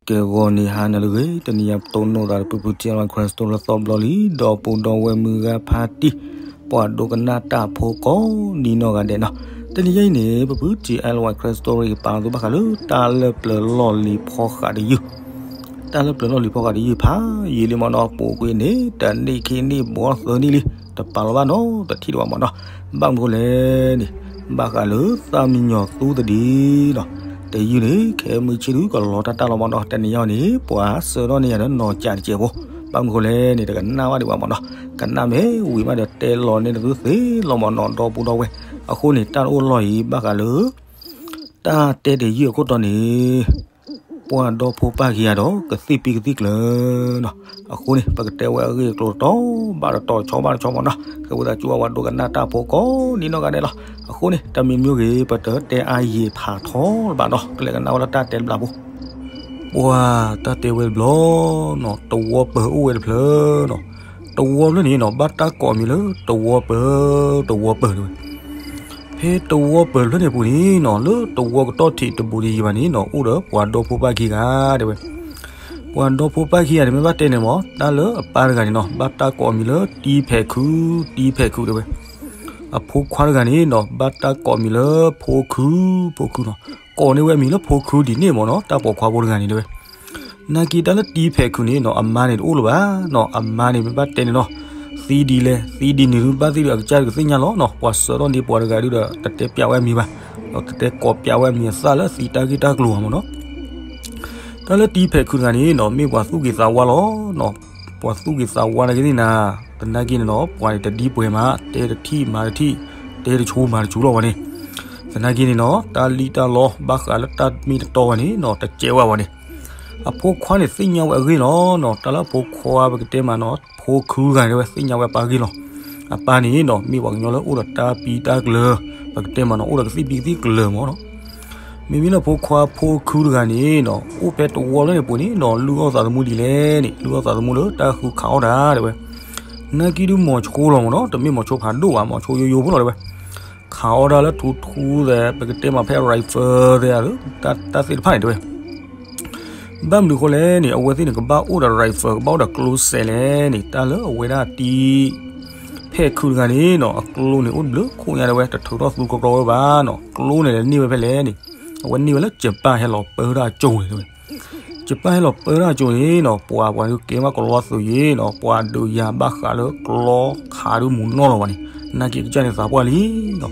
ကဲ ဂီၤနံၤဟါနၤလၢအဂ့ၤ, တနံၤညါပတိၢ်နီၣ်သးဒီး ပဖုထံအဝဲ Christo လၢသီဘျီလံ, ဒီပုၢ်ဒီဝဲၢ်မုၢ်ဂၤဖါတံၢ်, ပှၤဒိကနၣ်တၢ်ဖိကိးဒံနီၢ်ဂၤဒဲးနီၤ. တနံၤညါအံၤန့ၣ် ပဖုထံအဝဲ Christo ကပာ်လီၤသုဘၣ်ဃးလၢတၢ်လၢပျၢၤလီၢ်လံၤဖီဃးတယုၢ်, တၢ်လၢပျၢၤလီၢ်လံၤဖီဃးတယုၢ်ဖးယံာ်လံမ့ၢ်နီၤ, ပူၤကွံာ်န့ၣ် တၢ်န့ၢ်ခံန့ၢ်ဘီသၢနံၣ်လံ, တပာ်လီၤဘၣ်နီတထံၣ်ဒံးဘၣ်မ့ၢ်နီၤ. ဘၣ်မနုၤဃိလဲၣ်န့ၣ်, ဘၣ်ဃးလၢသၣ်မံညီၤသူသဒံနီၤ. တယုၢ်န့ၣ် ခဲမုၢ်ဆ့ၣ်ဒုကလီၤတၢ်တၢ်လီၤမ့ၢ်နီၤ, တနံၤညါအံၤန့ၣ် ပှၤဆှၢထီၣ်န့ၢ်ယၤဒီးနီၤကၠးတစဲးဖိ, ဘၣ်မနုၤဃိလဲၣ်န့ၣ် တကနၣ်ဘၣ်ဒံးဘၣ်မ့ၢ်နီၤ, ကနၣ်မ့ၢ်ဝံၤမးဒီးတဲလီၤန့ၢ်သုသ့လီၤမ့ၢ်နီၤ ဒီပုၢ်ဒီဝဲၢ်. အဃိန့ၣ် တၢ်တအိၣ်လီၢ်အံၤ ဘၣ်ဃးလၢ တၢ်တဲတယုၢ်အခိၣ်တီန့ၣ် ပှၤဒီဖိပၢ်ခံဂၤဒီး ကသံၣ်ပံကသံၣ်ကျၢၤနီၤ. အဃိန့ၣ် ပကတဲဝဲအဂ့ၢ်အကျိၤတတီၤ ဘၣ်တတီၤ ဆီဘၣ်တဆီမ့ၢ်နီၤ, ကဲဝဲသးကၠူအဝဲဒိကနၣ်တၢ်ဖိကိးဒံနီၢ်ဂၤဒဲးလီၤ. အဃိန့ၣ် တၢ်မံၤမ့ၢ်ဂ့ၤ ပတတဲအါယံာ်ဖးထီလၢၤဘၣ်နီၤ, ကလဲၤကနၣ်ဝဲလၢတၢ်တဲတဘျီပူၤ. ပှၤတၢ်တဲဝဲတဘျီနီၤ, တဝီပၢၤအိၣ်ဝဲတဖျၢၣ်နီၤ. တဝီဖျၢၣ်န့ၣ်နီၤ ဘၣ်တၢ်ကိးအမံၤလၢ တဝီပၢၤ, တဝီပၢၤတဲဝဲ. ဖဲတဝီပၢၤဖျၢၣ်န့ၣ်အပူၤန့ၣ်နီၤ, လၢတဝီကတီၢ်ထံးတဘူးတယံၤဘၣ်န့ၣ်နီၤ, အိၣ်ဒီးပှၤဒီဖိပၢ်ခံဂၤတဲဝဲ. ပှၤဒီဖိပၢ်ခံဂၤန့ၣ် မ့ၢ်ဘၣ်တဲန့ၣ်မ့ၢ် တၢ်လၢအပၢ်တဂၤန့ၣ်နီၤ ဘၣ်တၢ်ကိးအမံၤလၢ တံဖဲးခု, တံဖဲးခုတဲဝဲ. အဖိခွါတဂၤန့ၣ်နီၤ ဘၣ်တၢ်ကိးအမံၤလၢ ဖိခု, ဖိခုနီၤ. ကိးန့ၢ်ဝဲအမံၤလၢဖိခုဒ်န့ၣ်မ့ၢ်နီၤ, တၢ်ပိာ်ခွါဖိတဂၤန့ၣ်တဲဝဲ. နာ်က့တၢ်လၢတံဖဲးခုန့ၣ်နီၤ အမါန့ၣ်တအိၣ်လၢၤဘၣ်နီၤ, အမါန့ၣ်မ့ၢ်ဘၣ်တဲန့ၣ်နီၤ, သံဒ်လဲၣ် သံဒ်န့ၣ်ဒုး ဘၣ်သ့ၣ်ဒီးအကစၢ်တကသ့ၣ်ညါလီၤနီၤ, ပှၤဆှၢထီၣ်န့ၢ်ပှၤတဂၤဒုးဒီး တတဲပျးဝဲအမံၤဘၣ်, ဒီးတတဲကိးပျးဝဲအမံၤအသၣ်လၢသံတၢ်ဂ့ၢ်တၢ်ကျိၤဘၣ်မ့ၢ်နီၤ. တၢ်လၢတံဖဲးခုတဂၤန့ၣ်နီၤ မ့ၢ်ပှၤသူၣ်က့ၤသးဝါလီၤနီၤ, ပှၤသူၣ်က့ၤသးဝါနာ်က့သ့ၣ်နၤ, သနာ်က့န့ၣ်နီၤ ပှၤန့ၣ်တဒံပှဲၤမး တဲတထံၣ်မၤတထံၣ်, တဲတဆူမၤတဆူလီၤဝဲန့ၣ်. သနာ်က့န့ၣ်နီၤ တၢ်လံၣ်တၢ်လီဘၣ်ဃးလၢတၢ်မ့ၢ်တတီဝဲန့ၣ်နီၤ တကဲဝဲဝဲန့ၣ်. အဖိခွါန့ၣ်သ့ၣ်ညါဝဲအဂ့ၢ်လီၤနီၤ, တၢ်လၢအဖိခွါပကတဲမးနီၤ ဖိခုတဂၤန့ၣ်တဲဝဲ သ့ၣ်ညါဝဲအပၢ်အဂ့ၢ်လီၤ. အပၢ်န့ၣ်နီၤ မ့ၢ်ပှၤကညီလၢအိၣ်ဒီးတၢ်ပံတၢ်ကျၢၤ, ပကတဲမးနီၤ အိၣ်ဒီးကသံၣ်ပံကသံၣ်ကျၢၤမ့ၢ်နီၤ. မ့မ့ၢ်လၢဖိခွါဖိခုတဂၤန့ၣ်နီၤ အိၣ်ဖဲတဝီလၢန့ၣ်ပူၤန့ၣ်နီၤ လုၢ်အီၣ်သးသမူဒ်လဲၣ်န့ၣ် လုၢ်အီၣ်သးသမူလၢတၢ်ဃုခးအီၣ်တၢ်တဲဝဲ. နာ်က့ဒုးမီၤဆိလီၤမ့ၢ်နီၤ, တမ့ၢ်မီၤဆိဖးဒိၣ်ဘၣ်, မီၤဆိယိယိဖိလီၤတဲဝဲ. ခးအီၣ်တၢ်လၢထူထူသဲး ပကတဲမးဖဲ rifle သဲးဧါ, တၢ်သ့ၣ်တဖၣ်န့ၣ်တဲဝဲ. ဘၣ်မနုၤဃိလဲၣ်န့ၣ် အဝဲသ့ၣ်န့ၣ် ကဘၣ်အိၣ်ဒီး rifle ကဘၣ်အိၣ်ဒီးကျိစဲးလဲၣ်န့ၣ် တၢ်လၢအဝဲဒၣ်တံဖဲးခုတဂၤန့ၣ်နီၤ အကျိန့ၣ်အိၣ်တဘျုးခိၣ်ညါတဲဝဲ, တထုးထီၣ်သူကီကီဝဲဘၣ်နီၤ. ကျိန့ၣ်လဲၤန့ၢ်ဝဲဖဲလဲၣ်န့ၣ် အဝဲန့ၢ်ဝဲလၢ Japan ဟဲလီၤပၢတၢ်အကၠိန့ၣ်တဲဝဲ. Japan ဟဲလီၤပၢတၢ်အကၠိန့ၣ်နီၤ ပှၤပှၤဒုးကဲဘၣ်ကလီသုးယ့ၣ်နီၤ ပှၤဒုးယၤဘၣ်ဃးလၢကျိခးဒုးမူနီၢ်လီၤဘၣ်န့ၣ် နာ်က့အကစၢ်န့ၣ်သးပှၢ်လံနီၤ.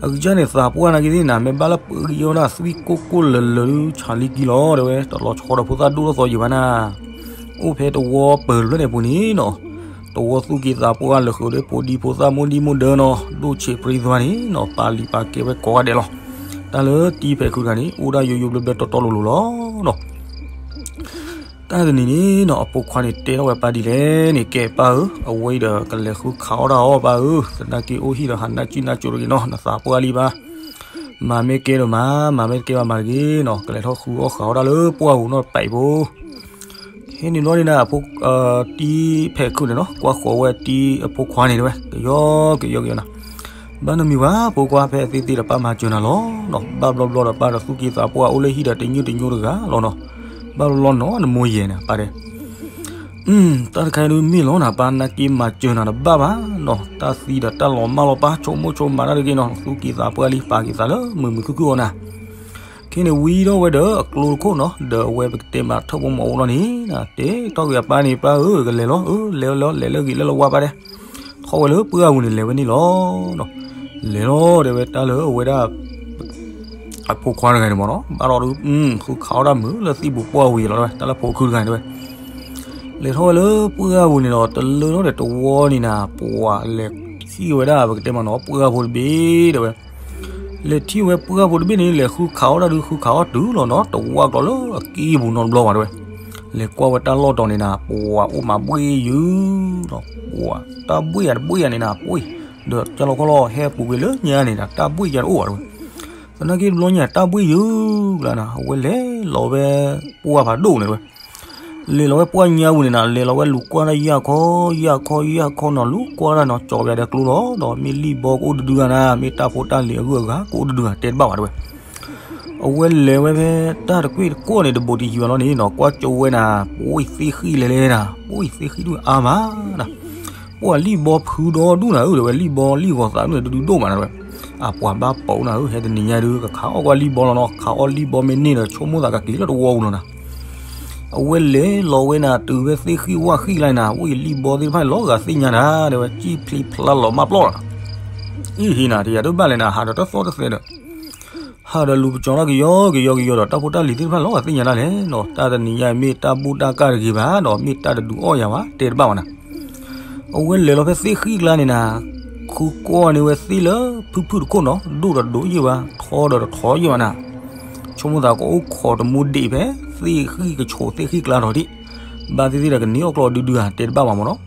အကစၢ်န့ၣ်သးပှၢ်နာ်က့သ့ၣ်နၤ မ့ၢ်ဘၣ်လၢပှၤကယီၢ်ဒၣ်သွံၣ်ကိၢ်ကိၢ်လၢၤလၢၤဒုး ဆးလံကံလီၤတဲဝဲ, တလီၤဆီဒီးဖိသၣ်ဒိၣ်ထီၣ်သီယံာ်ဘၣ်နၤ. အိၣ်ဖဲတဝီပၢၤတဖျၢၣ်န့ၣ်အပူၤန့ၣ်နီၤ တဝီသူၣ်က့သးပှၢ်လၢာ်ဃုာ်ဒီးဖိဒံဖိသၣ်မိၢ်ဒံမိၢ်ဒၢနီၤ ဒိၣ်ဆံးပြံသွါန့ၣ်နီၤ ပာ်လံၤပာ်ကဲဝဲကိးဂၤဒဲးလီၤ. တၢ်လၢတံဖဲးခုတဂၤန့ၣ် အိၣ်ဒၣ်ယိယိဘျၢဘျၢတီတီလိၤလိၤလီၤနီၤ. တၢ်တနံၤန့ၣ်နီၤ အဖိခွါန့ၣ်တဲထီၣ်ဝဲပၢ်ဒ်လဲၣ်န့ၣ် ကဲပၢ်ဧၢ, အဝဲအံၤဒီးကလဲၤဃုခးအီၣ်တၢ်အီၣ်ပၢ်ဧၢ, သနာ်က့အိၣ်ဟံၣ်ဒီးဟးနးစုနးစိၤတဂ့ၤနီၤ, နသးပှၢ်လံဘၣ်. မၤမ့ၢ်ကဲဒီးမၤ, မၤမ့ၢ်တကဲဘၣ်မၤတဂ့ၤနီၤ, ကလဲၤထီၣ်ဃုအီၣ်ဃးအီၣ်တၢ်လၢပှၢ်ပူၤနီၤ ပာ်အံၤဖိ ခဲန့ၣ်ဘျီန့ၣ်နၤ တံဖဲးခုန့ၣ်နီၤ ကွၢ်ဃီၤဝဲတံအဖိခွါန့ၣ်တဲဝဲ ကယီကယီကယီနၤ. ဘၣ်နမံၤဘၣ် ဖိခွါ ဖဲအသ့သ့ဒီးပၢ်မၤစၢၤနၤလီၤနီၤ, ဘၣ်ဘျီဘျီဒီးပၢ်ဒီးသူၣ်က့သးပှၢ်အိၣ်လၢဟံၣ်ဒီးတညိၣ်တညိၣ်တဂၤလီၤနီၤ. ဘၣ်ဘျီဘျီနီၤ နမိၢ်ယဲၢ်န့ၣ် ပၢ်တဲ တၢ်တခါဒုးမ့ၢ်လီၤနၤ ပၢ်နာ်က့မၤစၢၤနၤတဘၣ်ဘၣ်နီၤ, တၢ်သံဒီးတၢ်လီၤမၢ်လီၤ ပၢ်ဆိကမိၣ်ဆိကမးတၢ်တဂ့ၤနီၤ, သူၣ်က့သးပှၢ်လံ ပာ်က့ၤသးလၢမုာ်မုာ်ခုၣ်ခုၣ်အီၤနၤ. ခဲန့ၣ်ဝံၤဒီးဝဲဒီးအကျိတခိၣ်နီၤ ဒီးအဝဲပကတဲမးထၢၣ်ဖိမီၤအိၣ်လီၤန့ၣ် တဲထီၣ်က့ၤအပၢ်န့ၣ် ပၢ်ဧၢ ကလဲၤလီၤ အၢ လဲၤလီၤ လဲၤလၢဂ့ၤလၢလၢဝါပၢ်တဲ ထီၣ်ဝဲလၢပှၢ်ပူၤန့ၣ် လဲၤဝဲန့ၣ်လီၤနီၤ. လဲၤလီၤတဲဝဲတၢ်လၢအဝဲဒၣ် အဖိခွါတဂၤန့ၣ်မ့ၢ်နီၤ ဘၣ်ဒီးဒုး ဃုခးအီၣ်တၢ်မုာ်လၢသံၣ်ပူၤပှၢ်ဝံၤလီၤတဲဝဲ တၢ်လၢဖိခုတဂၤန့ၣ်တဲဝဲ. လဲၤထီၣ်ဝဲလၢပှၢ်ပူၤန့ၣ်ဒီး တလၢထီၣ်ဒီးတဝီန့ၣ်နၤ ပှၤလဲၤထံၣ်ဝဲဒၣ် ပကတဲမ့ၢ်နီၤ ပှၢ်ဖိတဘ့ၣ်တဲဝဲ. လဲၤထံၣ်ဝဲပှၢ်ဖိတဘ့ၣ်န့ၣ် လဲၤဃုခးအီၣ်တၢ်ဒုး ဃုခးအီၣ်တုၤလီၤနီၤ တဝီကျီလၢအကံၢ်ပူၤနီတဘျီဘၣ်တဲဝဲ. လဲၤကွၢ်ဝဲတၢ်လီၢ်တီၤန့ၣ်နၤ ပှၤအိၣ်မးဘှ့ၣ်ယုာ်နီၤ ပှၤတၢ်ဘှ့ၣ်ယၤတဘှ့ၣ်ယၤန့ၣ်နၤ ပှ့ၢ် ဒီးကၢ်လီၤခီလီၤ ဟဲပူၤကွံာ်လၢညါန့ၣ်နၤ တၢ်ဘှ့ၣ်ယၤတအိၣ်ဘၣ်တဲဝဲ. သနာ်က့တဘျီညါ တၢ်ဘှ့ၣ်ယုာ်ကျါနၤ အဝဲလဲၤလီၤဝဲပှၢ်ဖးဒိၣ်န့ၣ်တဲဝဲ. လဲၤလီၤဝဲပှၢ်ညါပူၤန့ၣ်နၤ လဲၤလီၤဝဲလူၤကွၢ်တၢ်ယၢ်ခီ ယၢ်ခီ ယၢ်ခီနီၤ လူၤကွၢ်တၢ်နီၤ ကၠီၤပယၤဒီးကျိလီၤ ဒီးမ့ၢ်လံၣ်ဘီကအိၣ်တဒုဂၤနၤ မ့ၢ်တၢ်ဖိတၢ်လံၤအဂုၤအဂၤကအိၣ်တဒုဂၤ တဲတဘၣ်ဘၣ်တဲဝဲ. အဝဲလဲၤဝဲဖဲတၢ်တကွ့ၢ်တကွီၢ်န့ၣ် တဘိးတယံၤဘၣ်လီၤန့ၣ်နီၤ, ကွၢ်ကၠိဝဲနၤ, ပှၤသ့ၣ်ဃံၣ်လဲၤလဲၤနၤ, ပှၤသ့ၣ်ဃံၣ်ဒုးအါမးနၤ, ပှၤလံၣ်ဘီဖုဒီဒူၣ်နၤဧၢ တဲဝဲ, လံၣ်ဘီလံၣ်ဂီၤသးဒူၣ်န့ၣ် ဒူဒူၣ်ဒိၣ်မးနၤဝဲ, အပှၤဘၣ်ပိာ်နၤဧၢ, ဟဲတနံၤညါဒုး ကခးအီၣ်ကွၢ်လံၣ်ဘီလီၤနီၤ, ခးအီၣ်လံၣ်ဘီမ့ၢ်န့ၢ်ဒီး ဆိကမိၣ်သးကက့ၤလၢတဝီပူၤလီၤနၤ အဝဲလဲၤလီၤဝဲနၤ တုၤဖဲသ့ၣ်ဃံၣ်ဝၣ်ဃံၣ်ကျါနၤ, ဝဲလံၣ်ဘီသ့ၣ်တဖၣ်န့ၣ် လီၤဂာ်သ့ၣ်ညါနၤ, တဲဝဲ ကံၣ်ဖျ့ဖျါလီၤမၢ်ပျီၢ်လီၤနၤ, အံၤဟ့နၤ တယၤတဘၣ်လဲၣ်နၤ, ဟးဒီးတသီၣ်တသဲးဒီး ဟးဒီးလူၤပကၠီၤတၢ်ကယီကယီကယီကယီဒီး တၢ်ဖိတၢ်လံၤသ့ၣ်တဖၣ်လီၤဂာ်သ့ၣ်ညါဒၣ်လဲာ်နီၤ, တၢ်တနံၤညါမ့ၢ်တၢ်ဘူၣ်တၢ်ကၢ်တဂ့ၤဘၣ်ဒီး မ့ၢ်တၢ်တဒုးအီၣ်ယၤဘၣ် တဲတဘၣ်ဘၣ်နၤ အဝဲလဲၤလီၤဖဲသ့ၣ်ဃံၣ်ကျါန့ၣ်နၤ, ဃုကွၢ်န့ၢ်ဝဲသ့ၣ်လၢဖုၣ်ဖုၣ်တခိၣ်နီၤ, ဒိၣ်ဒီးတဒိၣ်ယံာ်ဘၣ်, ထီဒီးတထီယံာ်ဘၣ်နၤ, ဆိကမိၣ်သးကအိၣ်ခိးတမူဒံးဖဲသ့ၣ်ဃံၣ်ကဆိးသ့ၣ်ဃံၣ်ကျါထီၣ်ဒံး, ဘၣ်သ့ၣ်သ့ၣ်ဒီးကန့ၢ်အီၣ်ကျီဒုဒုဧါ တဲတဘၣ်ဘၣ်မ့ၢ်နီၤ,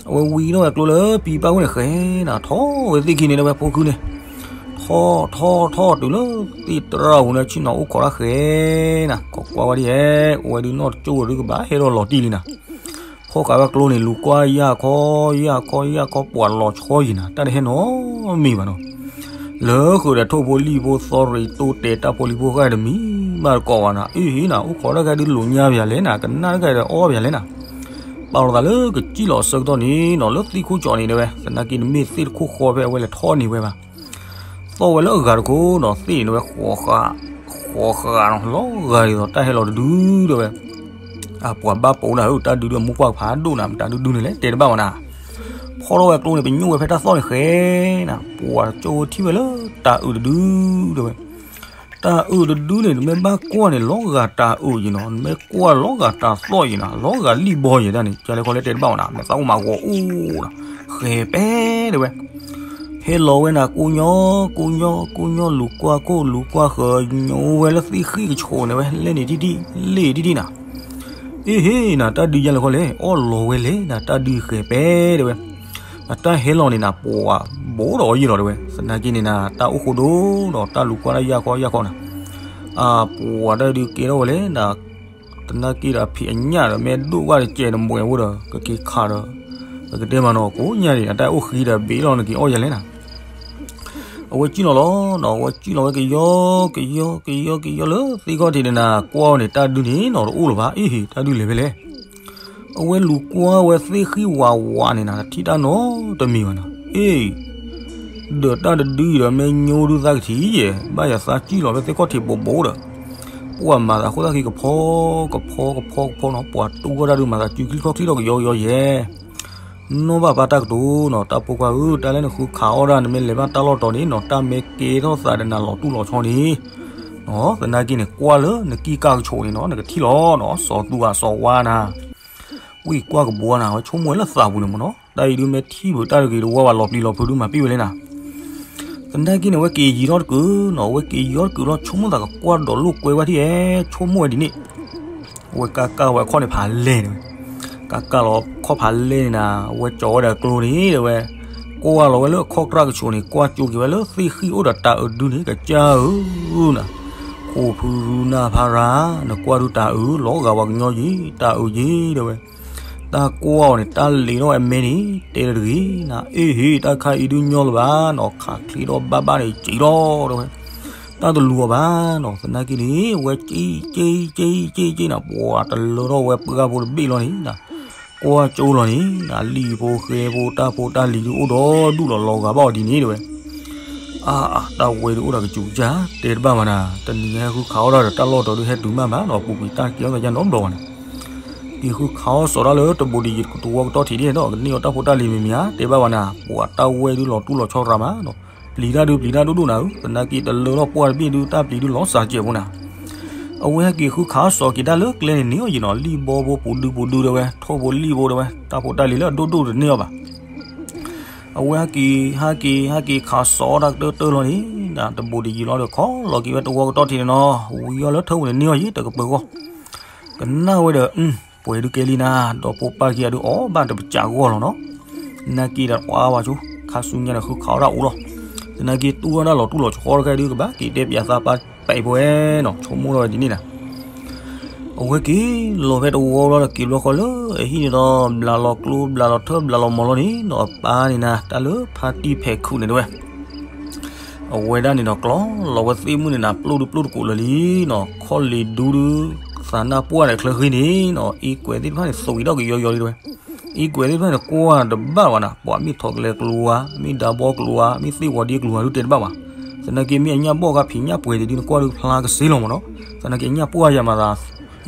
အဝဲဝံၤထီၣ်ဝဲကျိလၢပံၤပၣ်ဝဲန့ၣ်ဃဲနၤ, ထီၣ်ဝဲသ့ၣ်ခံန့ၣ် တဲဝဲဖိခုန့ၣ်, ထီၣ်ထီၣ်ထီၣ်တုၤလၢ သ့ၣ်တရၣ်ပူၤန့ၣ် ဆ့ၣ်နီၤအိၣ်ခိးတၢ်ဃဲနၤ, ခိးကွၢ်ဝဲဒ်ဟဲ, အိၣ်ဝဲဒုးနီၢ်တကၠိၣ်ဒီးကဘၣ်ဟဲထီၣ်လီၤတံၢ်လံနၤ, ဖီၣ်ဃာ်ဝဲကျိန့ၣ် လူၤကွၢ်ယၢ်ခီ, ယၢ်ခီ ယၢ်ခီ ပှၤလီၤဆီယံၤနၤ, တၢ်တဟဲနီတမံၤဘၣ်နီၤ, လၢဃုာ်ဒီးထိၣ်ဖိလံၣ်ဖိသီရံၤတိတဲာ်တၢ်ဖိလံၤဖိဃာ်တမံၤဘၣ်တကိးဘၣ်နၤ, အ့ၣ်ဟ့နၤ အိၣ်ခိးတၢ်ဃဲဒုးလိာ်ညါပယၤလဲၣ်နၤ, ကနၣ်တၢ်ဃဲဒီးအီၣ်ပယၤလဲၣ်နၤ, ပာ်လီၤသးလၢကစံၣ်လီၤအဆၢကတီၢ်န့ၣ်နီၤ, လၢသ့ၣ်ခိၣ်ကၠီန့ၣ် တဲဝဲ, သနာ်က့န့ၣ်မ့ၢ်သ့ၣ်တခိၣ်ဃီဖဲအဝဲလဲၤထီၣ်န့ၢ်ဝဲဘၣ် သီၣ်ဝဲလၢအဂၤတခိၣ်နီၤ, သ့ၣ်န့ၣ်ဝဲ ဃီၤဃာ်နီၤ, လီၤဂာ်ဒ်သိးတၢ်ဟဲလီၤတဒုဒီးဝဲ, အပှၤဘၣ်ပိာ်နၤဧၢ, တၢ်ဒုဒုအမိၢ်ကွၢ်ဖးဒိၣ်နၤ, မတၤဒုဒုန့ၣ်လဲၣ် တဲတဘၣ်ဝဲနၤ, ဖီထီၣ်ဝဲကျိန့ၣ် ပညိၣ်ဝဲဖဲတၢ်သီၣ်န့ၣ်ဃဲနၤ, ပှၤကၠိထံၣ်ဝဲလၢတၤအုးတဒုဒီးဝဲ တၤအုးတဒုန့ၣ် နမ့ၢ်ဘၣ်ကွၢ်န့ၣ် လီၤဂာ်တၤအုးယံၤနီၤ, နမ့ၢ်ကွၢ်လီၤဂာ်တၤသီၣ်ယံၤနီၤ, လီၤဂာ်လံၣ်ဘီယံၤတၢ်န့ၣ်, ကလဲၤခီလဲတဲတဘၣ်ဝဲနၤ, မ့ၢ်သးအိၣ်မးဂီၤအိၣ်နီၤ, ဃဲၤပဲတဲဝဲ, ဟဲလီၤဝဲနၤ ကိညီ, ကိညီ, ကိညီ လူၤကွၢ်ခိၣ် လူၤကွၢ်ဃၢၤ, ညိဝဲလၢသ့ၣ်ဃံၣ်ကဆိးန့ၣ်ဝဲ လဲၣ်န့ၣ်ထံၣ်ထံၣ်, လဲၣ်ထံၣ်ထံၣ်နၤ, အ့ၣ်ဟ့နၤ တၢ်ဒုးယါလဲၤခီလဲ အီၣ်လီၤဝဲလဲၣ်နၤ, တၢ်ဒုးဃဲၤပဲတဲဝဲ အတၢ်ဟဲလီၤန့ၣ်နၤ ပှၤဘိးဒီးအီၤယံာ်လီၤတဲဝဲ, သနာ်က့န့ၣ်နၤ တၢ်အိၣ်ဃိဒိၣ်ဒီး တၢ်လူၤကွၢ်တၢ်ယၢ်ခီယၢ်ခီနၤ, အပှၤတၢ်ဒုးကဲထီၣ်ဝဲလဲၣ်နၤ, သနာ်က့ဒီးအဖံးအညၣ်ဒီး မ့ၢ်ဒိၣ်ဝဲတကဲးတမှဲၤဝဲဒီး ကက့ၤခးဒီး, ပကတဲမးနီၤ ကိးညါန့ၣ် အတၢ်အိၣ်ဃံဒီးဘ့ၣ်လီၤ နက့ၤအီၣ်ယၤလဲၣ်နၤ အဝဲကံၣ်လီၤလီၤ, အဝဲကံၣ်လီၤဝဲကယီ, ကယီ, ကယီ, ကယီလၢသ့ၣ်ခီၣ်ထံးန့ၣ်နၤ, ကွၢ်အီၤန့ၣ် တၢ်ဒုန့ၣ်နီၤတအိၣ်လၢၤဘၣ်, အ့ၣ်ဟ့ တၢ်ဒုလဲၤဖဲလဲၣ်. အဝဲလူၤကွၢ်ဝဲသ့ၣ်ဃံဝးဝးန့ၣ်နၤ, တထံၣ်တၢ်နီတမံၤဘၣ်နၤ, အ့ၣ် ဒီးတၢ်တဒုအံၤဒီး မ့ၢ်ညိဒုသးကထံၣ်ယဲၢ်, ဘၣ်ယသးကံၣ်လီၤဖဲသ့ၣ်ခီၣ်ထံးဘိးဘိးဒီး, ပှၤမၤသးဃိသးဃံကဖီ, ကဖီကဖီကဖီနီၤ, ပှၤတူၢ်ထီၣ်တၢ်ဒုးမၤသးစုချံခီချံထီၣ်ကယီကယီယဲၢ် နီၢ်ဘၣ်ပၢ်တၢ်ကတိၤနီၤ, တၢ်ဖိခွါဧၢ, တၢ်လၢနဃုခးအီၣ်ဒၣ် နမ့ၢ်လဲၤဘၣ်တၢ်လီၢ်တီၤန့ၣ်နီၤ, တၢ်မ့ၢ်ကဲထီၣ်သးဒီးနၤလီၤတူၢ်လီၤဆီန့ၣ်, သနာ်က့န့ၣ် ကွၢ်လၢနကံၢ်ကၢ်ကဆိးန့ၣ်နီၤ, နကထံၣ်လီၤနီၤ, စီၤသူဂၤစီၤဝါနၤ, ဝံၢ်ကွၢ်ကဘှီနၤ, အဝဲဆိကမိၣ်ဝဲလၢသးပူၤန့ၣ်မ့ၢ်နီၤ, တၢ်အံၤဒုးမ့ၢ်ထံၣ်ဘၣ်တၢ်တဂ့ၤတဝါဘၣ် လီၤပျံၤလီၤဖုးဒုးမၤပံၢ်ဝဲလဲၣ်နၤ သနာ်က့န့ၣ် အဝဲက့ၤယံၤထီၣ်တကုာ်နီၤ, အဝဲက့ၤယံၤထီၣ်တကုာ်လီၤ ဆိကမိၣ်သးကကွၢ်ဒီးလိာ်ကွဲဝဲထံၣ်ဧဲ, ဆိကမိၣ်ဝဲဒ်န့ၣ်, အဝဲကၢ်ကၢ်ဝဲအခီၣ်န့ၣ်ဖးလဲၢ်န့ၣ်ဝဲ, ကၢ်ကၢ်လီၤခီၣ်ဖးလဲၢ်န့ၣ်နၤ, အဝဲကၠီၤဝဲဒီးကျိန့ၣ် တဲဝဲ, ကွၢ်လီၤဝဲလၢအခီၣ်ကြၢ်ကဆိးန့ၣ် ကွၢ်ကၠိက့ၤဝဲလၢသ့ၣ်ဃံအိၣ်ဒီးတၤအုးတဒုန့ၣ် ကစၢ်ဧၢနၤ, ခိၣ်ဖုရူနၢ်ဖးရၤ, နကွၢ်ဒုးတၤအုး လီၤဂာ်ပှၤကညီယံၤ တၤအုးယံၤ တဲဝဲ တၢ်ကွၢ်အီၤန့ၣ် တၢ်လ့ၤထီၣ်အမဲန့ၣ် တဲလၢတဂ့ၤနၤ, အ့ၣ်ဟ့ၣ် တၢ်ခါအံၤဒုးညီလၢၤဘၣ်နီၤ, ခးချ့ထီၣ်ဘၣ်ဘၣ်န့ၣ် စံးလီၤတဲဝဲ, တၢ်တလူၤအီၤဘၣ်နီၤ, သနာ်က့န့ၣ် အဝဲက့ၤက့ၤက့ၤက့ၤက့ၤနၤ, ပှၤတလၢထီၣ်ဝဲပှၢ်ဖိတဘ့ၣ်လီၤန့ၣ်, ကွၢ်ကၠိလီၤန့ၣ်နၤ, လံၣ်ဖိဃဲဖိတၢ်ဖိတၢ်လံၤဒုးအိၣ်ဒီးဒူၣ်လီၤ လီၤဂာ်ဘၣ်အီၤဒ်န့ၣ်တဲဝဲ အါအါ တၢ်ဝဲဒုးအိၣ်ဒီးကစူၤကစၢ် တဲတဘၣ်ဘၣ်နၤ, တနံၤညါဟဲဃုခးအီၣ်ဒၣ်ဒီးတၢ်လီၢ်တီၤဒုးဟဲတုၤမးမးနီၤ, ပူၤကွံာ်တၢ်ကဲထီၣ်သးယါနီတဘျီဘၣ်နၤ, က့ၤဃုခးအီၣ်စီၤဒၣ်လၢတဘိးတယံၤတဝီကတီၢ်ထံးဒ်န့ၣ်ဒီး ကန့ၢ်အီၣ်တၢ်ဖိတၢ်လံၤမ့ၢ်မ့ၢ်ဧါ တဲဘၣ်ဘၣ်နၤ, ပှၤတၢ်ဝဲဒုးလီၤတူၢ်လီၤဆီရၤမးနီၤ, ပျံၤတၢ်ဒုးပျံၤတၢ်ဒိၣ်ဒိၣ်နၤဧၢ, သနာ်က့တလၢထီၣ်ပှၢ်တဘ့ၣ်ဒုး တၢ်ပျံၤဒုးလီၤစၢ်စဲးဖိနၤ အဝဲဟဲက့ၤဃုခးအီၣ်စီၤက့ၤဒၣ်လၢကျဲန့ၣ်န့ၣ်အီၤယံၤနီၤ, လံၣ်ဘီဖိပူၤဒုပူၤဒုတဲဝဲ, ထိၣ်ဖိလံၣ်ဖိတဲဝဲ, တၢ်ဖိတၢ်လံၤလၢအဒိၣ်ဒိၣ်တန့ၢ်အီၤဘၣ်. အဝဲဟဲက့ၤ ဟဲက့ၤ ဟဲက့ၤခးစီၤတၢ်ကတၢၢ်တၢၢ်လီၤန့ၣ်, တဘိးတယံၤလီၤဒီးခီလီၤက့ၤဝဲတဝီကတီၢ်ထံးန့ၣ်နီၤ, ဝံၤအီၤလၢထၢပူၤန့ၣ်န့ၢ်အီၤယံၤတကပၢၤဂီၢ် ကနၣ်ဝဲဒီး ပှဲၤဒုးကဲလံနၤ, ဒီးဖိပၢ်ခံဂၤဒုးအီၣ်ဘၣ်တပစးဂီၢ်လီၤနီၤ, နာ်က့ဒီးကွၢ်ဝဲဆိ ခါဆူညါဒီးဃုခးအီၣ်တၢ်အိၣ်လီၤ, သနာ်က့တူၢ်ဝဲဒၣ်လီၤတူၢ်လီၤဆီတခါဒုးကဘၣ်က့ၤတဲပၠးသးပၢ်ပဲာ်ဖိဝဲနီၤ, ဆိကမိၣ်ထီၣ်ဝဲဒ်န့ၣ်နၤ အဝဲက့ၤလီၤဖဲတဝီလီၤဒီးက့ၤဘျီဃီလၢအဟံၣ်န့ၣ်ဒီး ဘျးလီၤကျိ ဘျးလီၤထၢ ဘျးလီၤမီၤလီၤန့ၣ်နီၤ, အပၢ်န့ၣ်နၤ တၢ်လၢဖါတံၢ်ဖဲးခုးန့ၣ်တဲဝဲ အဝဲဒၣ်န့ၣ်ဒီးကျီလီၤဝဲသ့ၣ်မုၣ်န့ၣ်နၤ ပျိၣ်ဒုပျိၣ်တကိးလၢာ်လံနီၤ, ခီၣ်လ့ၤဒူဒု သးနၢ်ပှၢ်ဒီးချၢဃ့န့ၣ်နီၤ, အ့ကွဲးသ့ၣ်တဖၣ်န့ၣ် သွံးအံၤဒီးကယီယီလံတဲဝဲ, အ့ကွဲးသ့ၣ်တဖၣ်န့ၣ် ကွၢ်တဘၣ်ဘၣ်နၤ, ပှၤမ့ၢ်ထိးကလဲၤကျိၤဧါ, မ့ၢ်ဒါဘီကျိၤဧါ, မ့ၢ်သ့ၣ်ဝီၤဒ့ကျိၤဧါ ဒုတဲတဘၣ်ဘၣ်, သနာ်က့မ့ၢ်အညၣ်ဘီၣ်ခါဖံးညၣ်ပှဲၤဒံးဒုနကွၢ်ဒုဖျါကစ့လီၤမးနီၤ, သနာ်က့အညၣ်ပှၢ်ယၤမၤသး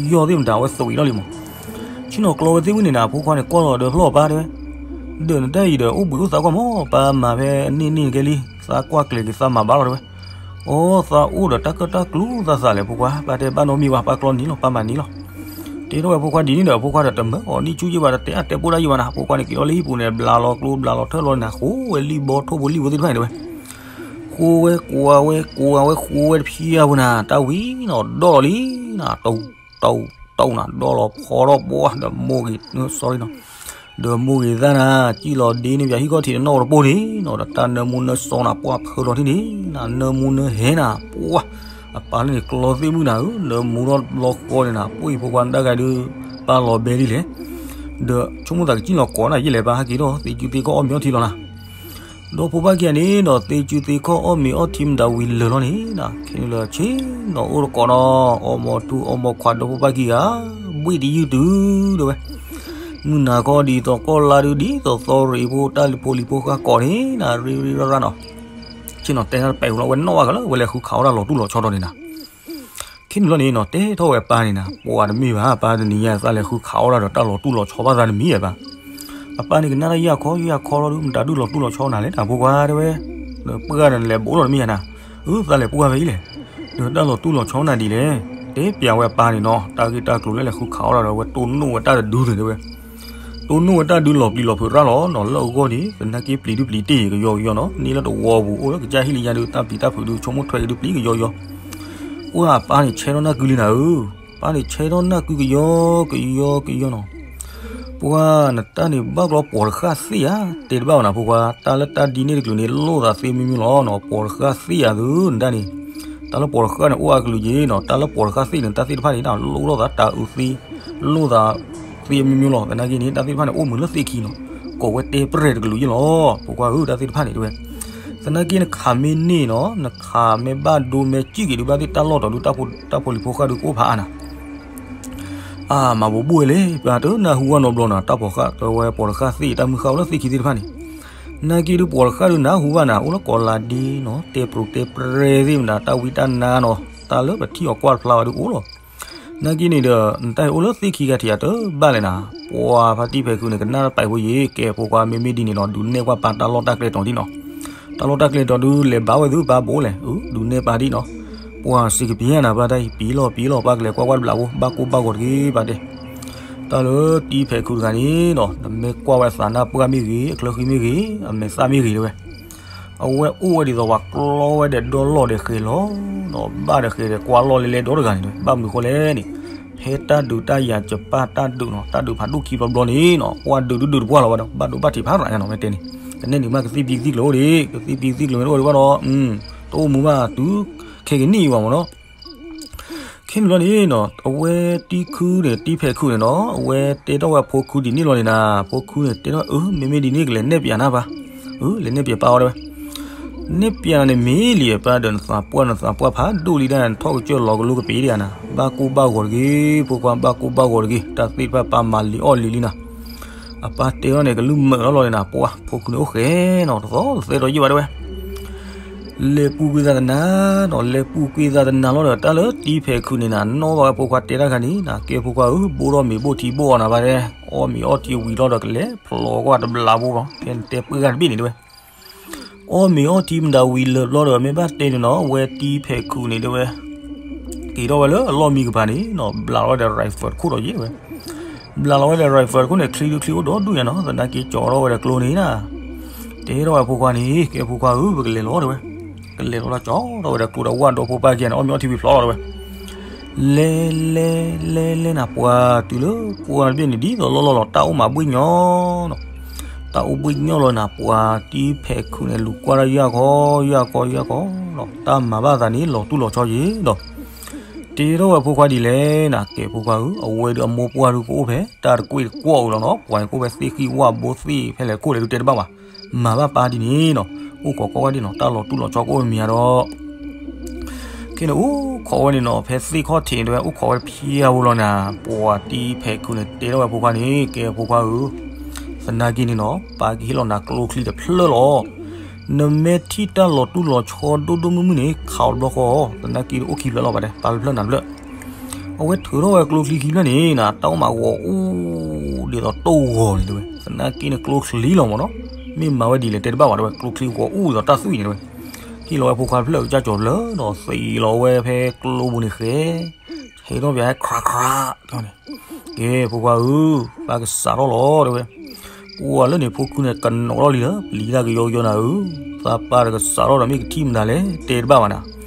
ယီၢ်သ့ၣ်မတၤဝဲသွံးအံၤဒီးလံမး ဆ့ၣ်နီၤကျီဝဲသ့ၣ်ဝံၤန့ၣ်နၤ ဖိခွါန့ၣ်ကွၢ်လီၤဒီးဖျီၣ်အပၢ်တဲဝဲ, ဒီးနတၢ်အံၤဒီးအိၣ်ဘှံးအိၣ်သါကွၢ်မး, ပၢ်မၤဖဲန့ၣ်န့ၣ်ကဲလံ, သးကွၢ်ကျဲၤက့ၤသးမၤဘၣ်လီၤတဲဝဲ, အိ သးအိၣ်ဒီးတၢ်ကၢၣ်တၢ်ကျူသးသးလဲၣ်ဖိခွါ, ပၢ်တဲဘၣ်နီတမံၤဘၣ်, ပၢ်ကျီနံၤလီၤ, ပၢ်မၤနံၤလီၤ, တဲထီၣ်ဝဲဖိခွါဒ်န့ၣ်ဒီး ဖိခွါဒီးတမၢအီၤနံၣ်ဆူယ့ၢ်ဘၣ် တတဲအါတဲပိၢ်ဒၣ်ယံၤဘၣ်နၤ, ဖိခွါန့ၣ်က့ၤအီၤလၢဟံၣ်ပူၤန့ၣ် ဘျးလီၤကျိဘျးလီၤထၢၣ်လီၤနၤ, ဃိဝဲလံၣ်ဘီထိၣ်ဖိလံၣ်ဘိသ့ၣ်တဖၣ်န့ၣ်တဲဝဲ ဃိဝဲကွၢ်ဝဲကွၢ်ဝဲဃိဝဲတဖျၢၣ်ဖိနၤ, တၢ်ဝံၤနီၤ ဒီၣ်လီၤလံနၤ, တၢ်တၢ်တၢ်နၤ ဒီၣ်လီၤဖီထီၣ်ပှၢ်ဒီးမိၢ်ဂ့ၤ sorry နီၤ, ဒီးမိၢ်ဂ့ၤသၣ်နၤ စံၣ်လီၤဒ့န့ၢ်ပၠးဟံၣ်ခီၣ်ထံးတနီၣ်တပိၢ်န့ၣ်နီၤ, ဒီးတၢ်နၢမူနၢစီနၤ ပှၢ်ဖၢလီၤထံၣ်န့ၣ်နၤ နၢမူနၢဟဲနၤ ပှၢ် အပၢ်လၢန့ၣ်ကျီသ့ၣ်မုၣ်နၤဧၢ, နၢမူထီၣ်ဘျီဃီန့ၣ်နၤ ပှၢ်အံၤဖိခွါနတၢ်ဂၤဒုး ပၢ်လီၤဘဲဒ်လဲၣ်, ဒီးဆိကမိၣ်သးကစံၣ်လီၤကိးနၤယဲလဲၣ် ပၢ်ဟဲက့ၤဒီး သ့စုသ့ခီၣ်အီၣ်မ့ၤအီထံလီၤနၤ ဒီဖိပၢ်ခံဂၤန့ၣ်ဒီး သ့စုသ့ခီၣ်အီၣ်မ့ၤအီထံမတၤဝံၤလၢာ်လီၤန့ၣ်နၤ, ခဲန့ၣ်လၢဆ့ၣ်နီၤအိၣ်တကိးနီၤ, အီၣ်မ့ၤအီထံအီၣ်မ့ၤခွါဒီဖိပၢ်ခံဂၤ, ဘှ့ၣ်တယုၢ်တုၤတဲဝဲ, မုၢ်နၤခီဒ်သိးကီၢ်လါဒုး ဒ်သိးသီရ့းဖိတၢ်လံၤဖိလံၤဖိဃၣ်ကိးန့ၣ်နၤ ရ့ရ့ရၣ်ရၣ်နီၤ, ဆ့ၣ်နီၤတဲတၢ်တပဲာ်ဝံၤလီၤ ဝဲနီၣ်ဘၣ်ကလၢ ဝဲလဲၤဃုခးအီၣ်တၢ်လီၤတူၢ်လီၤဆီဒီးန့ၣ်နၤ ခဲန့ၣ်လီၤန့ၣ်နီၤ တဲထီၣ်ဝဲအပၢ်န့ၣ်နၤ ပှၤတမ့ၢ်ဘၣ် ပၢ်တနံၤညါသးလဲၤဃုခးအီၣ်တၢ်ဒီးတၢ်လီၤတူၢ်လီၤဆီဘၣ်သးတမံၤဧါပၢ်, အပၢ်န့ၣ်ကနၣ်တၢ်ယၢ်ခီယၢ်ခီလီၤဒုး မတၤဒုးလီၤတူၢ်လီၤဆီနၤလဲၣ်နၤ ဖိခွါတဲဝဲ, ဒီးပှၢ်ဒီးနလဲၤဘိးလီၤတမ့ၢ်ဧါနၤ, အၢ သးလဲၤပှၢ်ဖဲအံၤလဲၣ်, ဒီးတၢ်လီၤတူၢ်လီၤဆီနၤဒ်လဲၣ်, တဲပျးဝဲအပၢ်န့ၣ်နီၤ တၢ်ဂ့ၢ်တၢ်ကျိၤလၢလဲၤဃုခးအီၣ်တၢ်ဒီး ဝဲတိၢ်နီၣ်ဝဲတၢ်တဒုန့ၣ်တဲဝဲ တိၢ်နီၣ်ဝဲတၢ်ဒုးလီၤပျံၤလီၤဖုးရၣ်လီၤနီၤ လၢအဂီၢ်န့ၣ် သနာ်က့ပျံၤဒုးပျံၤတ့ၢ်ကယီကယီနီၤ န့ၢ်လၢတဝီပူၤအိၣ်လၢကစၢ်ဟံၣ်လံယါဒုး တၢ်ပျံၤတၢ်ဖုးဒုး ဆိကမိၣ်ထွဲက့ၤဒုးပျံၤကယီကယီ, ပှၢ်အပၢ်န့ၣ်ဆဲထီၣ်နၢ်ကုလံနၤဧၢ, ပၢ်န့ၣ်ဆဲထီၣ်နၢ်ကုကယီကယီကယီနီၤ, ပှၢ်နတၢ်န့ၣ်ဘၣ်ကျီပိာ်တဃၣ်သ့ၣ်ဧါ, တဲတဘၣ်ဘၣ်နၤဖိခွါ တၢ်လၢတၢ်ဒ်န့ၣ်တကလုာ်န့ၣ် လိၣ်သးသ့မ့မ့ၢ်လီၤနီၤ ပိာ်တဃၣ်သ့ၣ်ဧါသု နတၢ်န့ၣ်, တၢ်လၢပိာ်တဃၣ်န့ၣ် အိၣ်အကလုာ်က့ၤနီၤ တၢ်လၢပိာ်တဃၣ်သ့ၣ်န့ၣ် တၢ်သ့ၣ်တဖၣ်န့ၣ် လိၣ်ထီၣ်သးတၢ်အုးသ့ လိၣ်သးသ့မ့မ့ၢ်လီၤ သနာ်က့န့ၣ် တၢ်သ့ၣ်တဖၣ်န့ၣ် အိၣ်မုာ်လၢသ့ၣ်ခံနီၤ, ကိးဝဲတဲပြဲၢ်တကလုာ်ယ့ၢ်လီၤ ဖိခွါဧၢ တၢ်သ့ၣ်တဖၣ်န့ၣ်တဲဝဲ, သနာ်က့နခးမ့ၢ်န့ၢ်နီၤ နခးမ့ၢ်ဘၣ်ဒိမ့ၢ်စံၣ်က့ၤဒုးဘၣ်သ့ၣ်တၢ်လီၢ်တီၤဒုး တၢ်ဖိလံၤဖိဃၣ်ဒုးကအိၣ်ဖးအါနၤ အါ မၤဘိးဘိၣ်ဝဲလဲၣ် ပှၤတနၢ်ဟူဝဲနီတဘျီနီၤ တၢ်ပိာ်ဃၣ် တဝဲပိာ်တဃၣ်သ့ၣ် တၢ်မုၢ်ဃၣ်အိၣ်လၢသ့ၣ်ခံသ့ၣ်တဖၣ်န့ၣ်, နာ်က့ဒုးပိာ်တဃၣ်ဒုးနၢ်ဟူဘၣ်နၤ အိၣ်လၢကီးလးဒ့နီၤ တဲပရိးတဲပြဲသ့ၣ်မနုၤ တၢ်ဝံတၢ်နါနီၤ တၢ်လၢပထံၣ်အီၤကွၢ်တဖျါဘၣ်ဒုးကအိၣ်လီၤ, နာ်က့န့ၣ်ဒီး နတၢ်အံၤအိၣ်လၢသ့ၣ်ခံဂၤထံးအတဘၣ်လဲၣ်နၤ, ပှၤဖါတံၢ်ဖဲးခုးန့ၣ် ကနၣ်တၢ်ပဲာ်ဖိယ့ၤ ကဲဖိခွါမ့မ့ၢ်ဒ်န့ၣ်နီၤ ဒုးနဲၣ်ကွၢ်ပၢ်တၢ်လီၢ်တၢ်ကျဲတီၤဒ်နီၤ, တၢ်လီၢ်တၢ်ကျဲတီၤဒုး လဲၤဘၣ်ဝဲသုပၢ်ဘိလဲၣ် အၢ ဒုးနဲၣ်ပၢ်ဒ်နီၤ, ပှၤစံးကပံၤနၤပၢ်တၢ်အံၤ ပံၤလီၤပံၤလီၤ ပၢ်ကလဲၤကွၢ်ကွၢ်တဘျးဖိ ဘၣ်ကိၢ်ဘၣ်ဂီၤတဂ့ၤပၢ်တဲ တၢ်လၢတံၤဖဲးခုးတဂၤန့ၣ်နီၤ နမ့ၢ်ကွၢ်ဝဲအသးနၢ်ပှၢ်မ့ၢ်ဂ့ၤ အချၢဃံမ့ၢ်ဂ့ၤ အမဲာ်သၣ်မ့ၢ်ဂ့ၤတဲဝဲ, အဝဲအိၣ်ဝဲဒ်သိးပှၤကျီဝဲဒီးဒီလီၢ်ဒီးဃဲၤလီၤနီၤ ဘၣ်ဒီးဃဲၤဒီးကွၢ်လီၢ်လဲလဲဒီတဂၤန့ၣ်တဲဝဲ ဘၣ်မနုၤဃိလဲၣ်န့ၣ် ဖဲတၢ်ဒုးတၢ်ယၤကပၢ်တၢ်ဒုးနီၤ တၢ်ဒုးဖးဒိၣ်ခံဘျီဘျီန့ၣ်နီၤ ပှၤဒုးဒုးဒုးတပှၢ်လီၤဝဲဒီး ဘၣ်ဒိဘၣ်ထံးဖးရၤညါနီၤ မ့ၢ်တဲန့ၣ် ကနဲၣ်နုာ်မးကသံၣ်ပံသံၣ်ကျိၤအိၣ်ဒံး ကသံၣ်ပံသံၣ်ကျိၤမ့ၢ်တအိၣ်ဒံးဘၣ်ဒီး တအိၣ်မူဘၣ်တုၤခဲကနံၣ်အံၤဘၣ်မ့ၢ်နီၤ ခဲန့ၣ်ဘျီန့ၣ်နီၤ အဝဲတံၤခုန့ၣ် တံၤဖဲးခုန့ၣ်နီၤ အဝဲတဲထီၣ်ဝဲအဖိခုဒ်န့ၣ်လီၤန့ၣ်နၤ ဖိခုန့ၣ် တဲထီၣ် အၢ မ့မ့ၢ်ဒ်န့ၣ် ကလဲၤနဲၣ်ပၠးနၤပၢ် အၢ လဲၤနဲၣ်ပၠးပၢ်အီၤတဲဝဲ နဲၣ်ပၠးနၤန့ၣ်မ့ၢ်လံပၢ်ဒီး နသးပှၢ်နသးပှၢ်ဖးဒိၣ်လံဒၣ် နထီၣ်ကစၢၢ်လီၤကလိကပ့ၤဒံးဧါနၤ ဘၣ်ကိၢ်ဘၣ်ဂီၤတဂ့ၤ ဖိခွါ ဘၣ်ကိၢ်ဘၣ်ဂီၤတဂ့ၤ တၢ်သ့ၣ်တဖၣ်ပၢ်မၤလံအီၣ်လံလံနၤ အပၢ်တဲထီၣ်န့ၣ် ကလုၢ်မုာ်လီၤလီၤန့ၣ်နၤ ပှၤ ဖိခုန့ၣ်အိၣ်ဃဲနီၤ တသီတသဲဒီးယံာ်ဘၣ်တဲဝဲ လဲၤပူၤကွံာ်သးတနၤနီၤ လဲၤပူၤကွံာ်သးတနၤလီၤဒီး တၢ်လၢတံၤဖဲးခုန့ၣ်နၤ နီၣ်ဘၣ်ဝဲဖိခွါတဲတၢ်ခါန့ၣ်နၤ ကဲဖိခွါဧၢ ဘိၣ်ထီၣ်မ့ၤဘိၣ်ထံဘိၣ်အီၤနၤဘၣ်တဲ အီၣ်မ့ၤအီထံဝံၤလီၤဒီးကလဲၤဖျိးကွၢ်တဘျးဖိဘၣ် ဖဲနတဲပှၢ်ဂၤတဘ့ၣ်န့ၣ်တဲဝဲ အီၣ်မ့ၤအီထံမတၤဝံၤလၢာ်ဘျီဒီး မ့ၢ်ဘၣ်တဲန့ၣ်နီၤ အဝဲတံၤဖဲးခုန့ၣ်တဲဝဲ က့ၤထီၣ်ဝဲလၢအလီၢ်မံကပၤန့ၣ်နီၤ ဘျးလီၤဝဲဒီး rifle တခိၣ်ဒီးယံာ်တဲဝဲ ဘျးလီၤဝဲဒီး rifle တခိၣ်န့ၣ် ချံဒုချံအိၣ်ဒီဒူၣ်ညါနီၤ သနာ်က့ကၠီထီၣ်ဝဲဒီးကျိန့ၣ်နၤ တဲထီၣ်ဝဲဖိခွါန့ၣ် ကဲဖိခွါဧၢ ပကလဲၤလီၤတဲဝဲ ကလဲၤလီၤလီၤကၠီထီၣ်ဝဲဒီးကျိဒီးဝၣ်ဒီးဖိပၢ်က့ၤန့ၣ် အီၣ်မ့ၤအီထံဝံၤဖျိးလီၤတဲဝဲ လဲၤလဲၤလဲၤလဲၤနၤ ပှၤတုၤလၢပှၢ်တဘ့ၣ်န့ၣ် ဒ်သိးလီၢ်လီၢ်လီၤ တၢ်အိၣ်မးဘှ့ၣ်ညီနီၤ တၢ်အိၣ်ဘှ့ၣ်ညီလီၤနၤ ပှၤတံၤဖဲးခုန့ၣ် လူၤကွၢ်တၢ်ယၢ်ခီယၢ်ခီယၢ်ခီနီၤ တၢ်မၤဘၣ်သးန့ၣ် လီၤတူၢ်လီၤဆီယံၤဒီး တဲထီၣ်ဝဲဖိခွါဒ်လဲၣ်နၤ ကဲဖိခွါဧၢ အဝဲဒုးအမိၢ်ပှၢ်ဒုးကအိၣ်ဖဲ တၢ်တကွ့ၢ်တကွီၢ်ဧိၤလီၤနီၤ ပှၤန့ၣ်ကအိၣ်ဖဲသ့ၣ်ဃံဝၣ်ဘိသ့ၣ်ဖဲလဲၣ်ခိၣ်လဲၣ်ဒုးတဲတဘၣ်ဘၣ် မၤဘၣ်ပၢ်ဒ်န့ၣ်နီၤ အိၣ်ခိးကိးဂၤဒဲးနီၤ, တၢ်လီၤတူၢ်လီၤဆီကိးမံၤဒီး ခဲန့ၣ်အိၣ်ခိးဝဲန့ၣ်နီၤ, ဖဲသ့ၣ်ခီၣ်ထံးန့ၣ်တဲဝဲ အိၣ်ခိးဝဲတဖျဲအါဖိလီၤန့ၣ်, ပှၤတံၤဖဲးခုန့ၣ် တဲထီၣ်ဝဲဖိခွါန့ၣ်, ကဲဖိခွါဧၢ, သနာ်က့န့ၣ်နီၤ ပၢ်ကဟ့ၣ်လီၤနၤကျိချံတဖျၢၣ်လီၤ. နမ့ၢ်ထံၣ်တၢ်လီၤတူၢ်လီၤဆီဒိၣ်ဒိၣ်မုၢ်မုၢ်န့ၣ် ခးအီၤတဘျီဃီ, သနာ်က့အိၣ်ခံဖျၢၣ်လီၤဘၣ်တဲ, ပၢ်ဖျၢၣ်နၤဖျၢၣ် အဝဲထုးထီၣ်ဝဲကျိချံခံဖျၢၣ်န့ၣ်နီၤ, တၢ်အိၣ်မးဂီၤအူဒ်သိးတိၢ်ဂီၤန့ၣ်တဲဝဲ, သနာ်က့န့ၣ်ကျိချံလီၤမးနီၤ, မ့ၢ်မၤဝဲဒ်လဲၣ်တဲတဘၣ်ဘၣ်တဲဝဲ, ကျိချံဂီၤအူဒ်သိးတၢ်သွံၣ်န့ၣ်တဲဝဲ, ဟ့ၣ်လီၤဝဲဖိခွါတဖျၢၣ်ကစၢ်ကၠီၤဖျၢၣ်ဒီး သံးလီၤဝဲဖဲကျိပူၤန့ၣ်ဃဲ ဟဲထီၣ်ပၠးဟဲခြးခြးန့ၣ်, ကဲဖိခွါဧၢ, ပၢ်ကစးထီၣ်လီၤတဲဝဲ, ပှၤလၢန့ၣ်ဖိခုန့ၣ် ကနိးထီၣ်လံလၢ ပျံၤတၢ်ကယီကယီနၤဧၢ, သးပၢ်တကစးထီၣ်ဒီးမ့ၢ်ကထံၣ်မနုၤလဲၣ် တဲတဘၣ်ဘၣ်နၤ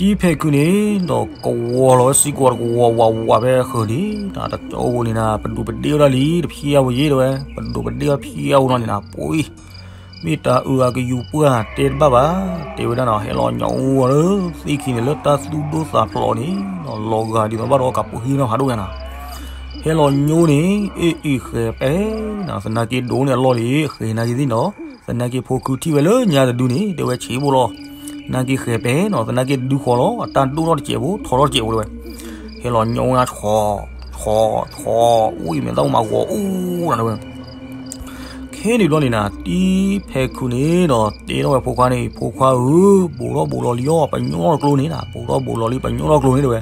တံၤဖဲးခုန့ၣ်ဒီး ကဝီၤလီၤဝဲစ့ၢ်ကီးတကဝီၤဝးဝးဖဲဃၢၤန့ၣ်, တၢ်တကၠီဖိန့ၣ်နၤ ပဒိးပဒ့ၣ်ဝဲဒၣ်လံ တဖျဲအါဖိယ့ၣ်တဲဝဲ, ပဒိးပဒ့ၣ်ဝဲတဖျဲအါဖိလီၤန့ၣ်နၤ ပှၤ မ့ၢ်တၢ်အၢအကယူၤပှၢ်တဲတဘၣ်ဘၣ်, တဲဝဲဒၣ်နီၤ ဟဲလီၤညိးဝဲလၢသ့ၣ်ခံန့ၣ် လၢတၢ်သူၣ်ဒိၣ်သးဖျိးန့ၣ်, လီၤဂာ်ဒ်သိးဘၣ်ဒီးကးပူၤဟံးနီၢ်ဖးဒိၣ်ညါနၤ, ဟဲလီၤညိန့ၣ် အ့ၣ်အ့ၣ်ဃဲၤပဲနီၤ, သနာ်က့ဒိးန့ၢ်အလီၢ်လံ ဃဲၤနာ်က့သ့ၣ်နီၤ, သနာ်က့ဖိခုထံၣ်ဝဲလၢညါတဒုန့ၣ် တဲဝဲဆံးဘိလီၤ, သနာ်က့ဃဲၤပဲနီၤ, သနာ်က့ဒုဃီလီၤ အတၢ်ဒိၣ်ထီၣ်တစဲးဖိ ထီထီၣ်တစဲးဖိတဲဝဲ, ဟဲလီၤညိဝဲ ဆီ ဆီ ဆီ အိၣ်အံၤမ့ၢ်တၢ်အိၣ်မးဂီၤအူဒ်တဲဝဲ ခဲန့ၣ်ဘျီန့ၣ်နၤ တံၤဖဲးခုန့ၣ်ဒီး တဲထီၣ်ဝဲဖိခွါန့ၣ် ဖိခွါဧၢ, ဘူးထီၣ်ဘူးလီၤလံအီၤ ပညိၣ်ထီၣ်ကျိန့ၣ်နၤ, ဘူးထီၣ်ဘူးလီၤလံ ပညိၣ်ထီၣ်ကျိန့ၣ်တဲဝဲ,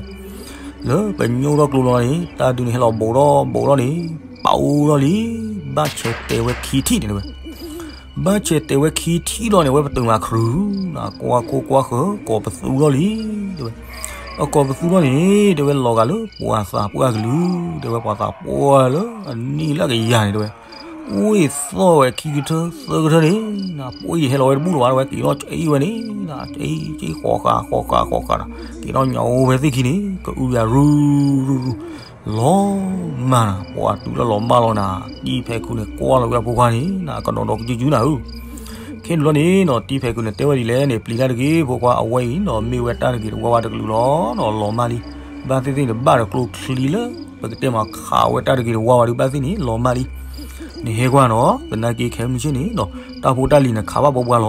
လၢပညိၣ်ထီၣ်ကျိလီၤန့ၣ် တၢ်ဒုန့ၣ်ဟဲလီၤဘူးထီၣ်ဘူးထီၣ်န့ၣ် ပာ်အူထီၣ်လံ, ဘၣ်ဆဲးတဲာ်ဝဲခံထံၣ်န့ၣ်တဲဝဲ ဘၣ်ဆဲးတဲာ်ဝဲခံထံၣ်လီၤန့ၣ် အဝဲပတုာ်မၤခရူၣ်နၤ, ကွၢ်ခိကွၢ်ဃၢၤ ကိးပသူထီၣ်လံတဲဝဲ, အကိးပသူထီၣ်န့ၣ် တဲဝဲလီၤဂာ်လၢပှၤသးပှၢ်ကလုၢ်, တဲဝဲပှၤသးပှၢ်လၢအနံၣ်လၢကယၤန့ၣ်တဲဝဲ, အိၣ်သီၣ်ဝဲခံကထၢသၢကထၢန့ၣ်, ပှၤအံၤဟဲလီၤဝဲတဘူၣ်လီၤဘၣ် တဲဝဲ က့ၤထီၣ်ကအံၤဝဲန့ၣ်, ကအံၤဃီဃာ်ဃီဃာ်ဃီဃာ်ဒီး က့ၤထီၣ်ညိဝဲသ့ၣ်ခံန့ၣ် ကအုဂၤရူရူရူ လီၤမၢ်နၤ, ပှၤတုၤလၢလီၤမၢ်လီၤနၤ, တံၤဖဲးခုန့ၣ် ကွၢ်လီၤဝဲအဖိခွါန့ၣ် နကဒီးဒီးကစုကစုနၤဧၢ, ခဲန့ၣ်ဘျီန့ၣ်နီၤ တံၤဖဲးခုန့ၣ် တဲဝဲဒ်လဲၣ်န့ၣ် ပျံၤတၢ်တဂ့ၤ ဖိခွါ အဝဲအံၤဒီးမ့ၢ်ဝဲတၢ်တဂ့ၤတဝါဝါတကလုာ်လီၤ, လီၤမၢ်လံ, ဘၣ်သ့ၣ်သ့ၣ်န့ၣ် ဘၣ်ဒီးကျိချံလၢ ပကတဲမးခးဝဲတၢ်တဂ့ၤတဝါဝါဒီး ဘၣ်သ့ၣ်န့ၣ် လီၤမၢ်လံ, နဟဲကွၢ်နီၤ သနာ်က့ခဲမုၢ်ဆ့ၣ်န့ၣ်နီၤ တၢ်ဖိတၢ်လံၤန့ၣ်ခးဘၣ်ပှဲၤပှဲၤ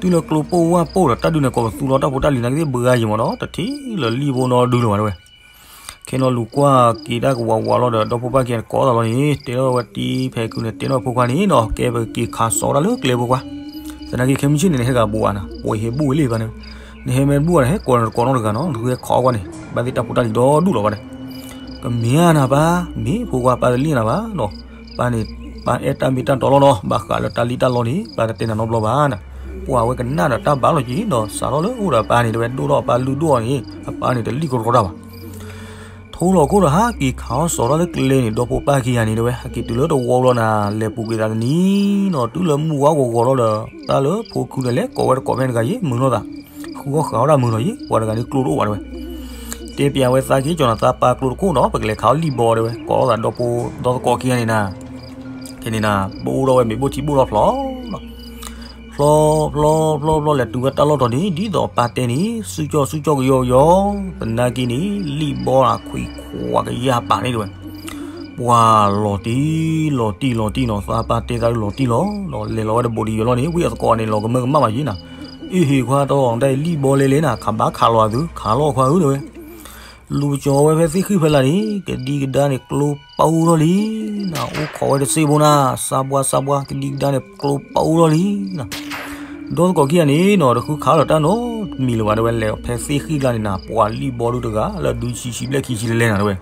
လီၤ တုၤလၢကျိပိၢ်ဝၢ်ပိၢ်ဒီး တၢ်ဒုးန့ၣ်ကိးပသူလီၤ တၢ်ဖိတၢ်လံၤနာ်က့သ့ၣ်ဘှါယံၤမးနီၤ တထံၣ်လၢလံၣ်ဘိနီတဒုလၢၤဘၣ်တဲဝဲ, ခဲနီၤလူၤကွၢ်က့ၤတၢ်ကဝးဝးလီၤဒီး ဒီဖိပၢ်ခံဂၤန့ၣ်ကိးသးလီၤန့ၣ် တဲထီၣ်ဝဲတံၤဖဲးခုန့ၣ် တဲထီၣ်ဖိခွါန့ၣ်နီၤ ကဲပက့ၤခးစီၤတၢ်လၢကျဲဖိခွါ, သနာ်က့ခဲမုၢ်ဆ့ၣ်န့ၣ် နဟဲဂၤဘူးဧါနၤ ပှၤဟဲဘူးဝဲလံဘၣ်န့ၣ်, နဟဲမ့ၢ်တဘူးဧါန့ၣ် ဟဲကိးနၤတကိးနီတဂၤနီၤ နဃုဟဲခးအီၣ်ကွၢ်န့ၣ် ဘၣ်သ့ၣ်တၢ်ဖိတၢ်လံၤဒီဒူၣ်လီၤဘၣ်တဲ ကမ့ၢ်ဧါနၤပၢ်, မ့ၢ်ဖိခွါပၢ်တလံၣ်နၤဘၣ်နီၤ, ပၢ်န့ၣ် ပၢ်အဲၣ်တၢ်မ့ၢ်တၢ်တီလီၤနီၤ, ဘၣ်ဃးလၢတၢ်လံၣ်တၢ်လီန့ၣ် ပၢ်တတဲနၤနီတဘျီဘၣ်နၤ, ပှၤဝဲကနၣ်ဒီးတၢ်ဘၣ်လီၤက့ၤဒီး စးထီၣ်လၢအိၣ်ဒီးပၢ်န့ၣ် တဲဝဲဒိၣ်ထီၣ်ပၢ်လုၢ်ဒိၣ်အီၤန့ၣ် အပၢ်န့ၣ်တလံၣ်ကရီတၢ်ဘၣ် ထိလီၤခိၣ်ဒီးဟးက့ၤခးအီၣ်စီၤတၢ်လၢကျဲန့ၣ် ဒီဖိပၢ်ခံဂၤန့ၣ် တဲဝဲ ဟဲက့ၤတုၤလၢတဝီဘျီနၤ လဲၤပူၤကွံာ်သးတနံၤနီၤ တုၤလၢမုၢ်ဝါဂီၤဂီၤလီၤဒီး တၢ်လၢဖိခုဒီးလဲၤကိးဝဲတကိးဖဲန့ၣ်တဂၤယ့ၣ် မုာ်လိာ်သး, ဃုအီၣ်ဃးအီၣ်တၢ်မုာ်လီၤယ့ၣ် ပှၤတဂၤန့ၣ်ကျိတအိၣ်ဘၣ်တဲဝဲ, တဲပျးဝဲသးက့ၤကၠီၤနၤသးပၢ်ကျိတခိၣ်နီၤ ပကလဲၤခးအီၣ်လံၣ်ဘီတဲဝဲ ကိးလိာ်သးဒီဖိဒီသကိးခံဂၤန့ၣ်နၤ, ခဲန့ၣ်နၤ ဘိၣ်ထီၣ်ဝဲမ့ၤဘိၣ်ထံဘိၣ်ထီၣ်ဖျိလီၤ ဖျီဖျီဖျီဖျီလဲၤတုၤဝဲတၢ်လီၢ်တီၤန့ၣ် ဒ်သိးပၢ်တဲန့ၣ် စုကၠီၣ်စုကၠီၣ်ကယီကယီ, သနာ်က့န့ၣ် လံၣ်ဘီခွံခွးကယၤပာ်န့ၣ်တဲဝဲ, ပှၤလီၤတံၢ်လီၤတံၢ်လီၤတံၢ်နီၤ သးပၢ်တဲသးလီၤတံၢ်လီၤ, ဒီးလဲၤလီၤဝဲတဘိးတယံၤလီၤန့ၣ် ဝံအသကိးန့ၣ် လီၤကမၢကမၣ်ဘၣ်ယ့ၣ်နၤ, အ့ၣ်ဟ့ၣ်ခွါတလီၤဒၣ်အံၤလံၣ်ဘီလဲလဲၣ်နၤ ခးဘၣ်ခးလီၤအသု ခးလီၤခွါဧၢတဲဝဲ လူၤကၠီၤဝဲဖဲသ့ၣ်ဃံၣ်ဖဲလၢ်န့ၣ် ကဒံကဒါန့ၣ်ကျိပာ်အူထီၣ်လံနၤ, အိၣ်ခိးဝဲတစ့ဘိနၤ, စးဘှါစးဘှါ ကဒံကဒါန့ၣ်ကျိပာ်အူထီၣ်လံနၤ, ဒီသကိးခံဂၤန့ၣ်နီၤ တဃုခးလၢၤတၢ်နီတမံၤလၢၤဘၣ်တဲဝဲ လဲၤဖဲသ့ၣ်ဃံၣ်ကျါန့ၣ်နၤ ပှၤလံၣ်ဘီဒုတဂၤ လၢဒုဆံဆံဘျဲၣ်ခံဆံလဲၤလဲၤနၤတဲဝဲ,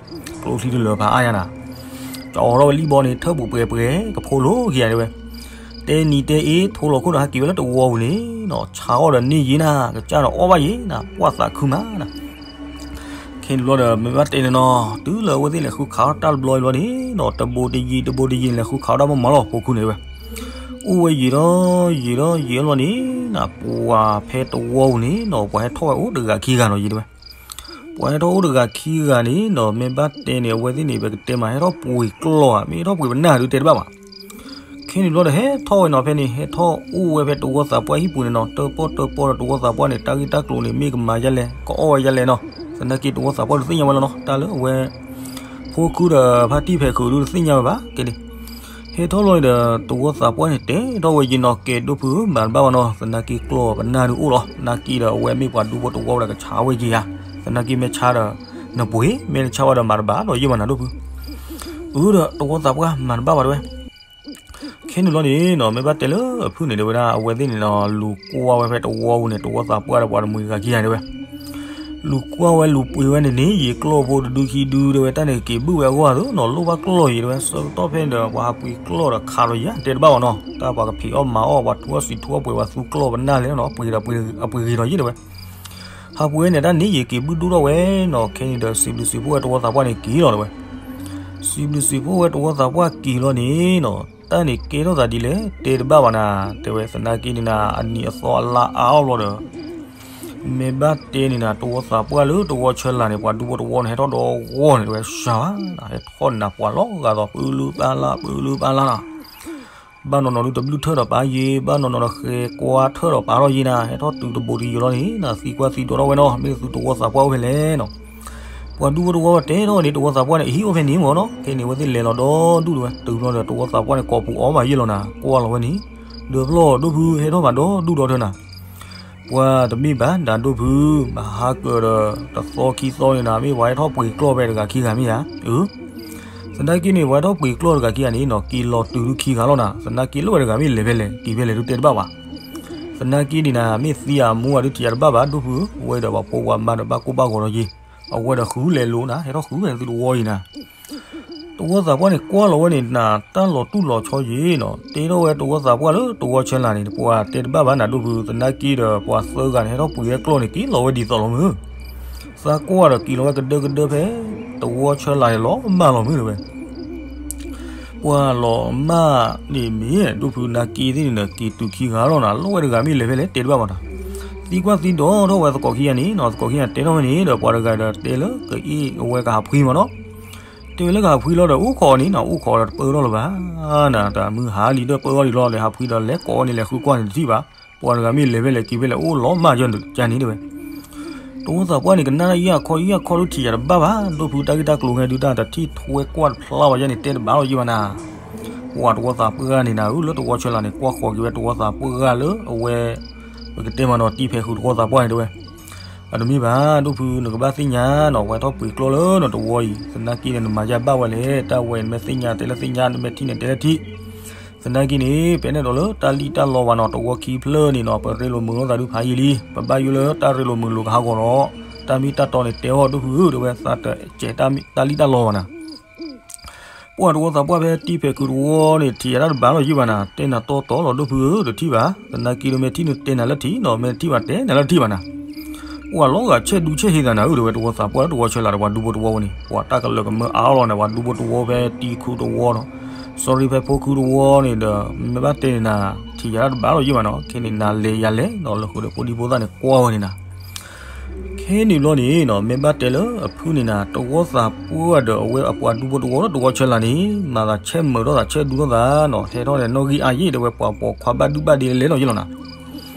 ကျိချံတလၢၤဖးအါယၤနၤ, ကၠီၤထီၣ်ဝဲလံၣ်ဘီန့ၣ် ထၢၣ်ပူၤပှဲၤပှဲၤ ကဖိလိၤခံဂၤတဲဝဲ တဲနံၤတဲအ့ ထိလီၤခိၣ်ဒီးဟဲက့ၤဝဲလၢတဝီပူၤန့ၣ်နီၤ ဆါအီၣ်ဒီးန့ၢ်ယ့ၣ်နၤ ကစၢ်ဒီးအီၣ်ဘၣ်ယ့ၣ်နၤ ပှၢ်သးခုမးနၤ, ခဲန့ၣ်ဘျီဒီး မ့ၢ်ဘၣ်တဲန့ၣ်နီၤ တုၤလၢအဝဲသ့ၣ်လဲၤဃုခးအီၣ်တၢ်တဘျီအံၤဘျီန့ၣ်နီၤ တဘိးတယံၤတဘိးတယံၤလဲၤဃုခးအီၣ်တၢ်မ့ၢ်မ့ၢ်လီၤ ဖိခုန့ၣ်တဲဝဲ, အိၣ်ဝဲယံာ်ဒီးယံာ်ဒီးယံာ်အလီၤန့ၣ်နၤ ပှၤဖဲတဝီပူၤန့ၣ်နီၤ ပှၤဟဲထီၣ်ဝဲအိၣ်တဂၤခံဂၤနီၤယ့ၣ်တဲဝဲ ပှၤဟဲထီၣ်အိၣ်တဂၤခံဂၤန့ၣ်နီၤ မ့ၢ်ဘၣ်တဲန့ၣ် အဝဲသ့ၣ်န့ၣ် ပကတဲမး ဟဲထီၣ်ပှ့ၤကျီၢ်ဧါ မ့ၢ်ဟဲထီၣ်ပှ့ၤပနၢ်ဒုးတဲတဘၣ်ဘၣ် ခဲန့ၣ်ဘျီဒီး ဟဲထီၣ်ဝဲနီၤဖဲန့ၣ် ဟဲထီၣ်အိၣ်ဝဲဖဲတဝီသးပှၢ်ဟံၣ်ပူၤန့ၣ်နီၤ တၢၣ်ပီၣ်တၢၣ်ပီၣ်ဒီးတဝီသးပှၢ်န့ၣ် တၢ်ဂ့ၢ်တၢ်ကျိၤန့ၣ် မ့ၢ်ကမၤယဲလဲၣ် ကအီၣ်ဝဲယဲလဲၣ်နီၤ သနာ်က့တဝီသးပှၢ်တသ့ၣ်ညါဝဲလီၤနီၤ တၢ်လၢအဝဲ ဖိခုဒီးဖါတံၢ်ဖဲးခုးဒုတသ့ၣ်ညါဝဲဘၣ် ကဲန့ၣ် ဟဲထီၣ်လီၤဒီး တဝီသးပှၢ်န့ၣ်တဲထီၣ်ဝဲယံၤနီၤ ကဲဒိၣ်ဖုဧၢ မၤတဘၣ်ဘၣ်နီၤ သနာ်က့ကျီၢ်ပနၢ်ဒုးအိၣ်လီၤ သနာ်က့ဒီးအဝဲမ့ၢ်ပှၤဒူဖိတဝီဝဲဒီးကဆါဝဲယံၤဧါ သနာ်က့မ့ၢ်ဆါဒီး နပှ့ၤ မ့ၢ်နဆါဝဲဒီးမၤတဘၣ်ဒီးယံၤဘၣ်နၤဒိၣ်ဖု အၢဒီးတဝီသးပှၢ်မၤတဘၣ်ဘၣ်တဲဝဲ ခဲန့ၣ်လီၤန့ၣ်နီၤ မ့ၢ်ဘၣ်တဲလၢအဖုၣ်န့ၣ်တဲဝဲဒၣ် အဝဲသ့ၣ်န့ၣ်နီၤ လူၤကွၢ်ဝဲဖဲတဝီပူၤန့ၣ် တဝီသးပှၢ်ဒီးပှၤတမှံၤတဂၤခံဂၤတဲဝဲ လူၤကွၢ်ဝဲလူၤပှ့ၤဝဲန့ၣ်န့ၣ် ယံၤကျီၢ်ဖိတဒုခံဒုတဲဝဲ တၢ်န့ၣ်က့ၤဘုၣ်ဝဲအဂီၢ်အသိးနီၤ လိၣ်ဘၣ်ကျီၢ်ယံၤတဲဝဲ ဆၢကတီၢ်ဖဲန့ၣ်ဒီး ပှၤဟးပှ့ၤကျီၢ်ဒီးခးလီၤယံၤ တဲတဘၣ်ဘၣ်နီၤ တၢ်ပှၤကဖံးအီၣ်မၤအီၣ် ပှၤထူအီၣ်စံးထူအီၣ်ပှဲၤ ပှၤသူကျီၢ်ပနၢ်လဲၣ်နီၤ ပှ့ၤဒီးအပှ့ၤဂ့ၤဒီးယံၤတဲဝဲ ဟးပှ့ၤဝဲန့ၣ် တၢ်န့ၣ်ယံၤက့ၤဘုၣ်ဒိၣ်ထီၣ်ဝဲနီၤ ခဲန့ၣ်ဒီး စံးဘျုးစံးဖှိၣ်ဝဲတဝီသးပှၢ်န့ၣ်က့ၤလီၤတဲဝဲ စံးဘျုးစံးဖှိၣ်ဝဲတဝီသးပှၢ်က့ၤလီၤန့ၣ်နီၤ တၢ်န့ၣ်ကဲထီၣ်သးဒ်လဲၣ် တဲတဘၣ်ဘၣ်နၤ တဲဝဲ သနာ်က့န့ၣ်နၤ အနံၤအသီအလါအါအီၣ်ဘျီဒီး မ့ၢ်ဘၣ်တဲန့ၣ်နၤ တဝီသးပှၢ်လၢတဝီဆၢလာ်န့ၣ် ပှၤဒူဖိတဝီန့ၣ် ဟဲထီၣ်ဒီဂီၢ်န့ၣ် တဲဝဲစှၤဘၣ်နၤ ဟဲထီၣ်န့ၣ်နၤ ပှၤလီၤဂာ်သိး ပၢလူပၢ်လၢ် ပၢလူပၢ်လၢ်နၤ ဘၣ်နီၢ်နီၢ်ဒုးတဘျုးထၢၣ်ဒီးပာ်ယံၤ ဘၣ်နီၢ်နီၢ်ဒီးဃဲၤကွၢ်ထၢၣ်ဒီးပာ်ထီၣ်ယံၤနၤ ဟဲထီၣ်တုၤတဘိးတယံၤလီၤန့ၣ် နသံကွၢ်သံဒိးထီၣ်ဝဲနီၤ မ့ၢ်သုတဝီသးပှၢ်အိၣ်ဖဲလဲၣ်နီၤ ပှၤဒူဖိတဝီဝဲတဲထီၣ်ဝဲန့ၣ် တဝီသးပှၢ်န့ၣ် အဟံၣ်အိၣ်ဖဲန့ၣ်မ့ၢ်နီၤ ခဲန့ၣ် အဝဲသ့ၣ်လဲၤလီၤဒီဒူၣ်တဲဝဲ တုၤဘျီဒီး တဝီသးပှၢ်န့ၣ် ကိးပူၤအီၣ်ဘၣ်ယံၤလီၤနၤ ကွၢ်လီၤဝဲန့ၣ် ဒီးဖျီၣ်ဒိၣ်ဖု ဟဲထီၣ်မးဒီဒူၣ်ဒီထၢနၤ ပှၤတမ့ၢ်ဘၣ်နၤဒိၣ်ဖု မဟါကၢၤဒီး တသီခံသီန့ၣ်နၤ မ့ၢ်ပှၤဟဲထီၣ်ပှ့ၤကျီၢ်ဖဲတဂၤခံဂၤမ့ၢ်ဧါ အၢ သနာ်က့န့ၣ် ပှၤဟဲထီၣ်ပှ့ၤကျီၢ်တဂၤခံဂၤန့ၣ်နီၤ က့ၤလီၤတုၤဒုခံဂၤလီၤနၤ သနာ်က့လၢဝဲတဂၤမ့ၢ်လဲၤဖဲလဲၣ် က့ၤဖဲလဲၣ်ဒုးတဲတဘၣ်ဘၣ် သနာ်က့န့ၣ်နၤ မ့ၢ်သံအမူအဒုးထံၣ်ယၤတဘၣ်ဘၣ် ဒိၣ်ဖုဧၢ အဝဲဒီးပှၤဖိပှၤမါဒီးဘၣ်ကိၢ်ဘၣ်ဂီၤဒီးယံၤ အဝဲဒီးဃုလဲၤလိာ်နၤ ဟဲထီၣ်ဃုဖဲသုတဝီအံၤနၤ တဝီသးပှၢ်န့ၣ် ကွၢ်လီၤဝဲန့ၣ်နၤ တၢ်လီၤတူၢ်လီၤဆီယံၤနီၤ တဲထီၣ်ဝဲတဝီသးပှၢ်လၢတဝီဆၢလာ်န့ၣ် ပှၤတဲတဘၣ်ဘၣ်နၤဒိၣ်ဖု သနာ်က့ဒီးပှၤသၢဂၤန့ၣ် ဟဲထီၣ်ပှ့ၤဝဲကျီၢ်န့ၣ် က့ၤလီၤဝဲဒ်သိးလီၤမုၢ် သးကွၢ်ဒီးက့ၤလီၤဝဲကဒၢကဒၢဖဲ တဝီဆၢလာ်န့ၣ်လီၤမၢ်လီၤမုၢ်တဲဝဲ ပှၤလီၤမၢ်န့ၣ်မ့ၢ် ဒိၣ်ဖုသနာ်က့သ့ၣ်န့ၣ်ဒီး က့ၤတုၤခံဂၤလီၤနၤ လီၤဝဲတဂၤမ့ၢ်လဲၤဖဲလဲၣ် တဲတဘၣ်ဘၣ်နၤ သံကွၢ်သံဒိးထီၣ်ဝဲသကိးခံဂၤန့ၣ်နီၤ သကိးခံဂၤတဲထီၣ်ဝဲန့ၣ်ဒီး ပှၤတဂၤဒီးတဲလၢကအ့ၣ်အဝဲကဟးဖှံမးနီၤ တဲဝဲလၢကဟးဖှံလီၤဒီး အိၣ်ခိးအီၤန့ၣ်နီၤ အိၣ်ခိးဒီးတပၢၢ်ထီၣ်လၢၤဘၣ် နၤတၢ်မုၢ်ဟါလံဒီးပၢၢ်ထီၣ်လံလီၤ လဲၤဟးဖှံဒီးလဲၤကိးအီၤန့ၣ် လဲၤဃုကွၢ်န့ၣ်တထံၣ်ဘၣ် ပှၤတဂၤမ့ၢ်လဲၤဖဲလဲၣ်က့ၤဖဲလဲၣ် အိၣ်လီၤမၢ်ယဲန့ၣ်တကါန့ၣ်တဲဝဲ တဝီသးပှၢ်န့ၣ် ကနၣ်ယဲၢ်ခီယဲၢ်ခီဒုးထံၣ်ယၤတဘၣ်ဘၣ် ဒိၣ်ဖုတၢ်ဂ့ၢ်တၢ်ကျိၤဟဲဒုးတၢ်တထံၣ်ထွဲကွၢ်တဖျါဘၣ်ယဲန့ၣ် တဲတဘၣ်လီၤယံၤဘၣ်နၤ ပှၤတဝီသးပှၢ်န့ၣ်နၤဧၢ လၢတဝီဆၢလာ်န့ၣ် ကွၢ်ဃီၤက့ၤဝဲတဝီသးပှၢ်လၢအဝဲ ပကတဲမးနီၤ တံဖဲးဃုာ်တဝီသးပှၢ်န့ၣ်တဲဝဲ အတမ့ၢ်ဘၣ် ဒိၣ်ဖု နကဘၣ်သ့ၣ်ညါနီၤ ပှၤထီၣ်ပှ့ၤကျီၢ်လၢနတဝီအံၤ သနာ်က့န့ၣ် နမၤယါဘၣ်ဝဲလဲၣ် တၢ်ဝဲနမ့ၢ်သ့ၣ်ညါတဲလၢသ့ၣ်ညါ နမ့ၢ်ထံၣ်န့ၣ်တဲလၢထံၣ် သနာ်က့န့ၣ် ပအဲၣ်ဒိးလၢတၢ်လံၣ်တၢ်လီဘၣ်နီၤ တဝီခံဖျၢၣ်န့ၣ်နီၤ ပရ့လိာ်မုာ်လိာ်သးဒုးဖးယံာ်လံ ပဘၣ်ယိၣ်လၢတၢ်ရ့လိာ်မုာ်လိာ်ကဟးဂီၤလီၤ တၢ်မ့ၢ်တၢ်တီန့ၣ်တဲအီၤ ဒိၣ်ဖုဧၢ တဲဝဲသးတစဲးတၢ်လံၣ်တၢ်လီဘၣ်နၤ ပှၤတဝီသးပှၢ်ဖဲတံဖဲးခုးတဝီန့ၣ် ထံၣ်ယၤတၢ်တဘၣ်လီၤယံၤဘၣ်နၤ တဲနၤတီတီလီၤ ဒိၣ်ဖုဧၢ တထံၣ်ဘၣ် သနာ်က့ဒီးမ့ၢ်ထံၣ်န့ၣ်တဲနၤလၢထံၣ်နီၤ မ့ၢ်တထံၣ်ဘၣ်တဲနၤလၢထံၣ်ဘၣ်နၤ ပှၤလီၤဂာ်ဆဲးဒူဆဲးဟ့သးနၤဧၢ တဲဝဲတဝီသးပှၢ်လၢတဝီဆၢလာ် တဝီဒူဖိတဝီဝဲန့ၣ် ပှၤတၢ်ကလၢာ်ကမၢအါအါလီၤနၤ ပှၤဒူဖိတဝီဖဲတံခုးတဝီနီၤ sorry ဖဲဖိခုးတဝီန့ၣ်ဒီး မ့ၢ်ဘၣ်တဲန့ၣ်နၤ ထံၣ်ယၤတၢ်တဘၣ်လီၤယံၤဘၣ်နီၤ ခဲန့ၣ်နၤလဲၤယၤလဲၣ်နီၤ လၢဃုာ်ဒီးဖိဒံဖိသၣ်န့ၣ်ကွၢ်ဝဲန့ၣ်နၤ ခဲန့ၣ်ဘျီန့ၣ်နီၤ မ့ၢ်ဘၣ်တဲလၢအဖုန့ၣ်နၤ တဝီသးပှၢ်ဒီးအဝဲအပှၤဒူဖိတဝီလၢတဝီဆၢလာ်န့ၣ် မၤသးဆဲးမုာ်ထီၣ်သးဆဲးဒူထီၣ်သးနီၤ ဟဲထီၣ်န့ၣ်နီၣ်ဂံၢ်အါယံၤ တဲဝဲပှၤပိာ်ခွါဘၣ်ဒုဘၣ်ဒ့လဲၣ်လီၤယံၤလီၤနၤ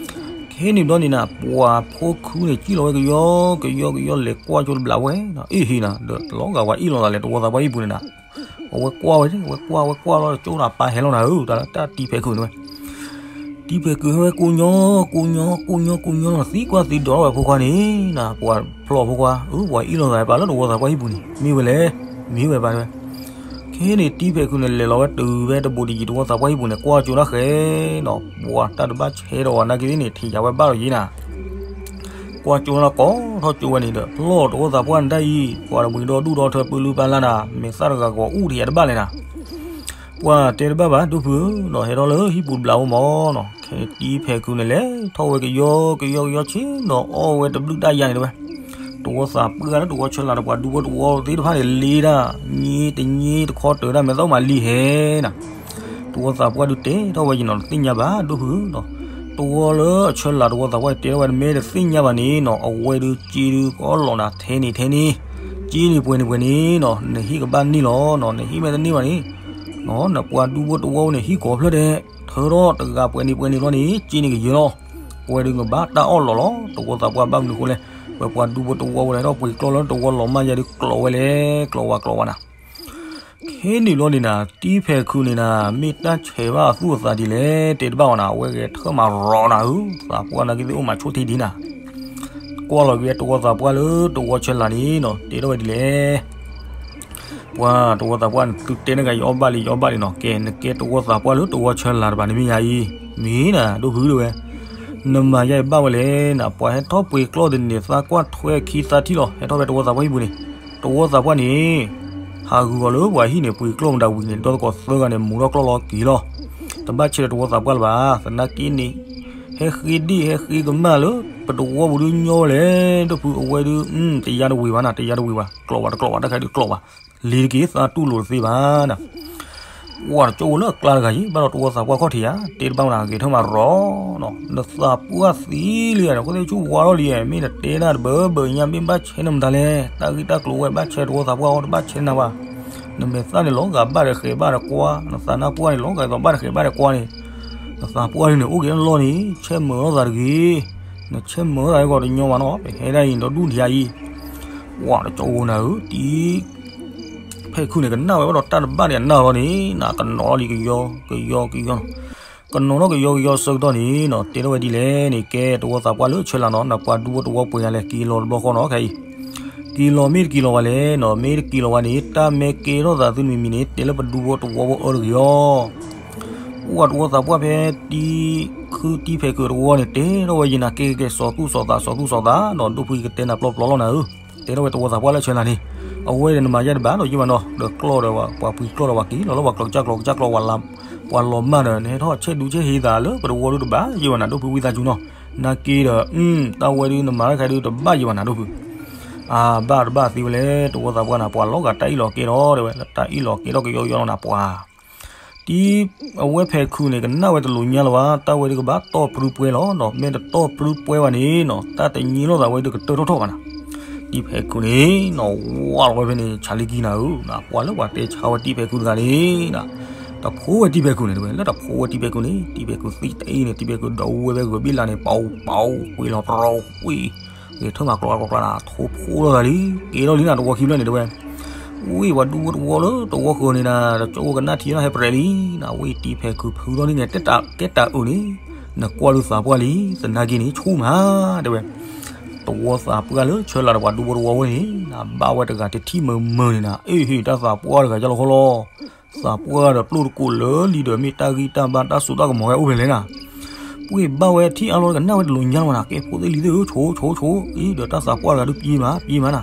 ခဲန့ၣ်ဘျီန့ၣ်နၤ ပှၤဖိခုန့ၣ် ကံၣ်လီၤဝဲကယီကယီကယီ လဲၤကွၢ်ကၠိတဘျီဝဲနီၤ အ့ၣ်ဟ့နၤ ဒီးတလီၤဂာ်ဝဲအ့ၣ်လိာ်သးလဲၣ် တဝီသးပှၢ်ဟံၣ်ပူၤန့ၣ်နၤ အဝဲကွၢ်ဝဲ အဝဲကွၢ် အဝဲကွၢ်လီၤ ကၠိတၢ်ပာ်ဟဲလီၤနၤဧၢ တၢ်လၢတၢ်တံဖဲးခုးန့ၣ်ဝဲ တံဖဲးခုးဟဲဝဲကိးညီ ကိးညီ ကိးညီ ကိးညီနီၤ သံကွၢ်သံဒိးထီၣ်ဝဲဖိခွါန့ၣ်နၤ ပှၤဖျီၣ်ဖိခွါ အၢ ပှၤအ့ၣ်လိာ်သးပာ်လၢတဝီသးပှၢ်ဟံၣ်ပူၤန့ၣ် မ့ၢ်ဝဲလဲၣ် မ့ၢ်ဝဲပာ်တဲဝဲ ခဲန့ၣ်တံဖဲးခုးန့ၣ် လဲၤလီၤဝဲတုၤဖဲတဘိးတယံၤ တဝီသးပှၢ်ဟံၣ်ပူၤန့ၣ် ကွၢ်ကၠိတၢ်ဃဲနီၤ ပှၤတၢ်တဘၣ်ဆဲးဒီးဝဲနာ်က့သ့ၣ်န့ၣ် ထံၣ်ယၤဝဲဘၣ်လီၤယံၤနၤ ကွၢ်ကၠိတၢ်ကိးထီၣ်ကၠိဝဲန့ၣ်ဒီး ဖျီၣ်တဝီသးပှၢ်နတၢ်အံၤ ပှၤတမှံၤဒီဒူၣ်ဒီထၢ ပၢလူပၢ်လၢ်နၤ မဲာ်သၣ်တဂၤဂီၤအူထံၣ်ယၤတဘၣ်လဲၣ်နၤ ပှၤတဲတဘၣ်ဘၣ် ဒိၣ်ဖုဧၢနီၤ ဟဲထီၣ်လၢဟံၣ်ပူၤတဘျီဝဲမးနီၤ ခဲတံဖဲးခုးန့ၣ်လဲၤထီၣ်ဝဲကယီကယီကယီဆ့နီၤ အီၣ်ဝဲတဘျုးတၢ်ယါန့ၣ်တဲဝဲ တဝီသးပှၢ်လၢတဝီဆၢလာ်ဒီးပှၤဒူဖိတဝီသ့ၣ်တဖၣ်န့ၣ် လ့တၢ် ည့တည့တခီတၢၤတၢ် မဲာ်သၣ်မးလံဟဲနၤ တဝီသးပှၢ်ဒုးတဲထီၣ်ဝဲယံၤနီၤ တသ့ၣ်ညါဘၣ် ဒိၣ်ဖုဧၢနီၤ တဝီလၢအဆၢလာ်တဝီသးပှၢ်တဲထီၣ်ဝဲ နမ့ၢ်တသ့ၣ်ညါဘၣ်န့ၣ်နီၤ အဝဲဒုးစ့ဒုးကအီၣ်လီၤနၤ ထဲန့ၣ်ထဲန့ၣ် စ့န့ၣ်ပှဲၤန့ၣ်ပှဲၤန့ၣ်နီၤ နဟံၣ်ကဘၣ်န့ၢ်လီၤနီၤ နဟံၣ်မ့ၢ်တန့ၢ်ဘၣ်န့ၣ် နပှၤဒူဖိတဝီန့ၣ် ဟံၣ်ကိးဖျၢၣ်ဒဲး ထၢထီၣ်တဂၤပှဲၤန့ၣ်ပှဲၤန့ၣ်လီၤန့ၣ် စ့န့ၣ်ကယၢၤလီၤ အဝဲဒုးကဘၣ်တၢ်အီၣ်လီၤလီၤ တဝီသးပှၢ်ဘၣ်မနုၤဃိလဲၣ် ပပှၤဒူဖိတဝီဝဲဒၣ်ဟဲထီၣ်ပှ့ၤကျီၢ်လၢတဝီလီၤမၢ်ယၤဒုးကျိးဝဲလဲၣ် ကျိးဝဲကျိးဝဲနၤ ဟဲနုာ်လီၤန့ၣ်နၤ တံဖဲးခုးန့ၣ်နၤ မ့ၢ်တၢ်ဆဲးဘၣ်အသူၣ်အသးဒ်လဲၣ် တဲတဘၣ်ဝဲနၤ အဝဲဂဲၤထၢၣ်မၤရီၤနၤဧၢ, သးပှၢ်နာ်က့သ့ၣ်အိၣ်မးဆိၣ်ထံဒ်နၤ, ကွၢ်လီၤက့ၤတဝီသးပှၢ်လၢတဝီဆၢလာ်န့ၣ်နီၤ တဲထီၣ်ဝဲဒ်လဲၣ် ပှၤတဝီသးပှၢ်န့ၣ် သုတဲန့ၢ်ဂၤယအီၣ်ဘၣ်လံ ယအီၣ်ဘၣ်လံနီၤ, ကဲ နကဲတဝီသးပှၢ်လၢတဝီဆၢလာ်တဘၣ်န့ၣ်မ့ၢ်ယၤအံၤ, မ့ၢ်နၤ ဒိၣ်ဖုတဲဝဲ, နမၤယဲအံၤဘၣ်ဝဲလဲၣ်နၤ, ပှၤဟဲထီၣ်ပှ့ၤကျီၢ်တန့ၣ် သးကွၢ်ထွဲခံသးထံၣ်လီၤ, ဟဲထီၣ်ဖဲတဝီသးပှၢ်ဟံၣ်ပူၤန့ၣ်, တဝီသးပှၢ်န့ၣ် ဟးဂုာ်အီၤလၢပှၤဟံၣ်န့ၣ် ပှ့ၤကျီၢ်မတၤဝံၤန့ၣ် ဒီသကိးသၢဂၤန့ၣ် မူၤထီၣ်ကျီၢ်လီၤက့ၤလီၤ, တဘၣ်ဆဲးဒီးတဝီသးပှၢ်လၢၤဘၣ်, သနာ်က့န့ၣ် ဟဲဃ့ဒ့ၣ်ဟဲဃ့ကမၢ်လၢ ပတဝီပူၤဒုးညီဝဲလဲၣ်, ဒိၣ်ဖုအဝဲဒုး တယါတဝ့ၤဘၣ်နၤ တယါတဝ့ၤဘၣ်, ကျိးဘၣ်တကျိးဘၣ် တၢ်ခါဒုးကျိးဘၣ်, လ့ၤတက့ၤ သးတူၢ်လိာ်တသ့ဘၣ်နၤ ကွၢ်တကၠိဖိလၢအကျါတဂၤအံၤ ဘၣ်ဒီးတဝီသးပှၢ်ခီၣ်ထံးဧါ, တဲတဘၣ်ဝဲနၤ ဂဲၤထၢၣ်မၤရီၤနီၤ, နသးပှၢ်သံလံဧါ, နခိၣ်သ့ၣ်ဆူၣ်ဝါထီၣ်လံဧါ, မ့ၢ်နတဲဒၣ်တဘၢဘၢညါ မ့ၢ်ဘၣ်ဆဲးနမတၤလဲၣ်, တၢ်ဂ့ၢ်တၢ်ကျိၤဝဲ ဘၣ်ဆဲးတဝီသးပှၢ်အီၤ တဘၣ်ဆဲးနၤဘၣ်, နမဲာ်သၣ်န့ၣ် လီၤဂာ်ဘၣ်ဒီးဃဲးဘၣ်ဒီးကွၢ်, နသးနါပှၢ်န့ၣ် လီၤဂာ်သိးဘၣ်ဒီးဃဲးဘၣ်ဒီးကွၢ်န့ၣ်, နသးပှၢ်ဒုန့ၣ် အိၣ်က့ၤလီၢ်န့ၣ် ဆဲးမုာ်လိာ်သးတဂ့ၤ, နဆဲးမုာ်လိာ်သးဂီၢ်တညီဘၣ်နီၤ, ပဟဲဒၣ်အံၤဒီးဒူၣ်ထံအံၤ ကွၢ်တကၠိဖိနၤဧၢ, တံဖဲးခုးန့ၣ် ကနၣ်ဝဲဘၣ်ဒီးတၢ်တဘၣ်န့ၣ် အနၢ်လီၤန့ၣ် နကနီၤထီၣ်လံကယီကယီကယီနီၤ, ကနီၤထီၣ်ကယီကယီဆၢကတီၢ်န့ၣ်နီၤ, တဲထီၣ်ဝဲဒ်လဲၣ်န့ၣ် ကဲတဝီသးပှၢ်လၢဆၢလာ်နီၤ, နပှၤဒူဖိတဝီပှဲၤဂၤလဲၣ် က့ၤလီၤတဘျီဃီနီၤ, ခဲအံၤ က့ၤလီၤမ့ၢ်တက့ၤလီၤဘၣ်လဲၣ်နီၤ, မ့ၢ်တက့ၤလီၤဘၣ်န့ၣ် တၢ်မ့ၢ်ကဲထီၣ်သးသုနမံၤမံၤန့ၣ် တဲလၢပဒူဖိတဝီဖိအၢတဂ့ၤအီၤ ပှၤတဝီသးပှၢ်ဖဲတံခုတံဖဲးခုးတဝီန့ၣ် တဲထီၣ်ဝဲယနၤ ကဲကဲကဲ စီၤသူၣ်စီၤသး စီၤသူၣ်စီၤသးနီၤ, ဒိၣ်ဖုကတဲနၤပျီပျီလီၤနၤဧၢ, တဲထီၣ်ဝဲတဝီသးပှၢ်လၢဆၢလာ်န့ၣ်, အဝဲဒီးနမၤယဲတဘၣ်ဒီးယဲဘၣ်နီၤ, ဒီးကျီၢ်ဒီးပှၤပှ့ၤကျီၢ်ဒီးပှၤက့ၤလီၤလၢပှၤကျီၢ်ကစၢ်ကျီၢ် ကစၢ်ကျီၢ် ပှၤလီၤမၢ်ဒီး နဟဲထီၣ်ဆဲးဒူဆဲးဟ့သးလၢပတဝီဒုတဘၣ်ယဲဘၣ်နၤ ဒိၣ်ဖုဝံသးစူၤနီၤ, နာ်က့ဒီး တၢ်ဝဲဒုနမၤတၢ်ခဲဒုတဘၣ်ယဲဘၣ်နၤ ဒိၣ်ဖု အဘၣ်တဘၣ်သ့ဝဲလဲၣ်, တဝီသးပှၢ်နၤ ပှၤလီၤဂာ်တၢ်အ့ၣ်လီၤကဲထီၣ်တဲဝဲ, တၢ်အ့ၣ်လီၤကဲထီၣ်ကယီကယီလီၤနၤ ပှၤ တံ အဝဲဖဲးခုးန့ၣ် ကနၣ်ဝဲတလိၤညါလၢၤဘၣ်, တၢ်ဝဲဒုကဘၣ်တီၢ်ပြုၢ်ပှဲၤလီၤနီၤ, မ့ၢ်တတီၢ်ပြုၢ်ပှဲၤဘၣ်န့ၣ်နီၤ တၢ်တညီလိာ်သးဝဲဒုကတၢၢ်ထီၣ်ထီၣ်ဘၣ်နၤ, တံဖဲးခုးန့ၣ်နီၤ ဝါလီၤဝဲဖဲန့ၣ် ဆးလံကံနၤဧၢ, ပှၤလၢပှၤတဲဆါဝဲတံဖဲးခုးတဂၤန့ၣ် တဖိဝဲတံဖဲးခုးန့ၣ်တဲဝဲ, လၢတဖိဝဲတံဖဲးခုးန့ၣ် တံဖဲးခုးသံတအ့ၣ်န့ၣ် တံဖဲးခုးဒီးဝဲဖဲဂုၤဘ့ၣ်လးန့ၣ် ပီပီ ကွံာ်လီၤပြီကွံာ် ဂဲၤထၢၣ်မၤကျီကျီကျီနၤ ထိဖိလိာ်သးလံ, ကဲထီၣ်လံနၤ တဝီခံဖျၢၣ်န့ၣ်တဲဝဲ ဝံၤပှၤဒူဖိတဝီလၢတဝီဃၢၤန့ၣ်နၤ တကၠိဖိကနၣ်ထံနီၤ ဟဲပရဲးလံနၤ, ဝံၤတံဖဲးခုးဖုထီၣ်န့ၣ် ကဲတၢ်အုးန့ၣ် နကွၢ်ဒုးသးပှၢ်လံ, သနာ်က့န့ၣ် ဆိၣ်မး တဲဝဲ, တဝီသးပှၢ်လၢဆၢလာ်ဒီးပှၤဒူဖိတဝီဝဲန့ၣ်နၤ ဘၣ်ဝဲတဂၤတထံၣ်မုာ်မုာ်န့ၣ်နၤ, အ့ၣ်ဟ့ၣ် တၢ်သးပှၢ်တဂၤယါလီၤခီလီၤ, သးပှၢ်ဒီးပျိၢ်တကိးလၢလံဒီး မ့ၢ်တၢ်ဂံၢ်တၢ်ဘါတၢ်စိတၢ်ကမီၤဝဲအိၣ်ဖဲလဲၣ်နၤ ပှ့ၤဘၣ်ဝဲထံၣ်အါလီၤကနၣ်ဝဲတလိၤညါလီၤနၤ, ကဲဖိသ့ၣ်လံၤသ့ၣ်ဧၢ ဆိဆိဆိ အံၤဒီးတၢ်သးပှၢ်တဂၤဒုးပျံၤမး ပျံၤမးနၤ,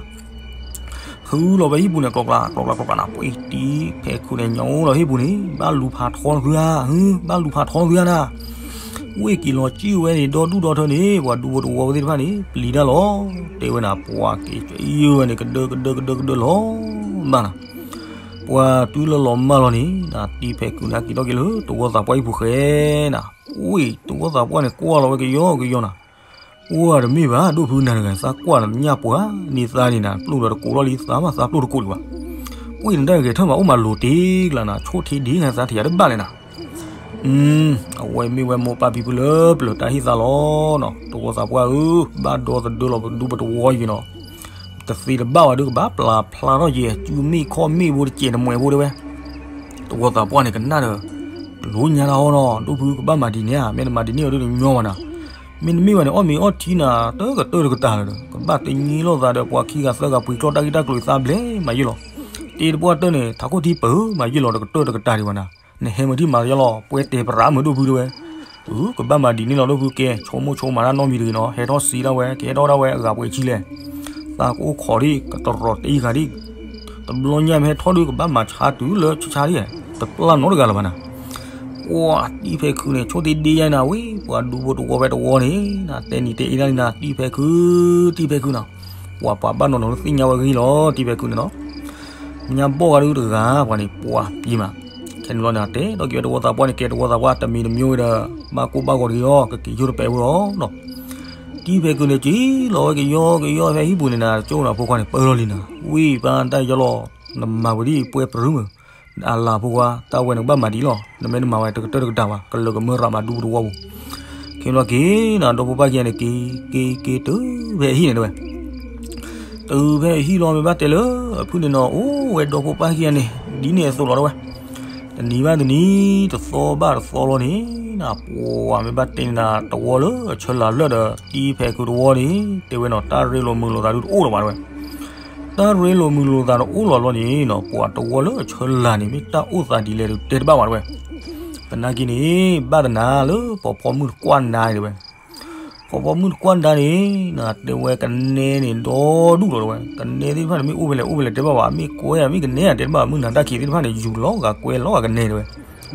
ဟုလီၤဝဲဟံၣ်ပူၤန့ၣ် ကျီကျီကျီကျီနၤ, ပှ့ၤတံဖဲးခုးန့ၣ် ညီလီၤဟံၣ်ပူၤန့ၣ် ဘၣ်လူၤဖးထီနသုဧါ, ဟု ဘၣ်လူၤဖးထီနသုဧါနၤ, ဝ့ၢ်က့ၤလီၤစံၣ်ဝဲန့ၣ် ဒီဒူၣ်ဒီထၢန့ၣ် ပှၤဒူဖိတဝီဝဲသ့ၣ်တဖၣ်န့ၣ် ပျံၤတၢ်လီၤ, တဲဝဲနၤ ပှၤက့ၤကယုၢ်ဝဲန့ၣ် ကဒၢကဒၢကဒၢကဒၢလီၤမၢ်နၤ ပှၤတုၤလၢလီၤမၢ်လီၤန့ၣ် တံဖဲးခုးန့ၣ် က့ၤထီၣ်က့ၤလၢတဝီသးပှၢ်ဟံၣ်ပူၤဃဲနၤ, ဝ့ၢ်တဝီသးပှၢ်န့ၣ် ကွၢ်လီၤဝဲကယီကယီနၤ, အိၣ်တမ့ၢ်ဘၣ် ဒိၣ်ဖုနၤတဂၤ သးကွၢ်နညၣ်ပှၤန့ၣ်သးန့ၣ်နၤ ပျိၢ်ဒီးတကိးထီၣ်လံ သးမးသးပျိၢ်တကိးလံဘၣ်, ဝ့ၢ်နတၢ်ဂဲၤထၢၣ်မးအိၣ်မးလိၤတ့ၢ်ကျါနၤ ဆိၣ်ထံဒ်နၤ သးထံၣ်ယၤတဘၣ်လဲၣ်နၤ အဝဲမ့ၢ်ဝဲမိၢ်ပၢ်ဖံဖုလၢပျၢၤတၢ်ဟ့ၣ်သးလီၤနီၤ, တဝီသးပှၢ်ဧၢ, ဘၣ်ဒီသဒၢလီၤပဒူပတဝီယံၤနီၤ, တသ့တဘၣ်ဘၣ်ဒုးကဘၣ်ပျၢ်ဖျါထီၣ်ယဲၤ စုမ့ၣ်ခီၣ်မ့ၣ်ဘိတစဲးတမှဲးဘိတဲဝဲ, တဝီသးပှၢ်န့ၣ်ကနၣ်ဒီး တလိညါတၢ်အီၤနီၤ, ဒိၣ်ဖုကဘၣ်မၤဒ်န့ၣ်ဧါ, မ့ၢ်နမၤဒ်န့ၣ်အီၤဒုးတညီဘၣ်နၤ, မ့တမ့ၢ်ဘၣ်န့ၣ် အီၣ်မ့ၤအီထံနၤ တကတၢၢ်တကတၢၢ်လၢၤဒီး ကဘၣ်တညီလိာ်သးဒီးပှၤခံဂၤသၢဂၤပှ့ၤကျီၢ်တၢ်ဂ့ၢ်တၢ်ကျိၤသးဘျဲၣ်မးယံာ်လီၤ, တ့တပှၢ်တၢၢ်န့ၣ် ထးခိၣ်ထံပၢၢ်မးယံာ်လီၤ တကတၢၢ်တကတၢၢ်ဒံးဘၣ်နၤ, နဟဲမုၢ်ထံၣ်မၤလၢယလီၤ ပှဲၤတဲပရးမုၢ်ဒိၣ်ဖုတဲဝဲ, အု ကဘၣ်မၤဒ်န့ၣ်လီၤ ဒိၣ်ဖုကဲ ဆိကမိၣ်ဆိကမးတၢ်နီတမံၤတဂ့ၤနီၤ, ဟဲထီၣ်စံးဒၣ်ဝဲ ကဟဲထီၣ်ဒၣ်ဝဲအဂၤပှဲၤဆံလဲၣ်, သးကအိၣ်ခိးဒံး ကတရီးတ့ဂၤဒံး, တဘျီညါမ့ၢ်ဟဲထီၣ်ဒုး ကဘၣ်မၤဆါတုၤလၢဆါဆါဒံး, တပျၢ်နီတဂၤလၢၤဘၣ်နၤ, ကွၢ်တံဖဲးခုးန့ၣ် ဆိၣ်သ့ဒ့ယါနၤဝံၤ ပှၤဒူဖိတဝီဖဲတဝီန့ၣ် နတဲနံၤတဲအ့ၣ်ဒၣ်န့ၣ်နၤ တံဖဲးခုး တံဖဲးခုးနီၤ, ပှၤပှၤဘၣ်နီၤနီၤလၢသ့ၣ်ညါဝဲဂ့ၤလီၤ တံဖဲးခုးန့ၣ်နီၤ ညါဘီၣ်ဂၤဒုတဂၤ ပှၤန့ၣ် ပှၤပျံၤမး, ခဲန့ၣ်ဘျီန့ၣ် တဲဒီးက့ၤဝဲတဝီသးပှၢ်န့ၣ် ကဲတဝီသးပှၢ်တမံၤတမံၤဝဲဒီး ဘၣ်ကိၢ်ဘၣ်ဂီၤတဂ့ၤအီၤ ကက့ၤယိၣ်တပဲာ်ဝဲလီၤနီၤ, တံဖဲးခုးန့ၣ်က့ၤလီၤဝဲကယီကယီဖဲဟံၣ်ပူၤန့ၣ်နၤ ကၠိနၤဖိခွါန့ၣ် ပၢလီၤလံနၤ, ဝံၤပၢ်တၢ်ယီလီၤ, နမၤဝဲဒ်ပှဲၤပရုမုၢ်, အလၤဖိခွါ တၢ်ဝဲန့ၣ်ကဘၣ်မၤဒ်လီၤ, နမ့ၢ်နမၤဝဲတကတၢၢ်တကတၢၢ်ဘၣ် ကလၢာ်ကမၢရးမၤဒူပတဝီပူၤ, ခဲန့ၣ်ဘျီက့ၤနၤ ဒီဖိပၢ်ခံဂၤန့ၣ် က့ၤက့ၤက့ၤတုၤဖဲအဟံၣ်န့ၣ်တဲဝဲ တုၤဖဲအဟံၣ်လီၤ မ့ၢ်ဘၣ်တဲလၢ အဖုၣ်န့ၣ်နီၤ အိၣ်ဝဲဒီဖိပၢ်ခံဂၤန့ၣ် ဒ်န့ၣ်အသိးလီၤတဲဝဲ. တနံၤဘၣ်တနံၤ တသီဘၣ်တသီလီၤန့ၣ် ပှၤမ့ၢ်ဘၣ်တဲန့ၣ် တဝီလၢအဆၢလၢ်လၢာ်ဒီး တံၤဖဲးခုတဝီန့ၣ် တဲဝဲနီၤ တၢ်ရ့လိာ်မုာ်လိာ်သးဒုးတအိၣ်လၢၤဘၣ်တဲဝဲ. တၢ်ရ့လိာ်မုာ်လိာ်သးတအိၣ်လၢၤဘၣ်လီၤန့ၣ်နီၤ ပှၤတဝီလၢအဆၢလၢ်န့ၣ် မ့ၢ်တၢ်အိၣ်သးဒ်လဲၣ်ဒုးတဲတဘၣ်ဘၣ်တဲဝဲ. သနာ်က့န့ၣ် ဘၣ်သနာ်လၢပှၤဖီမုၢ်တကွၢ်နါန့ၣ်တဲဝဲ. ပှၤဖီမုၢ်တကွၢ်နါန့ၣ် တဲဝဲကနဲန့ၣ်ဒီဒူၣ်လီၤတဲဝဲ. ကနဲသ့ၣ်တဖၣ်န့ၣ် မ့ၢ်အိၣ်ဖဲလဲၣ်အိၣ်ဖဲလဲၣ်တဲဘၣ်ဘၣ် မ့ၢ်ကွဲဧါ မ့ၢ်ကနဲဧါ တဲတဘၣ် မုၢ်နၤတၢ်ခံးသ့ၣ်တဖၣ်န့ၣ် ယူၤလီၤဂာ်ကွဲလီၤဂာ်ကနဲတဲဝဲ.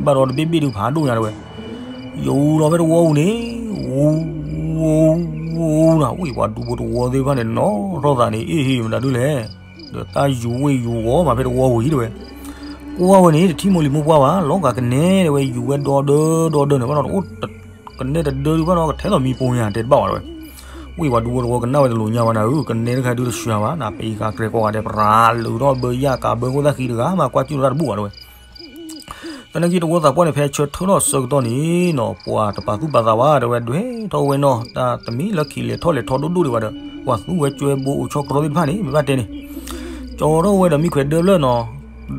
ဘၣ်ဒီးတဘ့ၣ်ဘ့ၣ်ဒုးဖးဒိၣ်ညါတဲဝဲ. ယူၤလီၤဖဲတဝီပူၤန့ၣ် ဝူ ဝူ ဝူနၤ ဝံၣ်ပှၤဒူဖိတဝီသ့ၣ်တဖၣ်န့ၣ် နီၢ်ထီၣ်သးန့ၣ် အ့ၣ်ဟ့ၣ်မတၤဒုလဲၣ်. ဒီးတၢ်ယူၤဝ့ၢ်ယူၤဝီၤမးဖဲတဝီပူၤအံၤတဲဝဲ. ကွၢ်ဝဲန့ၣ် တထံၣ်မိၢ်လံၤမိၢ်ပှၢ်ဘၣ် လီၤဂာ်ကနဲတဲဝဲ ယူၤဝဲဒီဒၢဒီဒၢန့ၣ် ဘၣ်ဒီးတအိၣ် ကနဲတဒၢဒုးဘၣ်ဒီး ကထဲသိးမံပိာ်ညါတဲတဘၣ်ဘၣ်တဲဝဲ. ဝံၣ်ပှၤဒူဖိတဝီကနၣ်ဝဲတလိၤညါဘၣ်နၤဧၢ ကနဲတခါဒုးတဆှၤဘၣ် နပှၤကါကြဲၤကိးဂၤဒဲး ပြၤလုာ်ထီၣ်ဘၢယၣ်ကးဘၢဃိၣ်သၣ်ဃံတဂၤမး ကွၢ်ကၠိၣ်တၢ်တဘူၣ်ဘၣ်တဲဝဲ. သနာ်က့တဝီသးပှၢ်န့ၣ် ဖဲဆၢထၢၣ်ထီၣ်ဆၢကတီၢ်န့ၣ်နီၤ ပှၤတပာ်သူၣ်ပာ်သးဘၣ်တဲဝဲ ဒွဲၣ်ထီၣ်ဝဲနီၤ တၢ်တမ့ၢ်လၢခံလဲၤထီၣ်လဲၤထီဒိၣ်ဒိၣ်ဒံးဘၣ်ဒီး ပှၤသူဝဲကၠွဲဘိအိၣ်ဆီတြီသ့ၣ်တဖၣ်န့ၣ် မ့ၢ်ဘၣ်တဲန့ၣ် ကၠီထီၣ်ဝဲဒီးမံခွဲးဒၢဖျၢၣ်နီၤ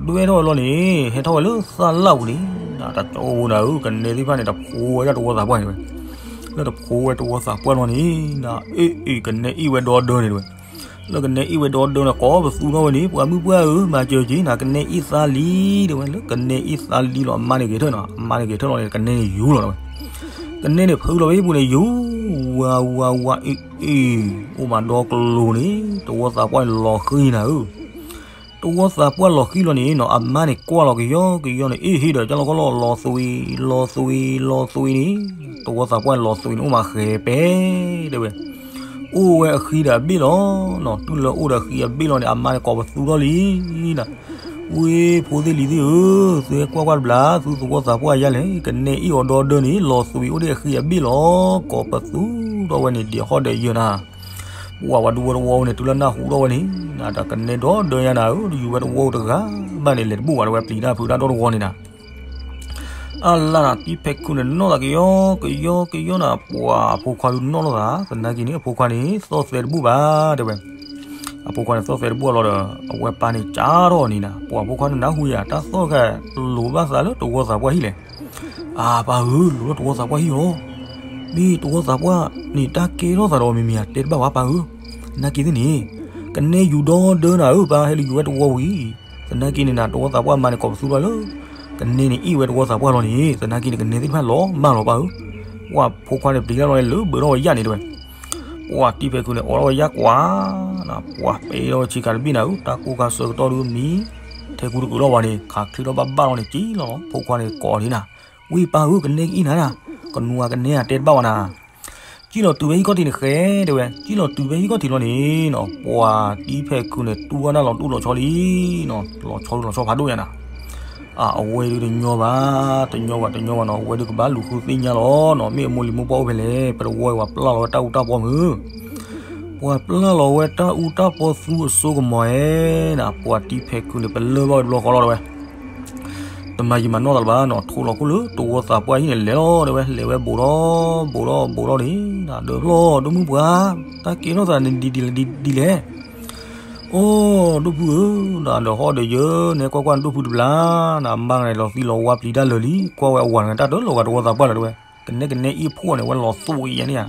ဒွဲၣ်ထီၣ်ဝဲလီၤန့ၣ် ဟဲထီၣ်ဝဲလၢသၣ်လၣ်ပူၤန့ၣ် တၢ်ကၠီအိၣ်နၤဧၢ ကနဲသ့ၣ်တဖၣ်န့ၣ် တဖိဝဲဒၣ်တဝီသးပှၢ်န့ၣ်ဝဲ. လၢတဖိဝဲတဝီသးပှၢ်လီၤန့ၣ် အ့ၣ်အ့ၣ် ကနဲအ့ၣ်ဝဲဒီဒၢန့ၣ်တဲဝဲ. လၢကနဲအ့ၣ်ဝဲဒီဒၢန့ၣ် ကိးပသူထီၣ်ဝဲန့ၣ် ပှၤမုၣ်ပှၢ်ဧၢ မၤစၢၤက့ၤ နကနဲအ့ၣ်သါလံတဲဝဲ. လၢကနဲအ့ၣ်သါလံလီၤ အမါန့ၣ်ဂဲၤထၢၣ်နီၤ အမါန့ၣ်ဂဲၤထၢၣ်လီၤန့ၣ် ကနဲန့ၣ်ယူၤလီၤတဲဝဲ. ကနဲန့ၣ်ဖုလီၤဖဲပူၤန့ၣ် ယူၤ ဝါဝါဝါ အ့ၣ်အ့ၣ် အိၣ်မးဒီကလိၤန့ၣ် တဝီသးပှၢ်န့ၣ်လီၤဃံၤနၤဧၢ. တဝီသးပှၢ်လီၤဃံၤလီၤန့ၣ်နီၤ အမါန့ၣ်ကွၢ်လီၤကယီကယီန့ၣ် အ့ၣ်ဟ့ၣ်ဒီးကၢ်လီၤကီၢ်လီၤ လီၤသွံ လီၤသွံန့ၣ် တဝီသးပှၢ်လီၤသွံန့ၣ် အိၣ်မးဃဲၤပဲတဲဝဲ. အိၣ်ဝဲအဃံဒီးအဘ့ၣ်လီၤနီၤ တုၤလၢအိၣ်ဒီးအဃံအဘ့ၣ်လီၤန့ၣ် အမါန့ၣ်ကိးပသူထီၣ်လံနၤ. ဝ့ၢ်ဖိသ့ၣ်လံၤသ့ၣ်ဧၢ, သုဟဲကွၢ်ကွၢ်တဘျီ သုသဝီသးပှၢ်ယါလဲၣ်, ကနဲအ့ၣ်အီၤဒီဒၢန့ၣ် လီၤသွံးအိၣ်ဒံးအဃံအဘ့ၣ်လီၤ. ကိးပသူထီၣ်ဝဲန့ၣ် ဒံးဟီၣ်ဒီးယၢၤနၤ, ပှၤဝဲဒူဝဲတဝီန့ၣ် တုၤလၢနၢ်ဟူထီၣ်ဝဲန့ၣ် နတၢ်ကနဲဒီဒၢယါနၤဧၢ, ယူၤဝဲတဝီတဂၤဘၣ်န့ၣ် လဲၤတဘူၣ်ဘၣ် တဝဲပျံၤတၢ်ဖုးတၢ်ဒီတဝီန့ၣ်နၤ အလၢနၤ တံၤဖဲးခုန့ၣ် နီၢ်သးကယီကယီကယီနၤ, ပှၤအဖိခွါဒုးနီၢ်လိာ်သး, သနာ်က့န့ၣ် အဖိခွါန့ၣ် သီၣ်သဲးတဘူၣ်ဘၣ် တဲဝဲ. အဖိခွါန့ၣ် သီၣ်သဲးတဘူၣ်အလီၢ်ဒီး အဝဲပၢ်န့ၣ် ကးထီၣ်န့ၣ်နၤ, ပှၤအဖိခွါန့ၣ် နၢ်ဟူယၤ တၢ်သီၣ်တခါ လိၤဘၣ်သးလၢတဝီသးပှၢ်ဟံၣ်လဲၣ်. အၢ ပၢ်ဧၢ, လိၤလၢတဝီသးပှၢ်ဟံၣ်လီၤ. မ့ၢ်တဝီသးပှၢ်န့ၣ် တၢ်ကဲထီၣ်သးဒီးမံၤမံၤဧါ, တဲတဘၣ်ဝဲပၢ်ဧၢ. သနာ်က့သ့ၣ်န့ၣ် ကနဲယူၤဒီဒၢနၤဧၢ, ပၢ်ဟဲလၢယူၤဝဲတဝီဝံၤ သနာ်က့န့ၣ်နၤ တဝီသးပှၢ်မါန့ၣ် ကိးပသူထီၣ်လၢ ကနဲန့ၣ်အ့ၣ်ဝဲတဝီသးပှၢ်လီၤန့ၣ်, သနာ်က့န့ၣ် ကနဲသ့ၣ်တဖၣ်လီၤမၢ်လီၤပၢ်ဧၢ. ပှၤဖိခွါန့ၣ်ပျံၤတၢ်လီၤန့ၣ် လၢဘၢထီၣ်ဝဲယၣ်န့ၣ်တဲဝဲ. ပှၤတံၤဖဲးခုန့ၣ် အိးထီၣ်ဝဲယၣ်ကွၢ်, ပှၤပဲထီၣ်ဝဲဆံးခါတဘ့ၣ်နၤဧၢ, တၢ်ကိၢ်ခါဆၢကတီၢ်ဒုးမံ, ထဲကူတကုးလီၤဝဲန့ၣ် ခးချ့ထီၣ်ဘၣ်ဘၣ်လီၤန့ၣ် ကံလီၤလီၤ. ဖိခွါန့ၣ်ကိးန့ၣ်နၤ, ဝံၢ်ပၢ်ဧၢ ကနဲကအ့ၣ်နၤနၤ, ကနူၤအကနဲဧါ တဲတဘၣ်ဝဲနၤ ကံၣ်လီၤတုၤဖဲဟံၣ်ခီၣ်ထံးန့ၣ်ဃဲ တဲဝဲ, ကံၣ်လီၤတုၤဖဲဟံၣ်ခီၣ်ထံးလီၤန့ၣ်နီၤ, ပှၤတံၤဖဲးခုန့ၣ် တူၢ်ဝဲနၢ်လီၤတူၢ်လီၤဆီလံနီၤ, လီၤဆီဒုးလီၤဆီဖးဒိၣ်ညါနၤ. အဝဲဒုးတညီဘၣ်, တညီဘၣ် တညီဘၣ်နီၤ, အဝဲဒုးကဘၣ်လူၤဃုသ့ၣ်ညါလီၤနီၤ, မ့ၢ်အမိၢ်လံၤမိၢ်ပှၢ်အိၣ်ဖဲလဲၣ်, ပတဝီပှၤပျၢ်လီၤဝဲတၢ်အူတၢ်ပီမုၢ် ပှၤပျၢ်လီၤဝဲတၢ်အူတၢ်ပီသူအစိကမီၤဧဲနၤ, ပှၤတံၤဖဲးခုန့ၣ် ပလၢၢ်ဘၣ်ဝဲတဘျီဃီလီၤတဲဝဲ. တမၤယံာ်မၤနီၢ်သးလၢၤဘၣ်နီၤ, ထိးလီၤခိၣ်လၢတဝီသးပှၢ်ဟံၣ်န့ၣ်လဲၤလီၤတဲဝဲ, လဲၤဝဲဘူးဒီး ဘူးဒီး ဘူးဒီးန့ၣ်, ဒၢဖျီၣ် ဒိၣ်မုၢ်ပှၢ်, တၢ်ကဲထီၣ်သးန့ၣ်ဒ်လဲၣ်, အိ ဒိၣ်ဖုဧၢ, ဒီးဟီၣ်ဒီးယၢၤ နကွၢ်ကွၢ်နဒိၣ်ဖုတဘျီ, နမါန့ၣ်လီၤသံလီၤဝါပျံၤတၢ်လၢာ်လံ, ကွၢ်ဝဲအဝၤတဂၤတၢ်တလီၤဂာ်တဝီသးပှၢ်လၢၤတဲဝဲ, ကနဲကနဲအ့ၣ်ဖှီၣ်န့ၣ် ဝဲလီၤသိးအံၤယါန့ၣ်ဧါ,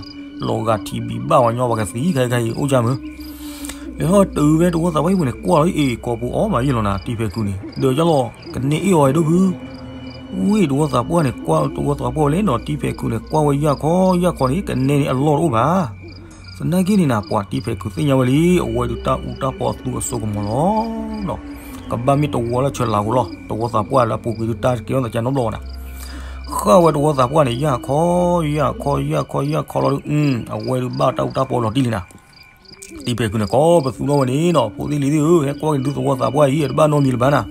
လီၤဂာ်ထံးဘံးဘၣ်ဝဲညီပှၤကသံခဲခါအံၤ အိၣ်ကၢ်မုၢ် လဲၤထီၣ်တုၤဖဲတဝီသးပှၢ်ဟံၣ်ပူၤန့ၣ် ကွၢ်လီၤအ့ၣ် ကိးပူၤအီၣ်မးယဲၢ်လီၤနၤ, တံၤဖဲးခုန့ၣ် ဒၢးယလီၤ, ကနဲအ့ၣ်အီၤဒိၣ်ဖု, ဝံၢ်တဝီသးပှၢ်န့ၣ် ကွၢ်တဝီသးပှၢ်ဝဲလဲၣ်နီၤ, တံၤဖဲးခုန့ၣ် ကွၢ်ဝဲယၢ်ခီယၢ်ခီန့ၣ် ကနဲန့ၣ်အလီၢ်တအိၣ်ဘၣ်. သနာ်က့န့ၣ်နၤ ပှၤတံၤဖဲးခုသ့ၣ်ညါဝဲလံ, အဝဲဒုးတၢ်အူတၢ်ပီသူအစိကမီၤလီၤ. ကဘၣ်မ့ၢ်တဝီလၢဆၢလၤဧိၤလီၤ, တဝီသးပှၢ်လၢအပူၤကွံာ်ဒုးတၢ်ကဲထီၣ်သးကၢနီတဘျီဘၣ်နၤ, ဃၣ်ဝဲတဝီသးပှၢ်န့ၣ် ယၢ်ခီ ယၢ်ခီ ယၢ်ခီ ယၢ်ခီလီၤဒုး, အဝဲဒုးဘၣ်တၢ်အူတၢ်ပီလီၤတံၢ်လံနၤ. တံၤဖဲးခုန့ၣ် ကိးပသူထီၣ်ဝဲန့ၣ်နီၤ, ဖိသ့ၣ်လံၤသ့ၣ်ဧၢ, ဟဲကွၢ်က့ၤဒုးသဝီသးပှၢ်အံၤ တဘၣ်နီတမံၤလၢၤဘၣ်နၤ.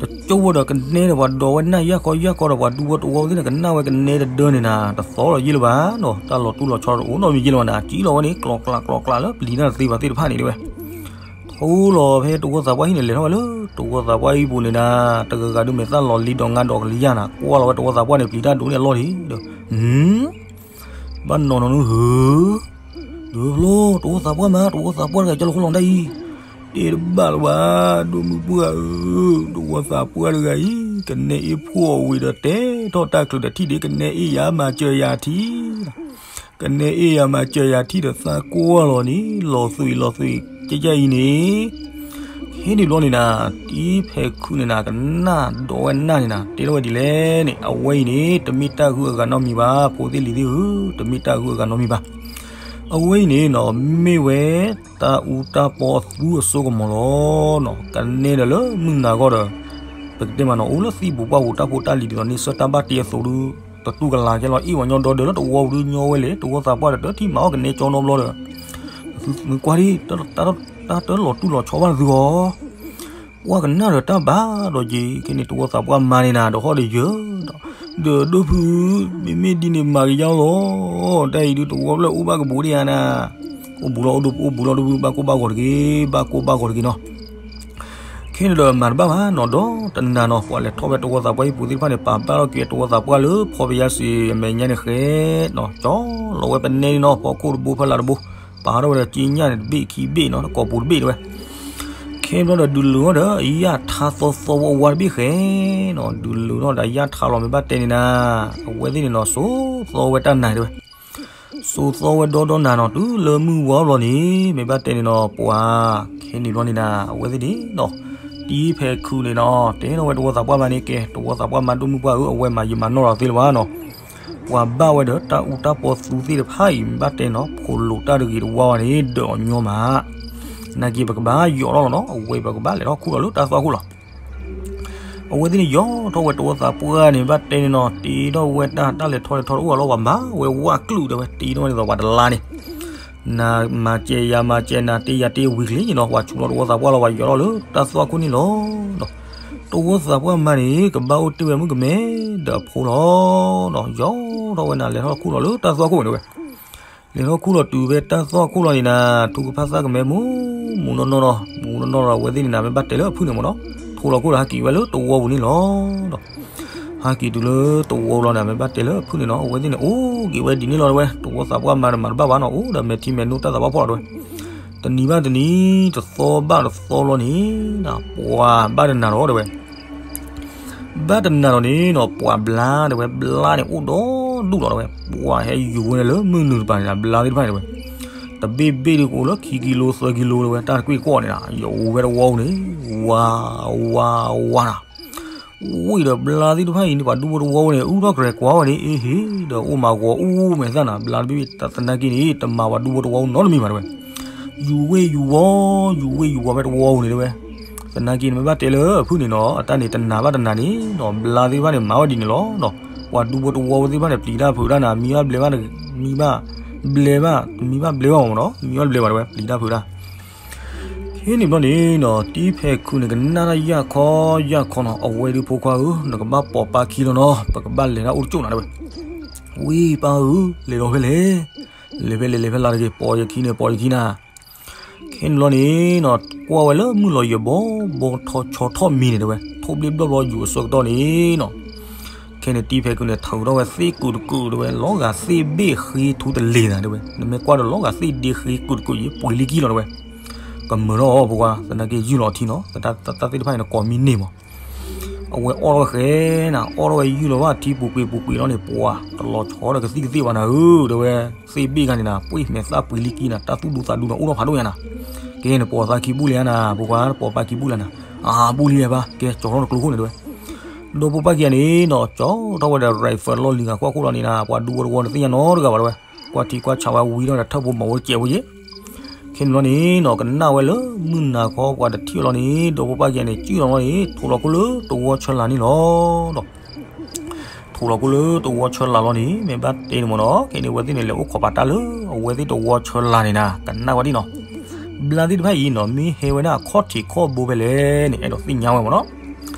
တကၠိဝဲဒီးကနဲဒီးပှၤဒိးဝဲနၢ်ယၢ်ခီယၢ်ခီဒီး ပှၤဒူဖိတဝီသ့ၣ်န့ၣ် ကနၣ်ဝဲကနဲတဒၢန့ၣ်နၤ, တသီလီၤယဲၢ်လၢၤဘၣ်နီၤ, တၢ်လီၤတူၢ်လီၤဆီတအိၣ်နီတမံၤယဲၢ်လၢၤဘၣ်နၤ, ကံလီၤဝဲန့ၣ်ကျီၤကျးကျီၤကျးလၢပျံၤတၢ်တသ့ဘၣ်သ့ၣ်တဖၣ်န့ၣ်တဲဝဲ. ထိလီၤဖဲတဝီသးပှၢ်ဟံၣ်န့ၣ် လဲၤထီၣ်ဝဲလၢတဝီသးပှၢ်ဟံၣ်ပူၤန့ၣ်နၤ, တဂၤဂၤဒုးမဲာ်သၣ်လီၤလံဒီးငါဒီးကလံၤယါနၤ, ကွၢ်လီၤဝဲတဝီသးပှၢ်န့ၣ် ပျံၤတၢ်ဒိးန့ၢ်အလီၢ်လံဒီး, ဘၣ်နီၢ်နီၢ်နုဟၢ, ဒုးဖျိ တဝီသးပှၢ်မး တဝီသးပှၢ်တဂၤ ကၢ်လီၤခိၣ်လီၤဒၣ်အံၤ, တဲတဘၣ်လၢၤဘၣ်, ဒိၣ်မုၢ်ပှၢ်ဧၢ, တဝီသးပှၢ်တဂၤအံၤ ကနဲအ့ၣ်ဖှီၣ်အဝံၤဒီး တဲထီၣ်တၢ်ချုးဒီးထံၣ်ဒ့ ကနဲအ့ၣ်ယၤမၤစၢၤယၤထံ ကနဲအ့ၣ်ယၤမၤစၢၤယၤထံဒီး သးကွၢ်လီၤန့ၣ် လီၤသွံၣ်လီၤသွံၣ် ကဲကဲအံၤန့ၣ် ဟ့ၣ်န့ၣ်ဘျီန့ၣ်နၤ, တံၤဖဲးခုန့ၣ်နၤ ကနၣ်ဒိးဝဲနၢ်န့ၣ်နၤ တဲထီၣ်ဝဲဒ်လဲၣ်န့ၣ်, အဝဲအံၤန့ၣ် တမ့ၢ်တၢ်ဂုၤအဂၤနီတမံၤဘၣ်, ဖိသ့ၣ်လံၤသ့ၣ်ဧၢ, တမ့ၢ်တၢ်ဂုၤအဂၤနီတမံၤဘၣ်. အဝဲအံၤန့ၣ်နီၤ မ့ၢ်ဝဲ တၢ်အူတၢ်ပီအသူအစိကမီၤလီၤနီၤ, ကနဲဒီးလၢမုၢ်နၤဂီၢ်ဒီး ပကတဲမးနီၤ အိၣ်လၢသံၣ်ပူၤပှၢ်ပူၤ တၢ်ဖိတၢ်လံၤဒ်သိးန့ၣ် ဆၢတၢ်ဘၣ်တ့အသိးဒု တတူၢ်ကလာ်ကဲလီၤ အ့ၣ်ဝဲညီဒီဒၢးလၢတဝီပူၤဒု ညီဝဲလဲၣ်, တဝီသးပှၢ်ဒီး တထံၣ်မၤအီၣ်ကနဲကၠီနီတဘျီဒီး မ့ၢ်ကွၢ်ဒ် တၢ်တလီၤတူၢ်လီၤဆီဘၣ်သုဂီၢ် ပှၤကနၣ်ဒီးတၢ်ဘၣ်ဒီးက့ၤ ခဲန့ၣ် တဝီသးပှၢ်မၤန့ၣ်နၤ ဒီးဟီၣ်ဒီးယၢၤဒီး ဒီးဒိၣ်ဖု မ့မ့ၢ်ဒ်န့ၣ်မၤကယါလီၤ, တၢ်အံၤဒု တဝီဖျၢၣ်အိၣ်ဘၣ်ကဘူးဒံးဧါနၤ, အိၣ်ဘူးလီၤ အိၣ်ဘူးလီၤဒိၣ်ဖု ဘၣ်ကိၢ်ဘၣ်ဂီၤတဂ့ၤ, ဘၣ်ကိၢ်ဘၣ်ဂီၤတဂ့ၤနီၤ. ခဲန့ၣ်ဒီးမၤတဘၣ်ဘၣ်နီၤ, ဒီးတနၤနီၤ ပှၤလဲၤထီၣ်ဝဲတဝီသးပှၢ်ဟံၣ်ပူၤသ့ၣ်တဖၣ်န့ၣ် ပာ်ဘၣ်ထီၣ်က့ၤတဝီသးပှၢ်လၢဖီပယါစံးအမဲာ်ညါန့ၣ်ဃဲနီၤ, ကၠီလီၤဝဲပနဲန့ၣ်နီၤ, ဖီခိၣ်တဘိဖီလာ်တဘိ, ပာ်ထီၣ်ဝဲဒီးက့ညၣ်န့ၣ်တဘ့ၣ်ခံဘ့ၣ်နီၤ, တကိးပူၤတဘ့ၣ်တဲဝဲ ခဲဘျီဒီးဒုးလိၤထီၣ်ဒီး ယၣ်ထါသီသီဝီဝါတဘ့ၣ်ဃဲနီၤ, ဒုးလိၤထီၣ်ဒီးယၣ်ထါလီၤ မ့ၢ်ဘၣ်တဲန့ၣ်နၤ, အဝဲသ့ၣ်န့ၣ်နီၤ စိာ်သီဝဲတၢ်နၤတဲဝဲ, စိာ်သီဝဲဒီဒီနၤနီၤ, တုၤလၢမုၢ်ဝါဘျီန့ၣ် မ့ၢ်ဘၣ်တဲန့ၣ်နီၤ ပှၤ ခဲန့ၣ်ဘျီန့ၣ်နၤ အဝဲသ့ၣ်န့ၣ်နီၤ, တံၤဖဲးခုးန့ၣ်နီၤ တဲထီၣ်ဝဲတဝီသးပှၢ်မၤန့ၣ်ကဲ တဝီသးပှၢ်မၤဒိၣ်မုၢ်ပှၢ်ဧၢ အဝဲမၤယံာ်မၤနီၢ်လီၤသ့လၢၤဘၣ်နီၤ ပှၤဘၣ်ဝဲဒီးတၢ်အူတၢ်ပီသူသ့ၣ်တဖၣ်အံၤ ဘၣ်တဲနီၤ ဖိးလိာ်တၢ်တဂ့ၤတဝါဝဲန့ၣ် ဒၢးအီၤညီမး, နာ်က့ပကဘၣ်ယိးထီၣ်လီၤနီၤ အဝဲပကဘၣ်လဲၤထီၣ်ခူၣ်လီၤလၢတၢ်သွၣ်ခိၣ်လီၤ. အဝဲသ့ၣ်န့ၣ်ယိးထီၣ်ဝဲတဝီသးပှၢ်န့ၣ် ဘၣ်တဲန့ၣ်နီၤ တ့ထီၣ်ဝဲတၢ် တၢ်လဲၤထီၣ်လဲၤထီၣ်တအိၣ်အလီၢ် ပှၤမၤဝဲဝးကလုာ်တဲဝဲ တ့ထီၣ်ဝဲန့ၣ်သိးပှၤတလါန့ၣ် နမၤစဲးယၤမၤစဲး နၤတ့ယၤတ့ဝံၤချ့နီၤ ပှၤဆူးလီၤတဝီသးပှၢ်လီၤ ပှၤယိးထီၣ်လၢတၢ်သွၣ်ခိၣ်န့ၣ်လီၤ. တဝီသးပှၢ်မၤန့ၣ် ကဘၣ်အိၣ်တ့ၢ်ဝဲမုၣ်ကမဲဒီးအဖိလီၤ. ယိးထီၣ်ဝဲနၤ လဲၤထီၣ်ခူၣ်လီၤလၢတၢ်သွၣ်ခိၣ်ဝဲတဲဝဲ လဲၤထီၣ်ခူၣ်လီၤတုၤဖဲတၢ်သွၣ်ခိၣ်လီၤန့ၣ်နၤ ထူကဖၣ်သၣ်ကမဲမူ မူနီၢ်နီၢ်နီၤ မူနီၢ်နီၢ်ဒီး အဝဲသ့ၣ်န့ၣ်နၤ မ့ၢ်ဘၣ်တဲလၢအဖုၣ်န့ၣ်မ့ၢ်နီၤ ထိးလီၤခိၣ်ဒီးဟးက့ၤဝဲလၢတဝီပူၤန့ၣ်လီၤ. ဟးက့ၤတုၤလၢတဝီလီၤန့ၣ် မ့ၢ်ဘၣ်တဲလၢအဖုၣ်န့ၣ်နီၤ အဝဲသ့ၣ်န့ၣ် အိၣ်က့ၤဝဲဒ်န့ၣ်လီၤတဲဝဲ တဝီသးပှၢ်မၤဒီးမၤတဘၣ်ဘၣ်နီၤ အိၣ်ဒီးမဲာ်ထံမဲာ်နိတၢ်သးဘၣ်ဖှီၣ်လီၤတဲဝဲ တနံၤဘၣ်တနံၤ တသီဘၣ်တသီလီၤန့ၣ် ပှၤဘၣ်တနၤဒီးတဲဝဲ ဘၣ်တနၤဒီးန့ၣ်နီၤ ပှၤဘျါတဲဝဲ ဘျါန့ၣ်အိၣ်ဒီဒူၣ်လီၤတဲဝဲ ပှၤဟဲယူၤဝဲလၢမုၢ်နုာ်တပၤန့ၣ် ဘျါသ့ၣ်တဖၣ်န့ၣ်တဲဝဲ တဘ့ၣ်ဘ့ၣ်ဒုးကအိၣ်လၢခံကံလိသၢကံလိတဲဝဲ တၢ်တကွ့ၢ်ကီၢ်န့ၣ်ဒီး ယအိၣ်ဝဲတဝီန့ၣ် ဝါ ဝါ ဝါနၤ ဝံၤဒီးဘျါသ့ၣ်တဖၣ်အံၤန့ၣ် ပှၤဒူဖိတဝီန့ၣ် အူထီၣ်ကရဲၤကွၢ်ဝဲန့ၣ် အ့ဟ့ၣ် ဒီးအိၣ်မၤဂီၤအူမဲာ်သၣ်နၤ ဘျါတဘ့ၣ်ဘ့ၣ် တသနာ်က့န့ၣ် တမၤပှၤဒူဖိတဝီနီတမံၤဘၣ်တဲဝဲ ယူၤဝ့ၢ်ယူၤဝီ ယူၤဝ့ၢ်ယူၤဝီဖဲတဝီပူၤန့ၣ်တဲဝဲ သနာ်က့န့ၣ် မ့ၢ်ဘၣ်တဲလၢအဖုၣ်န့ၣ်နီၤ အတၢ်န့ၣ်တနၤဘၣ်တနၤန့ၣ်နီၤ ဘျါသ့ၣ်တဖၣ်န့ၣ် မၤဝဲဒ်န့ၣ်လီၤနီၤ ပှၤဒူဖိတဝီဖိသ့ၣ်တဖၣ်န့ၣ် ပျံၤတၢ်ဖုးတၢ်နၤ မံဘၣ်ဘျဲးဘၣ် မံဘၣ်ဘျဲးဘၣ် မံဘၣ်ဘျဲးဘၣ်မ့ၢ်နီၤ မံဘၣ်ဘျဲးဘၣ်တဲဝဲ ပျံၤတၢ်ဖုးတၢ် ခဲန့ၣ်ဘျီန့ၣ်နီၤ တံၤဖဲးခုးန့ၣ် ကနၣ်တၢ်ယၢ်ခီယၢ်ခီနီၤ အဝဲဒုးဖိခွါဧၢ နကဘၣ်ပိာ်ပၢ်ခံလီၤနီၤ ပကဘၣ်လဲၤတၢ်အိၣ်တကၠိၣ်နၤတဲဝဲ ဝံၤပၢ်ဧၢ လဲၤလီၤဖဲလဲၣ် လဲၤဖဲလဲၣ်လဲၤဖဲလၢ်တဂ့ၤ ပိာ်ယခံန့ၣ် ပိာ်ယခံနၤ ခဲန့ၣ်ဘျီန့ၣ်နီၤ ကွၢ်ဝဲလၢမုၢ်လီၤယၢၤဘီ ဘီထီၣ်ဆီထီၣ်မံၤန့ၣ်တဲဝဲ ထိၣ်ဘျ့ၣ်ဘျီၣ်ဘျီယူၤအဆၢကတီၢ်န့ၣ်နီၤ ခဲန့ၣ်တံၤဖဲးခုးန့ၣ် ထုးထီၣ်ဝဲသ့ၣ်ကုာ်တကုာ်တဲဝဲ လီၤဂာ်သ့ၣ်ဘ့ၣ်ဃ့ထူတလ့ၤနၤတဲဝဲ နမ့ၢ်ကွၢ်ဒီးလီၤဂာ်သ့ၣ်ဒ့ဃ့ကုာ်တကုာ်ယံၤ ပှ့ၤလံကံလီၤတဲဝဲ ကမၢထီၣ်အီၤဖိခွါ သနာ်က့ယုၢ်လီၤထံနီၤ တၢ်သ့ၣ်တဖၣ်န့ၣ် နကိးမံန့ၢ်မး အဝဲအီၣ်ထီၣ်ဝဲဃဲနၤ အီၣ်ထီၣ်ဝဲယုၢ်လီၤဘၣ်ထံပူၤကွံာ်ပူၤကွံာ်လီၤန့ၣ် ပှၤတလီၤဆီဒီးကသံၣ်ကသ့ၣ်ဘၣ်နၤဧၢ တဲဝဲ သ့ၣ်ဘ့ၣ်ခါန့ၣ်နၤ ပှ့ၤမဲာ်သၣ်ပှ့ၤလံကံနၤ တၢ်သူၣ်ဒူသးဒူနၤ အိၣ်ထီၣ်ဖးဒိၣ်ညါနၤ ကဲန့ၣ် ပိာ်သးခံဘူၣ်လံဧါနၤ ဖိခွါ ပိာ်ပၢ်ခံဘူၣ်လံနၤ အါ ဘူၣ်လံဧါဘၣ် ကဲ ကၠီထီၣ်နကျိခိၣ်န့ၣ်တဲဝဲ ဒီးဖိပၢ်ခံဂၤန့ၣ်နီၤ ကၠီထီၣ်ဝဲဒီး rifle လီၢ်လံၤဂၤကွၢ်ခိၣ်လီၤန့ၣ်နၤ ပှၤဒူဖိတဝီန့ၣ်သ့ၣ်ညါနီတဂၤဘၣ်တဲဝဲ ကွၢ်ထံကွၢ်ဆးဝဲဝံၤထီၣ်ဒီးထၢၣ်ဖိမၤဝဲတစဲးဖိယ့ၣ် ခဲန့ၣ်ဘျီန့ၣ်နီၤ ကနၣ်ဝဲလၢမုၢ်နၤခီပှၤတထံၣ်အီၤလီၤန့ၣ် ဒီးဖိပၢ်ခံဂၤန့ၣ် စုၣ်လီၤလီၤန့ၣ် ထိးလီၤခိၣ်လၢတဝီဆၢလာ်န့ၣ်လီၤဒီး ထိးလီၤခိၣ်လၢတဝီဆၢလာ်လီၤန့ၣ် မ့ၢ်ဘၣ်တဲန့ၣ်မ့ၢ်နီၤ ခဲန့ၣ်အဝဲသ့ၣ်န့ၣ် လဲၤအိၣ်ခိးပာ်တၢ်လၢ အဝဲသ့ၣ်တဝီဆၢလာ်န့ၣ်နၤ ကနၣ်ဝဲဒ်နီၤ ဘျါသ့ၣ်တဖၣ်အံၤနီၤ မ့ၢ်ဟဲဝဲဒၣ်အခီၣ်ထံးခီၣ်ဘိဖဲလဲၣ်န့ၣ် အဲၣ်ဒိးသ့ၣ်ညါဝဲမ့ၢ်နီၤ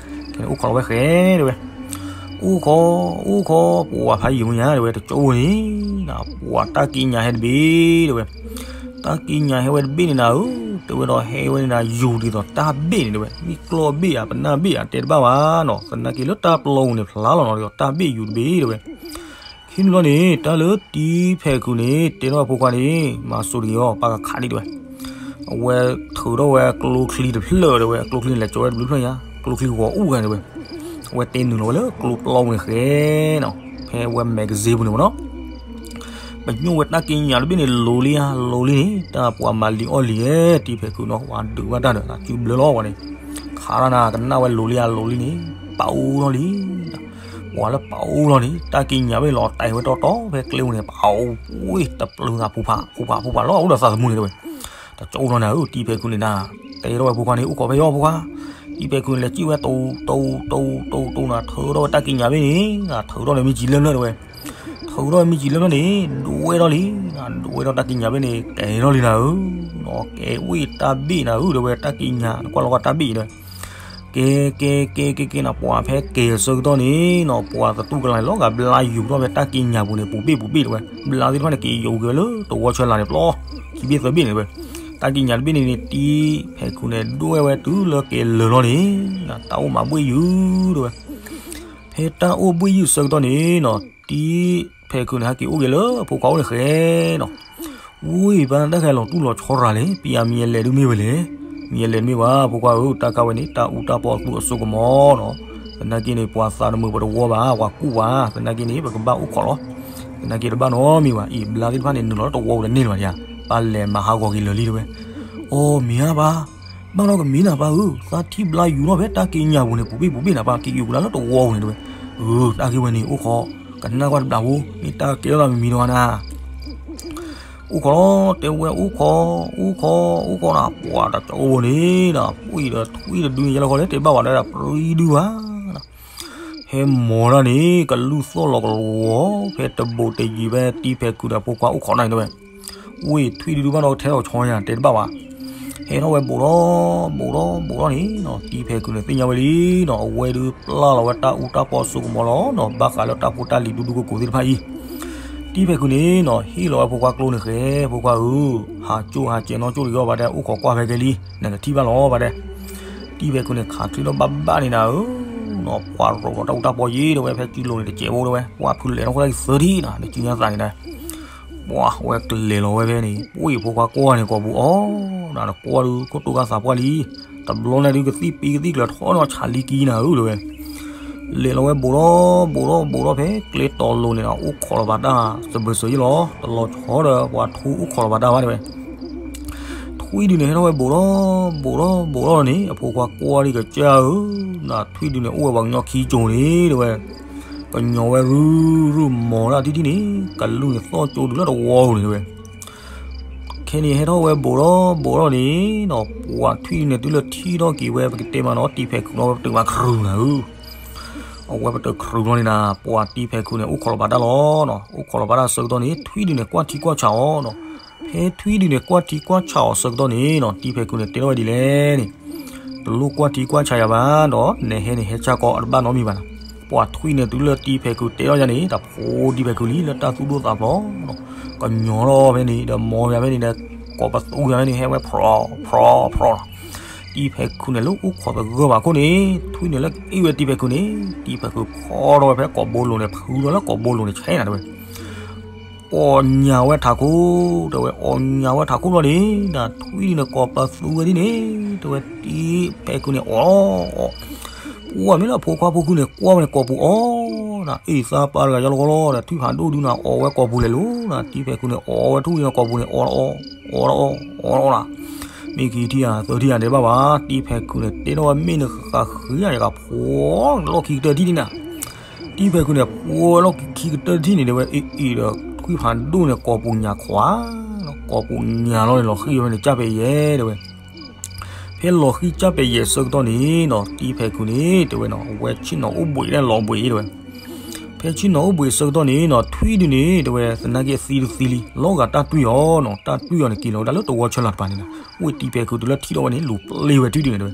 ခဲန့ၣ်အိၣ်ခိးလီၤဝဲဃဲတဲဝဲ အိၣ်ခိး အိၣ်ခိး ပှၤဖးယံာ်မူညါတဲဝဲ တကၠိၣ်န့ၣ် ပှၤတၢ်ကံးညာ်ဟဲတဘ့ၣ်တဲဝဲ တၢ်ကံးညာ်ဟဲဝဲတဘ့ၣ်န့ၣ်နၤဧၢ တဲဝဲဒီးဟဲဝဲန့ၣ်နၤ ယူၤဒ်သိးတၢ်ဘ့ၣ်န့ၣ်တဲဝဲ မ့ၢ်ကျီၢ်ဘ့ၣ်ဧါ ပနၢ်ဘ့ၣ်ဧါ တဲတဘၣ်ဘၣ်နီၤ သနာ်က့လၢတၢ်ပျီပူၤန့ၣ် ဖျါလီၤနီၤ ဒ်သိးတၢ်ဘ့ၣ်ယူၤတဘ့ၣ်တဲဝဲ ခဲန့ၣ်ဘျီန့ၣ် တၢ်လၢတံၤဖဲးခုးန့ၣ် တဲထီၣ်ဖိခွါန့ၣ် မၤစိၤတဂ့ၤအီၤ ပၢ်ကခးဒံးတဲဝဲ အဝဲထုးထီၣ်ဝဲကျိချံတဖျၢၣ်တဲဝဲ, ကျိချံန့ၣ်လဲၤကၠီဝဲတဘျုးဖျၢၣ်ညါ, ကျိချံဂီၤအူၣ်ဂၤတဲဝဲ, အဝဲတ့နုာ်လီၤဝဲလၢကျိပျီပူၤန့ၣ်ဃဲနီၤ, ဖဲအဝဲ magazine ပူၤန့ၣ်မ့ၢ်နီၤ, ပညိၣ်ဝဲတၢ်ကံးညာ်တဘ့ၣ်န့ၣ် လိၤလံဧါ လိၤလံန့ၣ် တၢ်ပှၤမၤလံၤအီၣ်လံၤဧဲ တံၤဖဲးခုးနီၤ ဝၤဒုးဘၣ်တၢ်ဒီး စုဘျၢလီၤဝဲန့ၣ်, ခးတၢ်နၤ ကနၣ်ဝဲလိၤလံဧါ လိၤလံန့ၣ်, ပာ်အူထီၣ်လံ, ပှၤလၢပာ်အူထီၣ်န့ၣ် တၢ်ကံးညာ်ဘ့ၣ်လီၤတဲာ်ဝဲတီတီဖဲကျဲပူၤန့ၣ် ပာ်အူဝဲတပျုၤသးဖူးဖး ဖူးဖးဖူးဖးလီၤ အိၣ်ဒီးသးသမူန့ၣ်တဲဝဲ, တကၠိထီၣ်နၤဧၢ တံၤဖဲးခုးန့ၣ်နၤ, တဲထီၣ်ဝဲဖိခွါန့ၣ် အိၣ်ခိးဖဲယီၤဖိခွါ, တံၤဖဲးခုးန့ၣ်လဲၤစံၣ်ဝဲတိၤတိၤတိၤတိၤတိၤနၤ ထုးထီၣ်ဝဲတၢ်ကံးညာ်ဘ့ၣ်န့ၣ်, ထုးထီၣ်န့ၣ်မ့ၢ်ကံလၢဖျၢၣ်တဲဝဲ, ထုးထီၣ်မ့ၢ်ကံလၢဖျၢၣ်န့ၣ် ဒွဲထီၣ်လံ, ဒွဲထီၣ်တၢ်ကံးညာ်ဘ့ၣ်န့ၣ် ကဲထီၣ်လံနၤဧၢ, ကဲဝဲတၢ်ဘ့ၣ်နၤဧၢ တဲဝဲ တၢ်ကံးညာ် နကွၢ်လီၤကွၢ်တၢ်ဘ့ၣ်တဲဝဲ, ကဲကဲကဲကဲကဲနၤ ပှၤဖဲကဲၤအဆၢကတီၢ်န့ၣ်နီၤ ပှၤသတူၢ်ကလာ်န့ၣ်လီၤဂာ်ဘျါယူၤထီၣ်ဖဲတၢ်ကံးညာ်ပူၤန့ၣ် ပူၤဘ့ၣ်ပူၤဘ့ၣ်တဲဝဲ, ဘျါသ့ၣ်တဖၣ်န့ၣ် က့ၤယူၤက့ၤဝဲလၢတဝီဆၢလာ်န့ၣ်ပျီ, ခံဘ့ၣ်သၢဘ့ၣ်န့ၣ်တဲဝဲ, တၢ်ကံးညာ်တဘ့ၣ်န့ၣ်န့ၣ် တံၤဖဲးခုးန့ၣ် ဒွဲဝဲတုၤလၢက့ၤလၢာ်လီၤန့ၣ်, တၢ်အိၣ်မးဘှ့ၣ်ယုာ်တဲဝဲ, ဖဲတၢ်အိၣ်ဘှ့ၣ်ယုာ်ဆၢကတီၢ်န့ၣ်နီၤ တံၤဖဲးခုးန့ၣ် ဟဲက့ၤအိၣ်က့ၤလၢဖိခွါအိၣ်န့ၣ်ဃဲနီၤ ဝံၤဘၣ်တၢ်ခဲလီၤတူၢ်လီၤဆီရၤလဲၣ် ပယၤမံၤအလဲၤဒုးမ့ၢ်ဝဲလဲၣ်, မံၤအလဲၤဒုးမ့ၢ်ဘၣ် ဖိခွါဧၢ တၢ်ခါဝဲန့ၣ်တၢ်အူတၢ်ပီသူအစိကမီၤနီၤ, သနာ်က့န့ၣ် ပှၤသးတမုာ်ပတဝီဘၣ် ပှၤကူၣ်ဘၣ် သနာ်က့န့ၣ် ပကဘၣ်အိၣ်ခိးလီၤ, သနာ်က့တဘၣ်နီတမံၤဘၣ် အံၤ ဘျါသ့ၣ်တဖၣ်န့ၣ် နုာ်လီၤလၢတဝီပူၤတန့ၢ်လၢၤဘၣ်ယါ, ပၢ်လဲၤမၤဟးဂီၤက့ၤလၢာ်လံတဲဝဲ, အိ မ့ၢ်ဧါပၢ်, ဘၣ်နီတမံၤနၤပၢ်ဧၢ, သးထံၣ်ဘျါယူၤထီၣ်ဖဲတၢ်ကံးညာ်ပူၤန့ၣ် ပူၤဘ့ၣ်ပူၤဘ့ၣ်နၤပၢ် က့ၤယူၤကဒါလၢတဝီပူၤန့ၣ်တဲဝဲ, အၢ တၢ်ဂ့ၢ်ဝဲန့ၣ် အိၣ်ခိး ကနၣ်ကွၢ်တဘျီဖိ မ့ၢ်တၢ်ကဲထီၣ်သးမံၤမံၤနီၤနၤ အိၣ်ခိးလီၤ တဲဝဲ အိၣ်ခိး အိၣ်ခိး အိၣ်ခိးနၤ ပှၤတကအိၣ်ဘိန့ၣ်ဒီး ပှံၢ်ဒီးထွံၣ်တဒုန့ၣ် ယဲလီၤခီလၢတဲဘၣ်ဝဲဒၣ် ပြံဒုဘၣ်, ဟဲမီၤတၢ်န့ၣ် ကလူၢ်သီၣ်လီၤကဝီၤ ဖဲတဘူးတယံၤဖဲတံၤဖဲးခုးဒီးဖိခွါအိၣ်ခိးနၢ်န့ၣ်တဲဝဲ, ဝ့ၢ်ထွံၣ်တဒုဘၣ်ဒီးကထဲထီၣ်ဆီယၤ တဲတဘၣ်ဘၣ် ဟဲထီၣ်ဝဲဘူးထီၣ် ဘူးထီၣ် ဘူးထီၣ်န့ၣ်နီၤ တံၤဖဲးခုးန့ၣ် သ့ၣ်ညါဝဲလံနီၤ အဝဲဒုးပျၢ်လီၤဝဲတၢ်အူတၢ်ပီစိကမီၤလီၤနီၤ ဘၣ်ဃးလၢတၢ်ဖိတၢ်လံၤဒူဒူကိးကိးသ့ၣ်တဖၣ်အံၤ, တံၤဖဲးခုးန့ၣ်နီၤ ဟ့ၣ်လီၤဝဲဖိခွါကျိန့ၣ်ဃဲ ဖိခွါဧၢ, ဟးကၠိၣ်ဟးကဲၤနီၣ်ကၠိၣ်တဂ့ၤအီၤဘၣ်ဒဲး အိၣ်ခိးကွၢ်ဖဲကဲလံ နကထံၣ်ဘၣ်လီၤဘၣ်ဒဲး, တံၤဖဲးခုးန့ၣ် ခးချံထီၣ်ဘၣ်ဘၣ်န့ၣ်နၤဧၢ, နီၤ ပှၤရိးလီၤတၢ်အူတၢ်ပီယံၤတဲဝဲ ဖဲကၠူလိၤန့ၣ် တစဲးဖိတဲဝဲ ပှၤဖုးလဲၤထီၣ်ခိၣ်တၢ်အံၤသၢထံၣ်နီၤ နစုညါသးန့ၣ်ဒဲး ပှၤဝဲကျဲၤလီၤဝဲဖဲန့ၣ် ပှ့ၢ်ဖိခွါကွၢ်န့ၣ် ကိာ်ပူၤအီၤနၤ နကွၢ်ဒုးခိၣ်တိၢ်ကါသးပှၢ်လံ, တဘျီန့ၣ်ဒုးကသံၣ်ပံကသံၣ်ကျၢၤထီၣ်နီၤ ဆးလံကံနၤဧၢ တဲဝဲ, လဲၤလီၤဝဲဘူးထီၣ် ဘူးထီၣ် ဘူးထီၣ်ဖဲကျဲတီၤလိၤန့ၣ်နီၤ အိၣ်ခိးလီၤဘၣ်တၢ်စဘၢၣ်စၢၤယံၤလီၤ တလီၤဆီဒီးပှၤထူအိၣ်ခိးလီၤဘၣ်တၢ်ဘၣ်တဲဝဲ, ထွံၣ်ဒုးန့ၣ် ဟဲထီၣ်ဝဲဘူးထီၣ် ဘူးထီၣ် ဘူးထီၣ်န့ၣ် အဖိခွါကွၢ်ဒံးကစၢ်ဧၢ, နထွံၣ်ဒုးန့ၣ် အိၣ်ဝဲပှၤကညီခံကၠိၤန့ၣ် တဲဝဲ ကညီၤဝဲရုၢ်ရုၢ်မီၤတၢ်ထံၣ်ထံၣ်န့ၣ် ကလူၢ်န့ၣ်သီၣ်ကၠိဒုးလၢတဝီပူၤန့ၣ်တဲဝဲ, ခဲန့ၣ်ဟဲထီၣ်ဝဲဘူးထီၣ် ဘူးထီၣ်န့ၣ်နီၤ ပှၤထွံၣ်ဒုးန့ၣ် တုၤလၢထံၣ်ထီၣ်က့ၤဝဲ ပကတဲမးနီၤ တံၤဖဲးခုးနီၤ ဝဲပတုာ်မးခရူးနၤဧၢ, အဝဲပတုာ်ခရူးလီၤန့ၣ်နၤ ပှၤတံၤဖဲးခုးန့ၣ် အိၣ်ခိးလီၤဘၣ်တၢ်လီၤနီၤ အိၣ်ခိးလီၤဘၣ်တၢ်ဆၢကတီၢ်န့ၣ် ထွံၣ်ဒုးန့ၣ် ကွၢ်ထံကွၢ်ဆးအီၤနီၤ, ဖဲထွံၣ်ဒုးန့ၣ် ကွၢ်ထံကွၢ်ဆးအီၤဆၢကတီၢ်န့ၣ်နီၤ တံၤဖဲးခုးန့ၣ် တဲထီၣ်ဝဲဒ်လဲၣ်န့ၣ် တလိၣ်ကွၢ်ထံကွၢ်ဆးယၤဘၣ်ဒီး နဟဲန့ၣ် ဟဲဆၢကီးအတဘၣ်နီတမံၤဘၣ်နီၤ, ပှၤထွံၣ်န့ၣ် တုၤလၢတံၤဖဲးခုးတဲထီၣ်ယၤန့ၣ် တၢ်ဖိတံၤဖဲးခုးလံ လၢတၢ်သူၣ်ဒိၣ်သးဖျိးနီၤ, ကညီၤထီၣ်ဖဲန့ၣ် ဒီးမီၤယၤဖဲန့ၣ်ဒီး ကိးပသူယၤဖဲန့ၣ် ဟဲဝဲဖျိး ဖျိး ဖျိးနီၤ, တံၤဖဲးခုးန့ၣ် လၢအိၣ်ခိးသဂၢၢ်ဘၣ်ခိၣ်န့ၣ် ထွံၣ်န့ၣ် လၢကအ့ၣ်ဝဲတံၤဖဲးခုးန့ၣ် တံၤဖဲးခုးဖီထီၣ်ဝဲဖဲကိာ်ဘိလိၤန့ၣ် ဖုထီၣ်လၢကိာ်ဘိလိၤန့ၣ် ဆဲးနၤတဲဝဲ အီၣ်ညၣ်ဝဲထးခိၣ် တဲဝဲ အီၣ်ညၣ်ဝဲထးခိၣ်လီၤန့ၣ် နထွံၣ်ဒုးန့ၣ် ကိးပသူဝဲဒ်န့ၣ် တဲဝဲ တံၤဖဲးခုးန့ၣ် အီၣ် ပှၤမ့ၢ်လၢအဖိခွါဖိခုန့ၣ် ကွၢ်ဝဲန့ၣ် ကိာ်ပူၤအီၣ်နၤ အ့ၣ်သးပာ်တဂၤယီလီၤကီလီၤ ဒီးထွံၣ်ဖးဒိၣ်ဒုးနၤ အီၣ်ဝဲကိာ်ပူၤလဲၤလိၤနၤ တံၤဖဲးခုးန့ၣ် အီၣ်ဝဲထူၣ်ဒုးနၤ ကိာ်ပူၤန့ၣ် အီၣ်လီၤအီၣ် အီၣ်လီၤအီၣ် အီၣ်လီၤအီၣ်နၤ မ့ၢ်ခံထံၣ်ဧါ သၢထံၣ်ဧါ တဲဘၣ်ဘၣ် တံၤဖဲးခုးန့ၣ် တဲထီၣ်ဝဲမ့ၢ်နဃၣ်ဃံဧါ ယကဖှီလီၢ်ခံကတၢၢ်တထံၣ်ဒ်နၤ တံၤဖဲးခုးန့ၣ် ဖှီလီၢ်ခံကတၢၢ်တထံၣ်န့ၣ် တဲဝဲ အ့ၣ်အ့ၣ်ဒီး ထွံၣ်ဖးဒိၣ်န့ၣ် ကိာ်ပူၤညၣ်ခွါ ကိာ်ပူၤညၣ်လီၤန့ၣ် လီၤဃံဝဲန့ၣ် ကၢ်ပဲာ်ယဲၢ် တဲဝဲ ဖဲလီၤဃံကၢ်ပဲာ်ယဲၢ်ဆၢကတီၢ်န့ၣ်နီၤ တံၤဖဲးခုးန့ၣ် တဲဝဲနီၤ အဝဲဆ့ၣ်နီၤအိၣ်ဘှံးန့ၣ်လီၤဘှံး တဲဝဲ ဖဲဆ့ၣ်နီၤအိၣ်ဘှံးဆၢကတီၢ်န့ၣ်နီၤ ထွံၣ်ဒုးန့ၣ် တဲဝဲ သနာ်က့အသံတသံလံ လီၤဂာ်တၢ်တွံၢ်အီၤနီၤ တၢ်တွံၢ်အီၤန့ၣ် က့ၤလီၤဝဲဒၣ်လၢတဝီဆၢလာ်တပၤန့ၣ်နီၤ ဝ့ၢ်တံၤဖဲးခုးတုၤလၢထံၣ်ထီၣ်ဝဲန့ၣ် လူၤပျ့ၢ်ဝဲထွံၣ်ဒုးန့ၣ် တဲဝဲ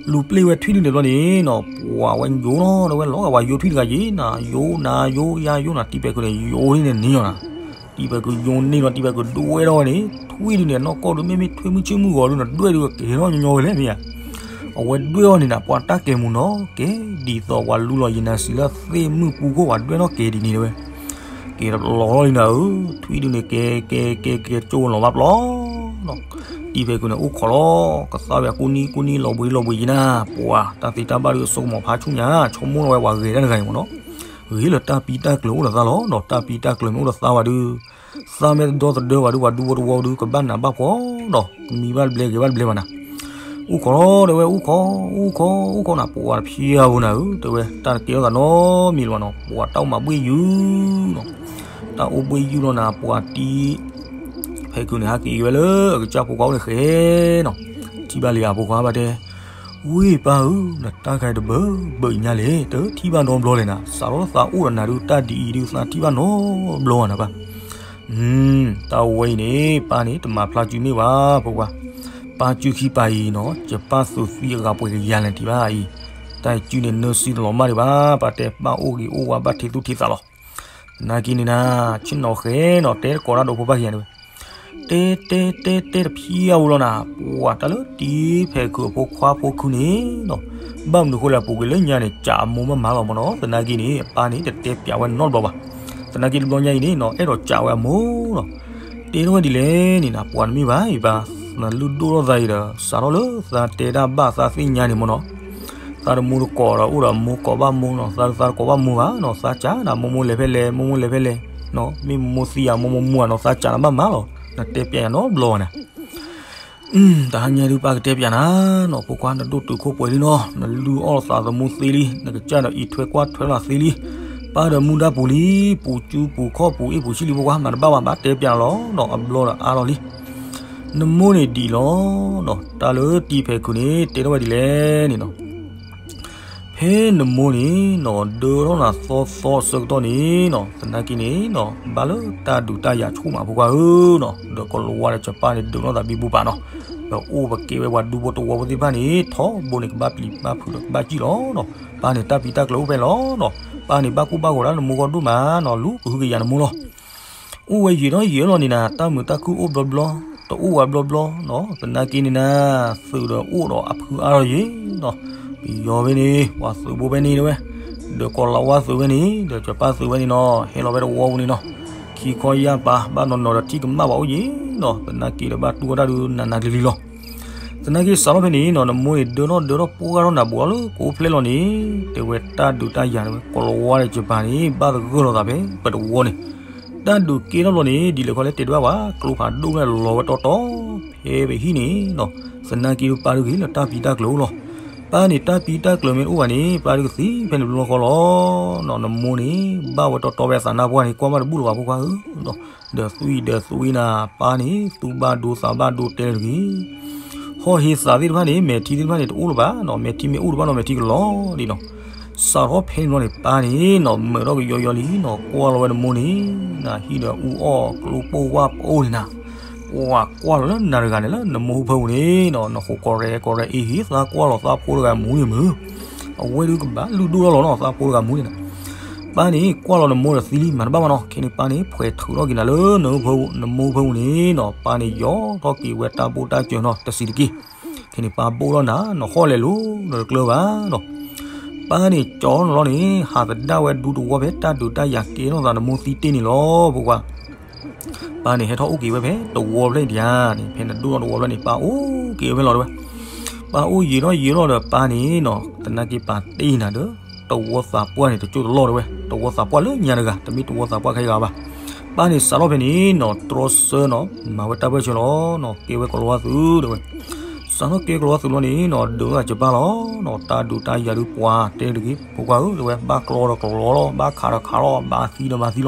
လူၤပျ့ၢ်ဝဲထွံၣ်ဒုးန့ၣ်ဘျီန့ၣ်နီၤ ပှၤဝဲယိၤလီၤ တဲဝဲ လီၤဂာ်ပှၤယိၤထွံၣ်တဂၤယ့ၢ်နၤ ယိၤနၤ ယိၤယၤ ယိၤနၤ တံၤဖဲးခုးန့ၣ် ယိၤန့ၢ်န့ၣ်န့ၣ်လီၤနၤ တံၤဖဲးခုးယိၤန့ၢ်လီၤ တံၤဖဲးခုးဒွဲထီၣ်ဝဲန့ၣ် ထွံၣ်ဒုးန့ၣ် နီၢ်ကီၢ်ဒုး မ့မ့ၢ်ထွံၣ်မုၢ်ဆ့ၣ်မုၢ်ဂီၤဒုးနီၤ ဒွဲဒုးကဲထီၣ်ညီညီဝဲလဲၣ်မ့ၢ်ဧါ အဝဲဒွဲအီၤန့ၣ်နၤ ပှၤတၢ်ကဲမူနီၤ ကဲ ဒ်သိးပှၤလူလီၤယံၤနၤစံးလၢသ့ၣ်မုၢ်ပူၤခိၣ် ပှၤဒွဲထီၣ်ကဲဒ်န့ၣ်တဲဝဲ ကဲတလီၤလီၤလံနၤဧၢ ထွံၣ်ဒုးန့ၣ် ကဲ ကဲ ကဲ ကဲ ကၠိလီၤဘၣ်ပျီနီၤ တံၤဖဲးခုးန့ၣ်အိၣ်ခိးလီၤ, ကသါဝဲအကူနံကူနံလီၤဘှံးလီၤဘှံးယံၤနၤ, ပှၤတၢ်သ့တၢ်ဘၣ်ဒုးအစိကမီၤဖးဆူၣ်ညါ, ဆိကမိၣ်လီၤဝဲပှၤဂဲၤတၢ်တဂၤအံၤမ့ၢ်နီၤ, ဂ့ၤလၢတၢ်ပံတၢ်ကျၢၤအိၣ်ဒီးသးလီၤ, ဒီးတၢ်ပံတၢ်ကျၢၤမ့ၢ်အိၣ်ဒီးသးဝဲဒုး, သးမ့ၢ်တဒီသဒၢဝဲဒုး ပှၤဒူဖိတဝီဒုး ကဘၣ်နးဘၣ်ဖှီၣ်ဒီး ကမံဘၣ်တဘျဲဂဲၤဘၣ်တဘျဲဘၣ်နၤ, အိၣ်ခိးလီၤ တဲဝဲ အိၣ်ခိး အိၣ်ခိး အိၣ်ခိးနၤ, ပှၤတဖံးအါဘိနၤဧၢ, တဲဝဲ တၢ်တကဲထီၣ်သးနီတမံၤလၢၤဘၣ်နီၤ, ပှၤတၢ်အိၣ်မးဘှ့ၣ်ယုၢ်နီၤ, တၢ်အိၣ်ဘှ့ၣ်ယုၢ်လီၤနၤ, ပှၤတံၤ ဖဲးခုးန့ၣ် ဟးက့ၤက့ၤဝဲလၢအကစၢ်ဖိခွါအိၣ်န့ၣ်ဃဲနီၤ, ထံၣ်ဘၣ်လံဧါ ဖိခွါဘၣ်တဲ, ဝ့ၢ်ပၢ်ဧၢ, နတၢ်ခါအံၤတဘၢဘၢညါလဲၣ်, တထံၣ်ဘၣ်နီတဘျီလဲၣ်နၤ, စးထီၣ်လၢသးအိၣ်ဒီးနၤဒုး တၢ်ဒ်အံၤဒုး သးထံၣ်ဘၣ်နီတဘျီဘၣ်နၤပၢ်, တၢ်ဝဲအံၤန့ၣ် ပၢ်န့ၣ် တမၤဖျါစုမ့ၢ်ဘၣ် ဖိခွါ, ပၢ်စုခံပၤအံၤနီၤ ယပၢ်သုးသံအဂၤပှဲၤကယၤလဲၣ်ထံၣ်ဘၣ်အံၤ, တၢ်စုန့ၣ် နၢစံတလီၤမၢ်ဒံးဘၣ်, ပၢ်တဲ ပၢ်အိၣ်ဂ့ၤအိၣ်ဝါဘၣ်ထံးသူၣ်ထံးသးလီၤ, သနာ်က့န့ၣ်နၤ, ဆ့ၣ်နီၤဃဲနီၤ တဲတကိးတၢ်ဒီးဖိပၢ်ခံဂၤန့ၣ်ဝဲ, တဲ တဲ တဲ တဲတဖံးအါဝံၤလီၤနၤ, ပှၤတၢ်လၢတံၤဖဲးခုးအဖိခွါဖိခုန့ၣ်နီၤ, ဘၣ်မနုၤဃိလဲၣ် ပူၤကွံာ်လၢညါန့ၣ် ကးအမိၢ်မးမးလီၤမ့ၢ်နီၤ, သနာ်က့န့ၣ် အပၢ်န့ၣ် တတဲပျးဝဲနီတဘျီဘၣ်, သနာ်က့တဘျီညါအံၤန့ၣ်နီၤ အဲၣ်ဒိးကးဝဲအမိၢ်နီၤ, တဲထီၣ်ဝဲဒ်လဲၣ်န့ၣ်နၤ, ပှၤတမ့ၢ်ဘၣ်အံၤဘၣ်, နလုၢ်ဒိၣ်ထီၣ်သးအံၤဒီး စးထီၣ်လၢသးတဲတၢ်ဘၣ်သးသ့ၣ်ညါန့ၣ်မ့ၢ်နီၤ သးတမူတကိးဒီး အိၣ်ဒီးမိၢ်ကိးဘၣ်မိၢ်နီၤ, သးသးတကိးဘၣ်မိၢ်ဘၣ်နီၤ, သးကးနၤ မိၢ်မိၢ်လဲၤဖဲလဲၣ် မိၢ်မိၢ်လဲၤဖဲလဲၣ်, မ့ၢ်မိၢ်သံဧါ မိၢ်မိၢ်မူဧါနီၤ, သးကးနၤဘၣ်မးလီၤ, နတဲပျးယၤနီတဘျီဘၣ်နၤ, တဟါညါဒုးပၢ်ကတဲပျးနၤနီၤ, ဖိခွါ နဒိၣ်တုာ်ခိၣ်ပှဲၤလံနီၤ, နလုၢ်အီၣ်သးသမူသ့လံ, နကစၢ်ဒီးအံးထွဲကွၢ်ထွဲလီၤသ့လံ, ပၢ်ဒီးမူဒါပူၤလံ, ပူၤကူပူၤခီၣ်ပူၤအ့ၣ်ပူၤဆံၣ်လံ ဖိခွါ, မၤတဘၣ်ဘၣ် ဘၣ်တဲပျးလီၤနီၤ, အဘျီဒီးအါလီၤလံ နမိၢ်န့ၣ်ဒံးလီၤနီၤ, တၢ်လၢတံၤဖဲးခုးန့ၣ် တဲထီၣ်ဝဲဒ်လဲၣ်န့ၣ်နီၤ, ဖဲနမိၢ်န့ၣ်နီၤ ဒၢထီၣ်နၤသီသီအဆၢကတီၢ်န့ၣ်နီၤ, သနာ်က့န့ၣ်နီၤ ဘၣ်လၢတၢ်ဒုးတၢ်ယၤဆူၣ်မး ဖိခွါဧၢနီၤ, ဒီးကလၤဝါဒီးစီၤပၤန့ၣ် ဒုးထီၣ်သးဘံဘူပၤနီၤ, ဒီးအိၣ်ပကဲဝဲပှၤဒူဖိတဝီဖိသ့ၣ်တဖၣ်န့ၣ် ထီဘိန့ၣ် ကဘၣ်ပျံၤဘၣ်ဖုးဒီးကဘၣ်စံၣ်လီၤနီၤ, ပၢ်န့ၣ် တၢ်ပံတၢ်ကျၢၤအိၣ်ဖဲလီၤနီၤ, ပၢ်န့ၣ် ဘၣ်ကူဘၣ်ဂီၤဒၣ်နမိၢ်ဂီၢ်ဒိၣ်မးနီၤ, လူၤကဟုကယာ်နမိၢ်လီၤ အိၣ်ဝဲယံာ်ထီၣ်ယံာ်လီၤန့ၣ်နၤ, တၢ်မုာ်တၢ်ခုၣ်အိၣ်ဘျီဘျီ, တအိၣ်ဝဲဘျီဘျီနီၤ, သနာ်က့န့ၣ်နၤ, သုးဒီးအိၣ်ဒီးအဖုအါထီၣ်ယံာ်နီၤ, ပယီၤဖဲန့ၣ် ပှၤသုးဘိဖဲန့ၣ်တဲဝဲ, ဒီးကီၤလၤဝါသုးဖဲန့ၣ် ဒီးစီၤပၤသုးဖဲန့ၣ်နီၤ, ဟဲလီၤဖဲတဝီပူၤန့ၣ်နီၤ, ခံခီယၢ်ပၤ ဘၣ်နီၢ်နီၢ်ဒီးထံၣ်ကမၣ်ပှၤအိၣ်ယံာ်နီၤ, သနာ်က့ဒီးဘၣ်တူၢ်ဝဲဒၣ်ဒုးနးနးကျံၤကျံၤလီၤ. သနာ်က့စးထီၣ်ဖဲန့ၣ်နီၤ, နမိၢ်န့ၣ် ဒၢထီၣ်ဒၢထီၣ်ပှၢ်ထီၣ်နၤဘူးထီၣ်လၢကိးဖျဲၣ်လီၤန့ၣ်, တဲဝဲတၢ်ဒုးတၢ်ယၤန့ၣ်ဝဲ ကီၤလၤဝါဒီးစီၤပၤန့ၣ် ဘၣ်သဂၢၢ်လိာ်သးဖဲပတဝီန့ၣ်, တၢ်ဒုးကဲထီၣ်ဘျီန့ၣ် ဒ်လဲၣ်ခီလဲၣ် တဲတဘၣ်ဘၣ်, ကျိဖးဒိၣ်န့ၣ်လီၤဝဲတီတီ ဖဲပဟံၣ်န့ၣ်နီၤ, သနာ်က့ဒီးပၢ်ဒုးဂ့ၤလၢတၢ်ပံတၢ်ကျၢၤအိၣ်လီၤ. ပၢ်န့ၣ် တၢ်ပံတၢ်ကျၢၤမ့ၢ်တအိၣ်ဘၣ်န့ၣ် ပၢ်ဒုးကသံဖဲန့ၣ်ဘျီဃီလီၤ. နမိၢ်န့ၣ် ဘၣ်ဝဲတီတီဝဲအသးနါပှၢ်န့ၣ် ကွၢ်ဘၣ်တဘူၣ်လၢၤဘၣ် ဖိခွါဧၢ, ဒီးသွံၣ်ဒီးသွံၣ်နၤ, ပၢ်န့ၣ် သူၣ်ဘၣ်ဒိသးဘၣ်ဒိတဲလၢတဂ့ၤ ဟီၣ်ဟ့သးသ့ၣ်တဖၣ်န့ၣ် မဲာ်ထံသ့ၣ်တဖၣ်န့ၣ် တအိၣ်လၢၤဘၣ်နီၤ, မဲာ်ထံမ့ၢ်အိၣ်တဘၣ်နီၤ မဲာ်ထံကလီၤဒံးနီၤ. စးထီၣ်ဖဲန့ၣ်ဘျီန့ၣ် ပၢ်န့ၣ်နီၤ မုာ်ထီၣ်ကယီယီလံနီၤ, ကွၢ်လီၤဝဲနမိၢ်န့ၣ်, နဟံၣ်ဒီးအူအီၣ်ကျိပိၢ်ဝၢ်ပိၢ်န့ၣ်နၤ, ပှၤကွၢ်လီၤလၢနၤတဂၤန့ၣ် လၢနမိၢ်ဖၢပူၤန့ၣ်နီၤ, နဃိးကီၢ်ရဲၣ်ကီၢ်ရဲၣ်အ့ၣ်ဟ့သးကွၢ်လီၤသးဖိတဂၤမူန့ၣ်မုၢ်, အဝဲဒုးကဘၣ်လုၢ်ဒိၣ်ထီၣ်လီၤနီၤ သးဖိတဂၤမူန့ၣ်နၤ. ပၢ်န့ၣ် ကွၢ်လီၤနမိၢ်ဒီးသံလံ မၤတဘၣ်ဘၣ်နီၤ, ခဲန့ၣ်ပၢ်န့ၣ် ဖှဲးထုးထီၣ်က့ၤနၤလၢနမိၢ်ဖၢပူၤန့ၣ်နီၤ, ပၢ်န့ၣ်ယီၤထီၣ်က့ၤဝဲတၢ်ဘိၣ်တၢ်စၢၤနီၤ တစံးတက့ၢ်. ခဲန့ၣ်ပၢ်ဘိၣ်ထီၣ်နၤ နဟီၣ်လဲၤလိၤနတကျၢၤဘၣ်နီၤ. ပၢ်န့ၣ်ကၠီထီၣ်နၤလီၤန့ၣ် ဟးသဒၣ်ဝဲဒူတဝီဖဲတၢ်ဒုးတၢ်ယၤကဲထီၣ်သးနမိၢ်သံတ့ၢ်န့ၣ်လီၤ ဖိခွါ. ပၢ်န့ၣ်ဟဲထီၣ်အိၣ်က့ၤဝဲဖဲတဝီဖျၢၣ်ဒံးဧါန့ၣ်, ဖဲနဒိၣ်ထီၣ်တဝီဖျၢၣ်န့ၣ် ပၢ်အိၣ်က့ၤဝဲဖဲလီၤတဲဝဲ. ပၢ်အိၣ်ယံာ်ထီၣ်ယံာ်ထီၣ်ဒီးပၢ်န့ၣ်နီၤ သနာ်က့ပၢ်တ့ၢ်နၤဒီး တဝီသးပှၢ်န့ၣ် တကၠိၢ်တလီၢ်တဲဝဲ, တဝီသးပှၢ်လၢညါတဂၤ တမ့ၢ်တဝီသးပှၢ်ခဲအံၤဂၤဘၣ်. ပၢ်န့ၣ်စးထီၣ်ဖဲန့ၣ်နီၤ တြီဆၢနီၤ မၤဝဲတၢ်ပၢၢ်ဆၢလီၤနီၤ, ကဲဝဲကီၤလၤဝါသုးတဲဝဲ. စးထီၣ်ကဲကီၤလၤဝါသုးလီၤန့ၣ်နီၤ ဒုးထီၣ်သးစီၤပၤလီၤနီၤ, တၢ်ဒုးတၢ်ယၤဒုးပှၤတဲတဂ့ၤ ဖိခွါဧၢ တဲဝဲ, ဘၣ်ကျီဒီးကျီလီၤ ဘၣ်ခးဒီးခးလီၤ ဘၣ်သံဒီးဘၣ်သံလီၤ,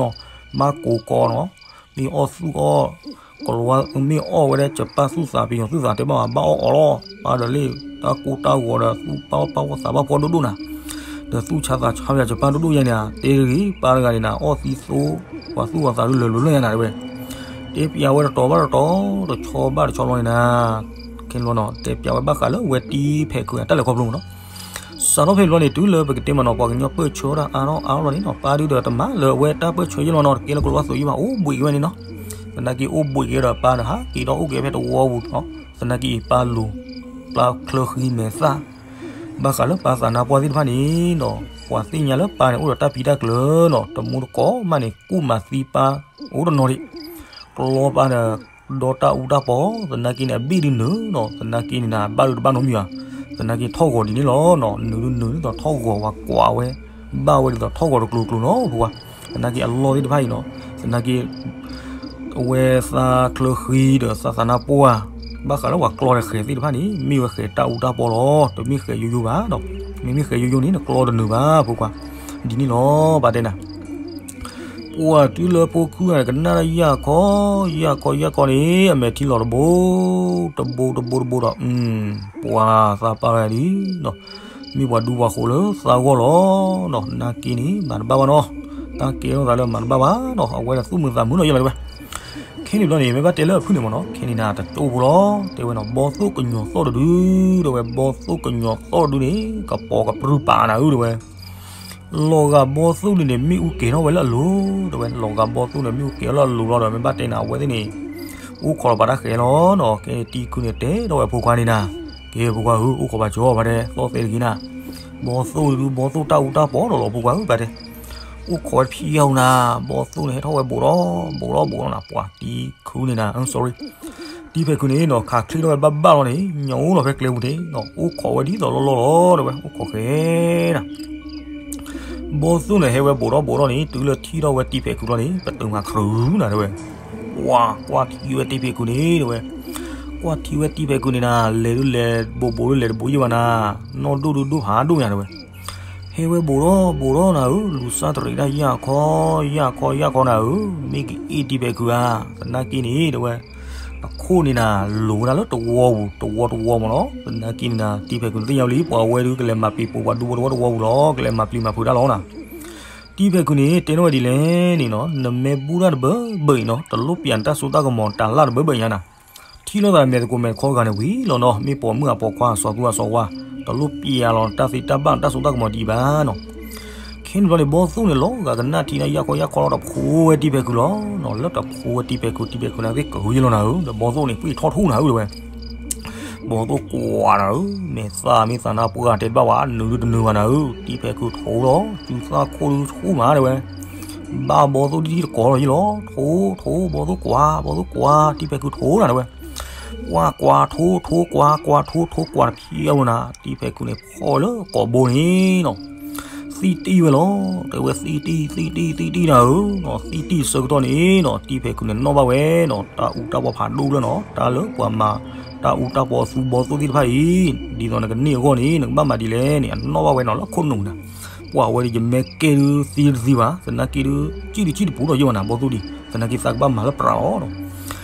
ဘၣ်ကိးကီးနီၤ, မ့ၢ်အီၣ်သူၣ်အီၣ် ကီၤလၤဝါ မ့ၢ်အီၣ်ဝဲဒၣ်စီၤပၤသူၣ်သး ပယီၤသူၣ်သးတဲဘၣ် ဘၣ်အီၣ်အီၤလီၤ. ပၢ်ဒီးလ့ၣ် တၢ်ကိၢ်တၢ်ဂီၤဒီး သူၣ်ပၢ်အီၣ်ပၢ်အီၣ်သးဘၣ်ဖှီၣ်ဒိၣ်ဒိၣ်နၤ, ဒီးသူၣ်ဆါသးဆါဝဲစီၤပၤဒိၣ်ဒိၣ်ယါန့ၣ်ဧါ, တဲတဂ့ၤ ပၢ်တဂၤန့ၣ်နၤ အီၣ်သံသိ ပှၤသူၣ်ပှၤသးဒုးလၢာ်လၢာ်လၢာ်ယါနၤတဲဝဲ. တဲပျးဝဲတတီၤဘၣ်တတီၤ တဆီဘၣ်တဆီလီၤန့ၣ်နၤ, ခဲန့ၣ်လီၤနီၤ တဲပျးဝဲဘၣ်ဃးလၢအဝဲတံၤဖဲးခုးအတၢ်လဲၤခီဖျိမ့ၢ်နီၤ. စးထီၣ်ဖဲန့ၣ်လီၤန့ၣ် တုၤလၢပကတဲမးနီၤ ပှၤကညီပၢၢ်ဆၢတၢ်အါထီၣ်အါထီၣ်လီၤန့ၣ်နီၤ ပၢ်ဒုးဒီးတမၤလၢအဝဲတၢ်ပၢၢ်ဆၢယဲၢ်လီၤနီၤ တကဲလၢကီၤလၤဝါသုးယံၤဘၣ် အိၣ်ဘှံးက့ၤဝဲန့ၣ်နီၤ. သနာ်က့အိၣ်ဘှံးက့ၤဒီးပၢ်ဒီးဟးက့ၤဒီးအိၣ်က့ၤဖဲတဝီပူၤနီၤ. သနာ်က့အံၤပၢ်လူၤ ပၢ်ချၢဃံမဲာ်သၣ် ဘၣ်ဃးလၢပၢ်သးနါပှၢ်သ့ၣ်တဖၣ်န့ၣ်နီၤ ပှၤသ့ၣ်ညါလၢပၢ်န့ၣ်အိၣ်ဒီးတၢ်ဖံးတၢ်ကျၢၤနီၤ တမူတကိးမးန့ၣ် ကူၣ်မၤသံပၢ်အိၣ်တနီၤဒံး ကျီပၢ်ဒီး ဒီးတၢ်အူတၢ်ပီ, သနာ်က့န့ၣ် အဘ့ၣ်ဒုးနုာ်နီၤ, သနာ်က့န့ၣ်နၤ ဘၣ်ဒုးတဘၣ်နီတမံၤဘၣ်, သနာ်က့ထီၣ်ဂီၤဒ်န့ၣ်လီၤနီၤ, နုာ်ဒုးနုာ်ဒ်သိးထီၣ်ဂီၤဝဲကွၢ်ဝဲ, ဘၣ်ဝဲဒ်သိးထီၣ်ဂီၤတကျိၤကျိၤနီၤ ဖိခွါ, သနာ်က့အလီၢ်သ့ၣ်တဖၣ်အံၤနီၤ, သနာ်က့ အဝဲသးချၢဃံဒီးသးသးနါပှၢ်, ဘၣ်ဃးလၢပှၤကျီဒီးဃဲၤသ့ၣ်တဖၣ်န့ၣ် မ့ၢ်ဝဲဃဲၤတၢ်အူတၢ်ပီလီၤ, တမ့ၢ်ဃဲၤယိယိဘၣ်နီၤ, မ့မ့ၢ်ဃဲၤယိယိန့ၣ် နကျီတနုာ်ဘၣ် ဖိခွါ, ဒ်န့ၣ်လီၤ ပာ်တဲနၤ ပှၤတုၤလၢဖိခုဂၤန့ၣ် ကနၣ်တၢ်ယၢ်ခီ, ယၢ်ခီယၢ်ခီန့ၣ် အမဲာ်ထံလီၤတဘိ, တဘိတဘိတဘိဒီး, ပှၤသးပာ်ဝဲဒ်နီၤ, မ့ၢ်ပှၤဒူပှၤဃိးလၢသးဂီၢ်လီၤနီၤ, သနာ်က့န့ၣ် မၤတဘၣ်ဘၣ်နီၤ, တၢ်ကဲထီၣ်သးလၢမၤတဘၣ်ဘၣ်နီၤ, အဝဲဒၣ်သူၣ်မုာ်သးမုာ်နီၤ ယဲလီၤတဲဝဲ ခဲန့ၣ်ဘျီန့ၣ် မ့ၢ်ဘၣ်တဲလၢအဖုၣ်န့ၣ်မ့ၢ်နီၤ, ခဲန့ၣ်နၤ တကၠိဖိလီၤ, တဲဝဲနီၤ, ဘီသိၣ်ကညီၤသီၣ်တဒု, တဲဝဲ ဘီသိၣ်ကညီၤသီၣ်တဒုန့ၣ် ကပီၤကပြုၢ်ပာ်နၤဧၢ တဲဝဲ လီၤဂာ်ဘီသိၣ်န့ၣ်န့ၣ် မ့ၣ်အူကဲၤထီၣ်ဝဲလၢအလိၤ, တဲဝဲ လီၤဂာ်ဘီသိၣ်န့ၣ် မ့ၣ်အူကဲၤထီၣ်လၢအလိၤလီၤဒီး မ့ၢ်ဘၣ်တဲနၤ အဝဲသ့ၣ်န့ၣ် အိၣ်ခိးလီၤပာ်တၢ်ဃဲၤလီၤနီၤ, ခဲန့ၣ်တံၤခုန့ၣ်တဲထီၣ်ဝဲဖိခွါန့ၣ်နၤ, ကဲဖိခွါဧၢ အိၣ်ခိးဘၣ်ကၠီ ပာ်တဲ သီၣ်သဲတဂ့ၤနၤ, ဘီသိၣ်ဒု ဘီသိၣ်တၢ်အူတၢ်ပီလီၤလီၤ ဖိခွါဧၢ ပာ်တဲ အိၣ်ခိးဝဲတဖျၢၣ်ဧိၤနၤ, ဘီသိၣ်န့ၣ် ဟဲထီၣ်ဝဲဘူးဒီးဘူးဒီးဘူးဒီးနၤ, ပှၤတံၤခုန့ၣ်နၤ, sorry, တံၤဖဲးခုန့ၣ်နီၤ ခးချ့ထီၣ်ဝဲဘၣ်ဘၣ်လီၤန့ၣ် ညိလီၤဖဲကျဲပူၤန့ၣ်နီၤ, အိၣ်ခိးဝဲဒ်သိးလီၢ်လီၢ်လီၤ တဲဝဲ အိၣ်ခိးဃဲၤနၤ ဘီသိၣ်န့ၣ် ဟဲဝဲဘူးဒီးဘူးဒီးန့ၣ် တုၤလၢထံၣ်ထီၣ်ဝဲတံၤဖဲးခုလီၤန့ၣ် ပတုာ်မၤခရူၤနၤ တဲဝဲ, ပှၤကွၢ်ထံဝဲတံၤဖဲးခုန့ၣ် တဲဝဲ, ကွၢ်ထံဝဲတံၤဖဲးခုန့ၣ်နၤ လဲၤဒုးလဲၤတဘိးဘိးဒုးလဲၤတဘိးယံၢ်ဘၣ်နၤ, နီၢ်ဒိၣ်ဒုးဒိၣ်ဖးဒိၣ်ညါ တဲဝဲ ဟဲဝဲဘူးဒီးဘူးဒီးနၤဧၢ, လူၤစၢ်တရံးတၢ်ယၢ်ခီ, ယၢ်ခီယၢ်ခီနၤဧၢ, မ့ၢ်ကအ့ၣ်တံၤဖဲးခုဧါ, သနာ်က့န့ၣ် တဲဝဲ, အခိၣ်န့ၣ်နၤ လိၤဝဲဒၣ်လၢတဝီပူၤ တဝီတဝီမ့ၢ်နီၤ, သနာ်က့န့ၣ်နၤ တံၤဖဲးခုန့ၣ် သ့ၣ်ညါလံ ပှၤဝဲဒုးကလဲၤမၤပျံၤပိာ်ပှၤဒူဖိတဝီတဝီပူၤလီၤ, ကလဲၤမၤပျံၤမၤဖုးတၢ်လီၤနၤ, တံၤဖဲးခုန့ၣ် တဲန့ၢ်ဝဲဒ်လဲၣ်န့ၣ်နီၤ, နမ့ၢ်ဘူၣ်တၢ်တဘၢဘၢအံၤနီၤ တလိၣ်ပျံၤနတၢ်စိတၢ်ကမီၤတၢ်လၢတဘၢဘၢအံၤညါနၤ ထံၣ်လိာ်သးမဲာ်သကိးမဲာ်တခီတဂၤန့ၣ်ဝံၤလီၤနီၤ, မ့ၢ်ပိာ်မုၣ်အပိာ်ခွါအစီၤသူအစီၤဝါ, တလိၣ်ပျံၤလီၤတၢ်သ့တၢ်ဘၣ်တၢ်စိတၢ်ကမီၤဒံးဘၣ်နီၤ. ခဲန့ၣ်ဘျီန့ၣ် ဘီသိၣ်န့ၣ်လီၤဂာ်ကနၣ်ထံန့ၣ် ယၢ်ခီယၢ်ခီလီၤ တဖိဝဲတံၤဖဲးခုလီၤနီၤ, လၢတဖိဝဲတံၤဖဲးခု တံၤဖဲးခုန့ၣ်သ့ၣ်ကဟုယလီၤနၤဧၢ, ဒီးဘီသိၣ်န့ၣ် ပှ့ၢ်ထီၣ်ထူၣ်နၤဧၢ တဲဝဲ ဘီသိၣ်ကွၢ်နၤဧၢ, မဲာ်သၣ်မ့ၢ်သးနါပှၢ်တဲတဘၣ်ဝဲ နုာ်ဒုတနုာ်ဘၣ်နၤဧၢ, တံၤဖဲးခုထိလီၤ, စုသၣ်ခိၣ်ဒုထိမးတဲဝဲ ဘၣ်ဘီသိၣ်ဒ်တကိးလီၤယလီၤ, ထိ ထိ ဘီသိၣ်ကွၢ် ဘီသိၣ်ကွၢ် တံၤဖဲးခုထိနၤတဲဝဲ, ကွၢ်ကွၢ်ထိ ထိကွၢ် ကွၢ်ထိ ထိကွၢ်တဖျၢၣ်ဧိၤနၤ, တံၤဖဲးခုန့ၣ်ဖီၣ်လၢကိာ်ဘိန့ၣ်နီၤ သံၣ်တံၢ်ဝဲလီၤ, တဲဝဲသံၣ်တံၢ် သံၣ်တံၢ် သံၣ်တံၢ်နၤဧၢနီၤ, သံၣ်တံၢ်ဆၢကတီၢ်န့ၣ်နီၤ တံၤဖဲးခုန့ၣ်နီၣ်ဘၣ်ဝဲနီၤ တၢ်အူတၢ်ပီဖးဒိၣ်လၢနီၤ တၢ်လၢပှၤမၤတၢ်အူတၢ်ပီအသူဘီသိၣ်သ့ၣ်တဖၣ်အံၤ, ဒ်သိးနကန့ၢ်အဂီၢ်န့ၣ် နကဘၣ်မၤဒ်လဲၣ်န့ၣ် အနီၣ်ဘၣ်ဝဲနီၤလၢခိၣ်နူာ်နၤ, ပှၤဝဲဒ်ယမဲာ်ကဲဒုးသံတသံဘၣ်, သနာ်က့ဒုး ကံၣ်တကံၣ်တပူၤဒီးယဲၢ်ဝဲနၤ ဘီသိၣ်ဒံး, သနာ်က့သးကဘၣ်မၤလၢပြးလီၤနီၤ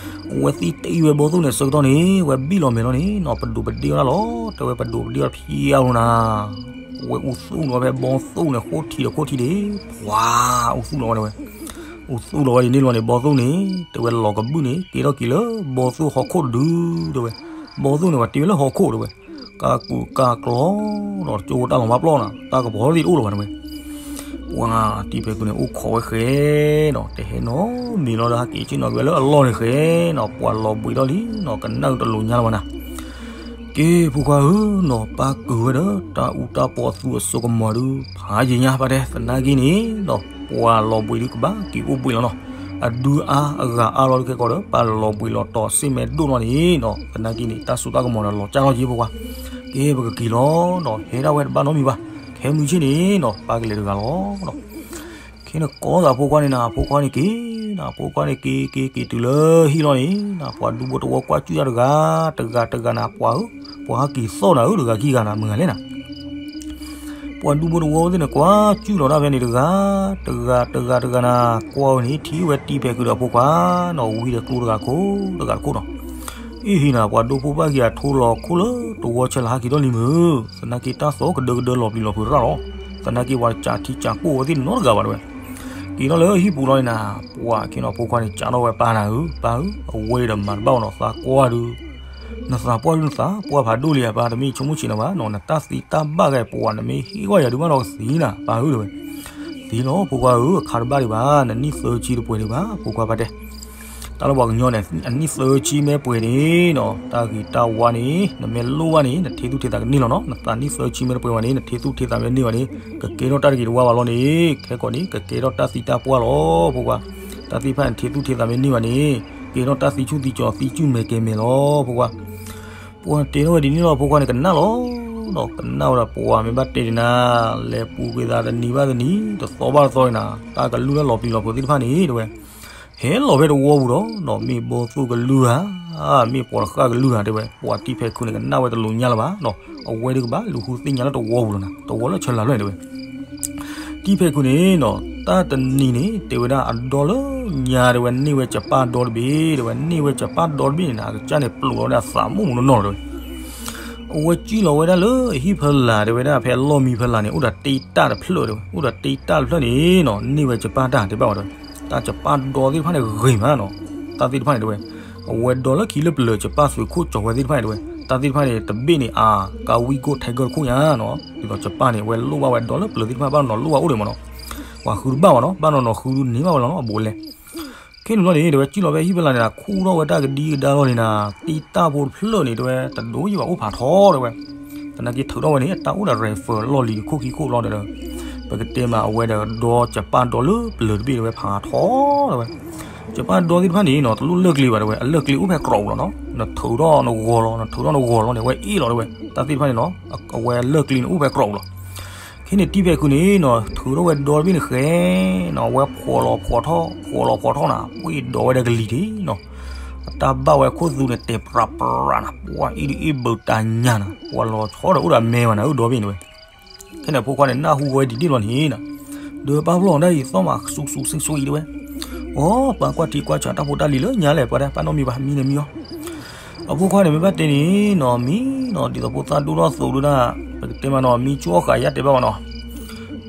အဝဲသံတံၢ်ဝဲဘီသိၣ်န့ၣ် ဆၢကတီၢ်န့ၣ် ဝဲဘံၣ်လီၤမဲာ်လီၤန့ၣ်နီၤ ပဒိးပဒ့ဝဲဒၣ်လီၤ, တဲဝဲပဒိးပဒ့ဝဲတဖျၢၣ်ဧိၤနၤ, ဝဲအူသူၣ်လီၤဖဲဘီသိၣ်န့ၣ် ဃိထံးဒီးဃိထံးဒ့ၣ်, ပှၤအူသူၣ်လီၤဝဲတဲဝဲ, အူသူၣ်လီၤဝဲဒ်န့ၣ်လီၤန့ၣ် ဘီသိၣ်န့ၣ် တဲဝဲလီၤကဘုၣ်န့ၣ် ကဲထီၣ်က့ၤလၢဘီသိၣ်ဟီၣ်ခိၣ်တဒု, တဲဝဲ, ဘီသိၣ်န့ၣ် ပှၤတ့ဝဲလၢဟီၣ်ခိၣ်တဲဝဲ, ကၢ်ကူၣ်ကၢ်ကျီနီၤ ကၠိတၢ်လီၤမၢ်ပျီနီၤ တၢ်ကပီၤသ့ၣ်တအိၣ်လၢၤဘၣ်တဲဝဲ ပှၤတံၤဖဲးခုန့ၣ် အိၣ်ခိးဝဲဃဲနီၤ တဟဲနီတမံၤလီၤဒီး ဟဲက့ၤဆ့ၣ်နီၤက့ၤဝဲလၢအလီၢ်န့ၣ်ဃဲနီၤ ပှၤလီၤဘှံးထီၣ်လံနီၤ ကနၣ်ဒုးတလိၤညါလၢၤဘၣ်နၤ, က့ၤဖိခွါဧၢနီၤ ပၢ်ကုာ်ဝဲဒီးတၢ်အူတၢ်ပီအသူအစိကမီၤဒုး ဖးယံာ်ညါပာ်တဲ သနာ်က့န့ၣ်နီၤ ပှၤလီၤဘှံးဒုးကဘၣ်က့ၤအိၣ်ဘှံးလီၤနီၤ, အဒုအါအဂၤအါလီၤဒုးခဲကီးဒီး ပၢ်လီၤဘှံးလီၤတီၤစ့ၢ်မဲာ်ဒိၣ်နီၤန့ၣ်နီၤ သနာ်က့န့ၣ် တၢ်စိတၢ်ကမီၤဒီးလီၤကၢ်ထီၣ်က့ၤဖိခွါ, က့ၤပကက့ၤလီၤနီၤ ဟဲဒၣ်ဝဲတဘၣ်နီတမံၤဘၣ်, ခဲမုၢ်ဆ့ၣ်န့ၣ်နီၤ ပၢ်ကလဲၤတဂၤလီၤနီၤ ခဲန့ၣ်ကိးသးဖိခွါန့ၣ်နၤ ဖိခွါန့ၣ်က့ၤနၤ ဖိခွါန့ၣ်က့ၤက့ၤက့ၤတုၤလၢဟံၣ်လီၤန့ၣ်နၤ ပှၤဒူဖိတဝီကွၢ်ကၠူၣ်တၢ်တဂၤ တဂၤတဂၤနၤ ပှၤဧၢ ပှၤဟဲက့ၤသီၣ်နၤဧၢ တဂၤခံဂၤနၤ မုၢ်ဂၤလဲၣ်နၤ ပှၤဒူဖိတဝီသ့ၣ်န့ၣ် ကွၢ်ကၠူၣ်လီၤတၢ်ဖဲန့ၣ်တဂၤ တဂၤတဂၤတဂၤနၤ ကွၢ်ဝဲန့ၣ် ထံၣ်ဝဲတံၤဖဲးခုဒီးဖိခွါနီၤ ဝံၤဒီးကျိတဂၤခိၣ် တဂၤတခိၣ်နီၤ အ့ၣ်ဟံးနၤ ပှၤဒူဖိဘၣ်က့ၤအထိလီၤခိၣ်လၢတဝီဆဲးလၢဟးက့ၤထီၣ်လံမုၢ် သနာ်က့တၢ်သီကဒၢကဒၢလီၤပျံၤလီၤဖုးတရၣ်လီၤ သနာ်က့ပှၤတကးထံကးကိၣ်ဝဲသ့ၣ်နီတဂၤဘၣ်တဲဝဲ က့ၤထီၣ်လၢဟံၣ်ပူၤလီၤန့ၣ်နၤ ပှၤခဲနီၤဖိခွါန့ၣ် ကးထီၣ်ဝဲပၢ်နၤဧၢ ပၢ်ဧၢ အဝဲဒီးမၤတဘၣ်အီၤနီၤ သးကွၢ်ဒုး နသးပှၢ်ဒုးနသးပှၢ်ဖးဒိၣ်လံဧါ ပၢ်တမ့ၢ်ဆိကမိၣ်ဆံးနၤဘၣ်နီၤ နတၢ်သံတၢ်ဘၣ်ဂ့ၤ ပှၤနမ့ၢ်ဟ့ၣ်ဂီၢ်ယၤဒုးဘၣ်ဒီးကသံနၤ ပၢ်ဧၢတဲဝဲ သံလီၤ ဖိခွါဧၢ အခါတဘၣ်ဒံးဘၣ် နနံၣ်သၢဆံတပှဲၤဒံးဘၣ် ဖိခွါပၢ်တဲ တၢ်လၢပှၤကညီန့ၣ် အနံၣ်သၢဆံမ့ၢ်ပှဲၤန့ၣ်နီၤ တၢ်ဂ့ၤတၢ်ဝါန့ၣ် နမ့ၢ်လိၣ်ဘၣ်န့ၣ် နထ့သူၣ်ထ့သးကန့ၢ်လီၤနီၤ နသးနံၣ်သၢဆံမ့ၢ်တပှဲၤဘၣ်န့ၣ် နထ့သူၣ်ထ့သးမ့ၢ်တန့ၢ်ဘၣ်န့ၣ် ကကဲထီၣ်တၢ်တဂ့ၤတဝါဘၣ်လီၤန့ၣ် ခဲကီးန့ၣ် ကကဲထီၣ်တၢ်သံတၢ်ပှၢ်လီၤ ဖိခွါ တၢ်သ့ၣ်တဖၣ်နထ့သူၣ်ထ့သးမ့ၢ်တန့ၢ်ဘၣ်န့ၣ် ကဲထီၣ်တၢ်သံဆူၣ်သံကၠီၤ သံဆူၣ်မဲာ်ကဲၤမဲာ်လီၤ ဖိခွါ. ပှၤတဲထီၣ်ဝဲဒ်န့ၣ်လီၤ ဖိခွါန့ၣ်ကနၣ်လီၤ. ဒီးကနၣ်ဝဲဒၣ် ပှၤမ့ၢ်ဘၣ်တဲဒ်နၤ, လဲၤပူၤကွံာ်သးတနံၤဘၣ်တနံၤ တသီဘၣ်တသီန့ၣ်နၤ, တၢ်ကလုၢ်တၢ်လီၤပျံၤလီၤဖုးသ့ၣ်တဖၣ်န့ၣ် တဲဝဲ ဟဲလီၤဖဲတဝီပူၤဒီး မ့ၢ်ဘီသိၣ်ကလုၢ်ဧါ, မ့ၢ်ပိာ်ဃၣ်ကလုၢ်ဧါ တဲဝဲ. ပှၤတံၤဖဲးခုန့ၣ်ကနၣ်ဝဲတလိၤညါလၢၤဘၣ်နီၤ, အဝဲဒၣ်ကဘၣ်လူၤဃုသ့ၣ်ညါလၢတဝီပူၤလီၤနၤ, တဝီလၢဆၢလၤဖျၢၣ်န့ၣ် တဲဝဲ. တံၤဖဲးခုန့ၣ်နီၤ တၢ်တနံၤန့ၣ် တဲဝဲဒၣ်အဒီလၢညါ တဲဝဲ န့ၢ်ဝဲစပၢ်ဒီတဘ့ၣ် တဲဝဲ, န့ၢ်ဝဲစပၢ်ဒီတဘ့ၣ်န့ၣ်နၤ အကစၢ်န့ၣ် ပျိာ်လီၤဝဲဒၣ်သးမိၢ်မုၢ်နီၢ်နီၢ်လီၤ တဲဝဲ. အဝဲစံၣ်လီၤဝဲဒၣ်လၢအဟံၣ်ဖီလာ် တဲဝဲဒၣ် ဖဲအလီၢ်မံဖီလာ်န့ၣ် အိၣ်ဒီးတ့တၢ်တဖျၢၣ် တဲဝဲ, အိၣ်ဒီးတ့တၢ်တဖျၢၣ်န့ၣ်နီၤ န့ၢ်ဝဲစပၢ်တၢ် တဲဘၣ်ဝဲ တဲဝဲ. တၢ်စပၢ်ဒီသ့ၣ်တဖၣ်န့ၣ်ဂ့ၤမးနီၤ, တၢ်သ့ၣ်တဖၣ်န့ၣ် တဲဝဲ, အဝဲဒီလၢခံလၢပျၢၤ စပၢ်သုးခိၣ်ကၠီၤဝဲသ့ၣ်တဖၣ်န့ၣ် တဲဝဲ, တၢ်သ့ၣ်တဖၣ်န့ၣ် တဘ့ၣ်န့ၣ် အကါဝံၣ်ကိၣ်ထဲကၢၢ်တခိၣ်ညါနီၤ, ဒ်သိးစပၢ်န့ၣ် အဝဲလိၣ်ဘၣ်ဝဲဒီလၢပျၢၤသ့ၣ်တဖၣ် ဘၣ်နီၤနီၤလိၣ်ဘၣ်အိၣ်ဒံးမးနီၤ, ပှၤဃုတဘၣ်ဘၣ်နီၤ, ဘၣ်နီၤနီၤဃုဒုန့ၢ်ဘၣ်ဝဲလီၤနီၤ အဘူးအလဲ ခဲန့ၣ်ဘျီန့ၣ် တဲဝဲ စံၣ်လီၤဖဲဟံၣ်ဖီလာ်န့ၣ် ခူၣ်ထီၣ်ဝဲတၢ်ကဒံကဒါလီၤန့ၣ်နၤ, တ့တၢ်ဖိတဖျၢၣ်န့ၣ် တဲဝဲ တဒိယံာ်ဘၣ်အိၣ်ဖးထီ တဲဝဲ. သနာ်က့ထုးထီၣ်ဝဲန့ၣ် အတၢ်အိၣ်ဒီး rifle လီၢ်လံၤတခိၣ်ခံခိၣ်လီၤဒီး ပကတဲမးအဝဲဒီးဒီစပၢ်ဒီလၢပျၢၤတဘ့ၣ် တဲဝဲ ဖးထီ တဲဝဲ. စပၢ်ဒီသ့ၣ်တဖၣ်န့ၣ်နီၤ တလိၣ်လၢၢ်ကျ့ဘၣ် တဲဝဲ, အလၢၢ်ကျ့အိၣ်ဖဲကြီပူၤလီၤနီၤ, နထုးထီၣ်နဂီၤလီၤ နထုးထီၣ်နဂီၤလီၤန့ၣ် အဝဲအ့ၣ်လီၤ တဲဝဲ. တၢ်သ့ၣ်တဖၣ်န့ၣ်နီၤ အဝဲလၢၢ်ကျ့န့ၣ်အိၣ်ဖဲကြီပူၤလီၤ. ခဲန့ၣ်တံၤဖဲးခုန့ၣ်နီၤ ထုးထီၣ်ဝဲဒီတဘ့ၣ်န့ၣ်ဃဲနီၤ, အဝဲဖှီၣ်လီၤဖှီၣ်ထီၣ် ဖှီၣ်လီၤဖှီၣ်ထီၣ်နၤ ပှ့ၤဒိးဝဲဒီးကလံၤဒ့နီၤ, အတၢ်ဘၣ်ဝဲခိၣ်သူန့ၣ် တဲာ်ပြးပြးနၤ, ပှၤအ့ၣ်ဒုအ့ၣ်ဘုးတၢ်ညါနၤ, ပှၤလီၤဆီဒီးအိၣ်ဒီးအမဲဘၣ်နၤ အၢ ဒီဘ့ၣ်န့ၣ်ဝဲ. ခဲန့ၣ်အဖိခွါန့ၣ် နၢ်ဟူဝဲဒ်န့ၣ်လီၤန့ၣ်နၤ, ဒီးပၢ်ဖျီၣ်ဒၣ်အံၤ သီၣ်မးစူးစူးဆှံဆှံအံၤ တဲဝဲ. အိ ပှၤကွၢ်ထံကွၢ်ဆးတၢ်ဖိတၢ်လံၤလၢညါလဲၣ် ပှၤဒၣ်ပၢ်နီတမံၤဘၣ် မံန့ၣ်မံအီၤ. အဖိခွါန့ၣ် မ့ၢ်ဘၣ်တဲန့ၣ်နီၤ မံနီၤ ဒ်သိးဖိသၣ်ဒိၣ်ထီၣ်သိးဒုဒၣ် ပကတဲမးနီၤ မံကၠီဃာ်ယါတဲဘၣ်ဝဲနီၤ.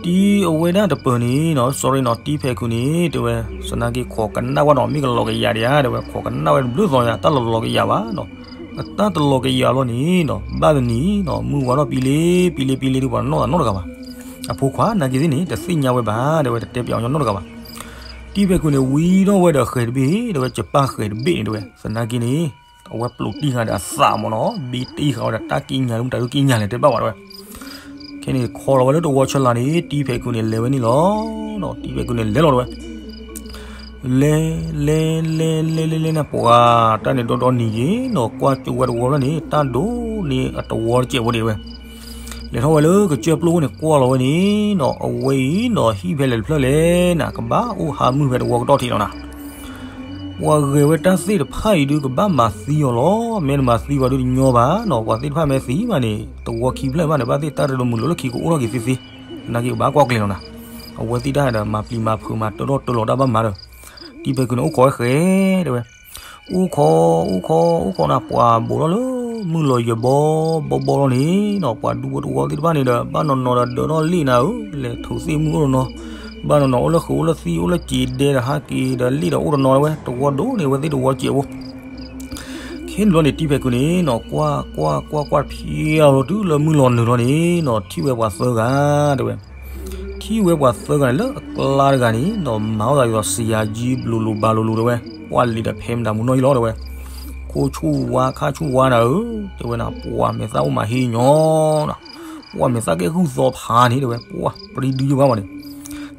တံၤအဝဲဒၣ်တပၢၤန့ၣ်နီၤ sorry နီၤ တံၤဖဲးခုန့ၣ် တဲဝဲ သနာ်က့ခိးကနၣ်ဝဲနီၤ မ့ၢ်ကလီၤကယၤဒံးဧါ တဲဝဲ ခိးကနၣ်ဝဲတဘျုးသီယါ တၢ်လီၤလီၤကယၤဘၣ်နီၤ. အတၢ်တလီၤကယၤလီၤန့ၣ်နီၤ ဘၣ်တနံၤနီၤ မုၢ်ဝါထီၣ်ပံလ့ပံလ့ပံလ့ဒုး ပှၤနီၣ်သးနီတဂၤဘၣ်. အဖိခွါနာ်က့သ့ၣ်န့ၣ် တသ့ၣ်ညါဝဲဘၣ် တဲဝဲ တတဲပျးအီၤညီနီတဂၤဘၣ်. တံၤဖဲးခုန့ၣ် ဝံထီၣ်ဝဲဒီးဃဲၤတဘ့ၣ် တဲဝဲ စပၢ်ဃဲၤတဘ့ၣ်န့ၣ် တဲဝဲ သနာ်က့န့ၣ် အဝဲပျိာ်တံၢ်ဃာ်ဒီးအသးမ့ၢ်နီၤ ဘံတံၢ်ဃာ်ဝဲဒီးတၢ်ကံးညာ်လၢမတၤဒုကံးညာ်လဲၣ် တဲဘၣ်ဝဲ တဲဝဲ. ခဲန့ၣ်ခီလီၤဝဲလၢတဝီဆၢလာ်န့ၣ် တံၤဖဲးခုန့ၣ် လဲၤဝဲန့ၣ်လီၤ. တံၤဖဲးခုန့ၣ် လဲၤလီၤတဲဝဲ လဲၤ လဲၤ လဲၤ လဲၤ လဲၤ လဲၤနၤ ပှၤတၢ်န့ၣ်ဒီဒီနံၤက့ၤနီၤ ကွၢ်ကၠိဝဲတဝီဖျၢၣ်န့ၣ် တၢ်ဒိၣ်န့ၢ်အတဝီတစဲးဖိဒံးဝဲ. လဲၤထီၣ်ဝဲလၢကစၢၢ်ပျိၢ်န့ၣ် ကွၢ်လီၤဝဲန့ၣ်နီၤ အဝဲအံၤနီၤ ဟံၣ်ဖဲလဲၣ်တဖျၢၣ်လဲၣ်နၤ ကဘၣ်အိၣ်ဟးမုၢ်ဖဲတဝီကတီၢ်ထံးလီၤနၤ. ပှၤဂဲၤဝဲတၢ်သ့ၣ်တဖၣ်အံၤဒုး ကဘၣ်မၤသံအီၤလီၤ. မ့ၢ်တမၤသံဘၣ်ဒုးတညီဘၣ်နီၤ ပှၤသ့ၣ်တဖၣ်မ့ၢ်သံဘၣ်န့ၣ် တဝီခံဖျၢၣ်ဘၣ်န့ၣ် ဘၣ်သ့ၣ်တၢ်ရ့ဒိၣ်မုၢ်လိာ်လၢခံကအိၣ်ထီၣ်က့ၤသ့သ့ သနာ်က့ကဘၣ်ကွၢ်ကျဲၤလီၤနၤ. အဝဲသ့ၣ်တၢ်ဒီးမၤပျံၤမၤဖုးမၤတၢထီၣ်တၢလီၤတၢ်ဘၣ်မၤဒီး တံၤဖဲးခုန့ၣ် အိၣ်ခိးဝဲဃဲၤ တဲဝဲ အိၣ်ခိး အိၣ်ခိး အိၣ်ခိးနၤ ပှၤဘူးထီၣ်လၢ မုၢ်လီၤယဘီဘီဘီလီၤန့ၣ်နီၤ ပှၤဒူဖိတဝီသ့ၣ်တဖၣ်န့ၣ်ဒီး ဘၣ်နီၢ်နီၢ်ဒီးဒၢးထီၣ်လ့ၣ်နၤဧၢ လဲၤထုးသ့ၣ်မုၢ်အိၣ်တနီၤ ဘၣ်နီၢ်နီၢ်အိၣ်လၢဃုာ်အိၣ်လၢသံအိၣ်လၢစံးဒဲဒီးဟးက့ၤဒီးလ့ၣ်ဒီးအိၣ်တနီၤဝဲ တဝီဒိၣ်န့ၣ် အဝဲသ့ၣ်တဝီစဲးဖိ ခဲန့ၣ်ဘျီန့ၣ် တံၤဖဲးခုန့ၣ်နီၤ ကွၢ်ကွၢ်ကွၢ်ကွၢ် ဖျါလီၤတုၤလၢမုၢ်လီၤနုာ်လီၤန့ၣ်နီၤ ထံၣ်ဝဲပှၤသၢဂၤ တဲဝဲ ထံၣ်ဝဲပှၤသၢဂၤန့ၣ် လၢအကျါတဂၤန့ၣ်နီၤ မၤအီၣ်သးဒ်သိး ဆရာကြီး ဘျိးလိၤဘၣ်လိၤလိၤ တဲဝဲ ပှၤလံၤဒီးဖဲမတၤမုၢ်နီၢ်အံၤလီၤ တဲဝဲ ခိၣ်ဆူၣ်ဝါခါဆူၣ်ဝါနၤဧၢ တဲဝဲနၤ ပှၤမဲာ်သၣ်အိၣ်မးဟ့ၣ်ညီနၤ ပှၤမဲာ်သၣ်ကဲၣ်ဂုၢ်သီဖးန့ၣ် တဲဝဲ ပှၤပြံဒုယဘၣ်ဝဲန့ၣ်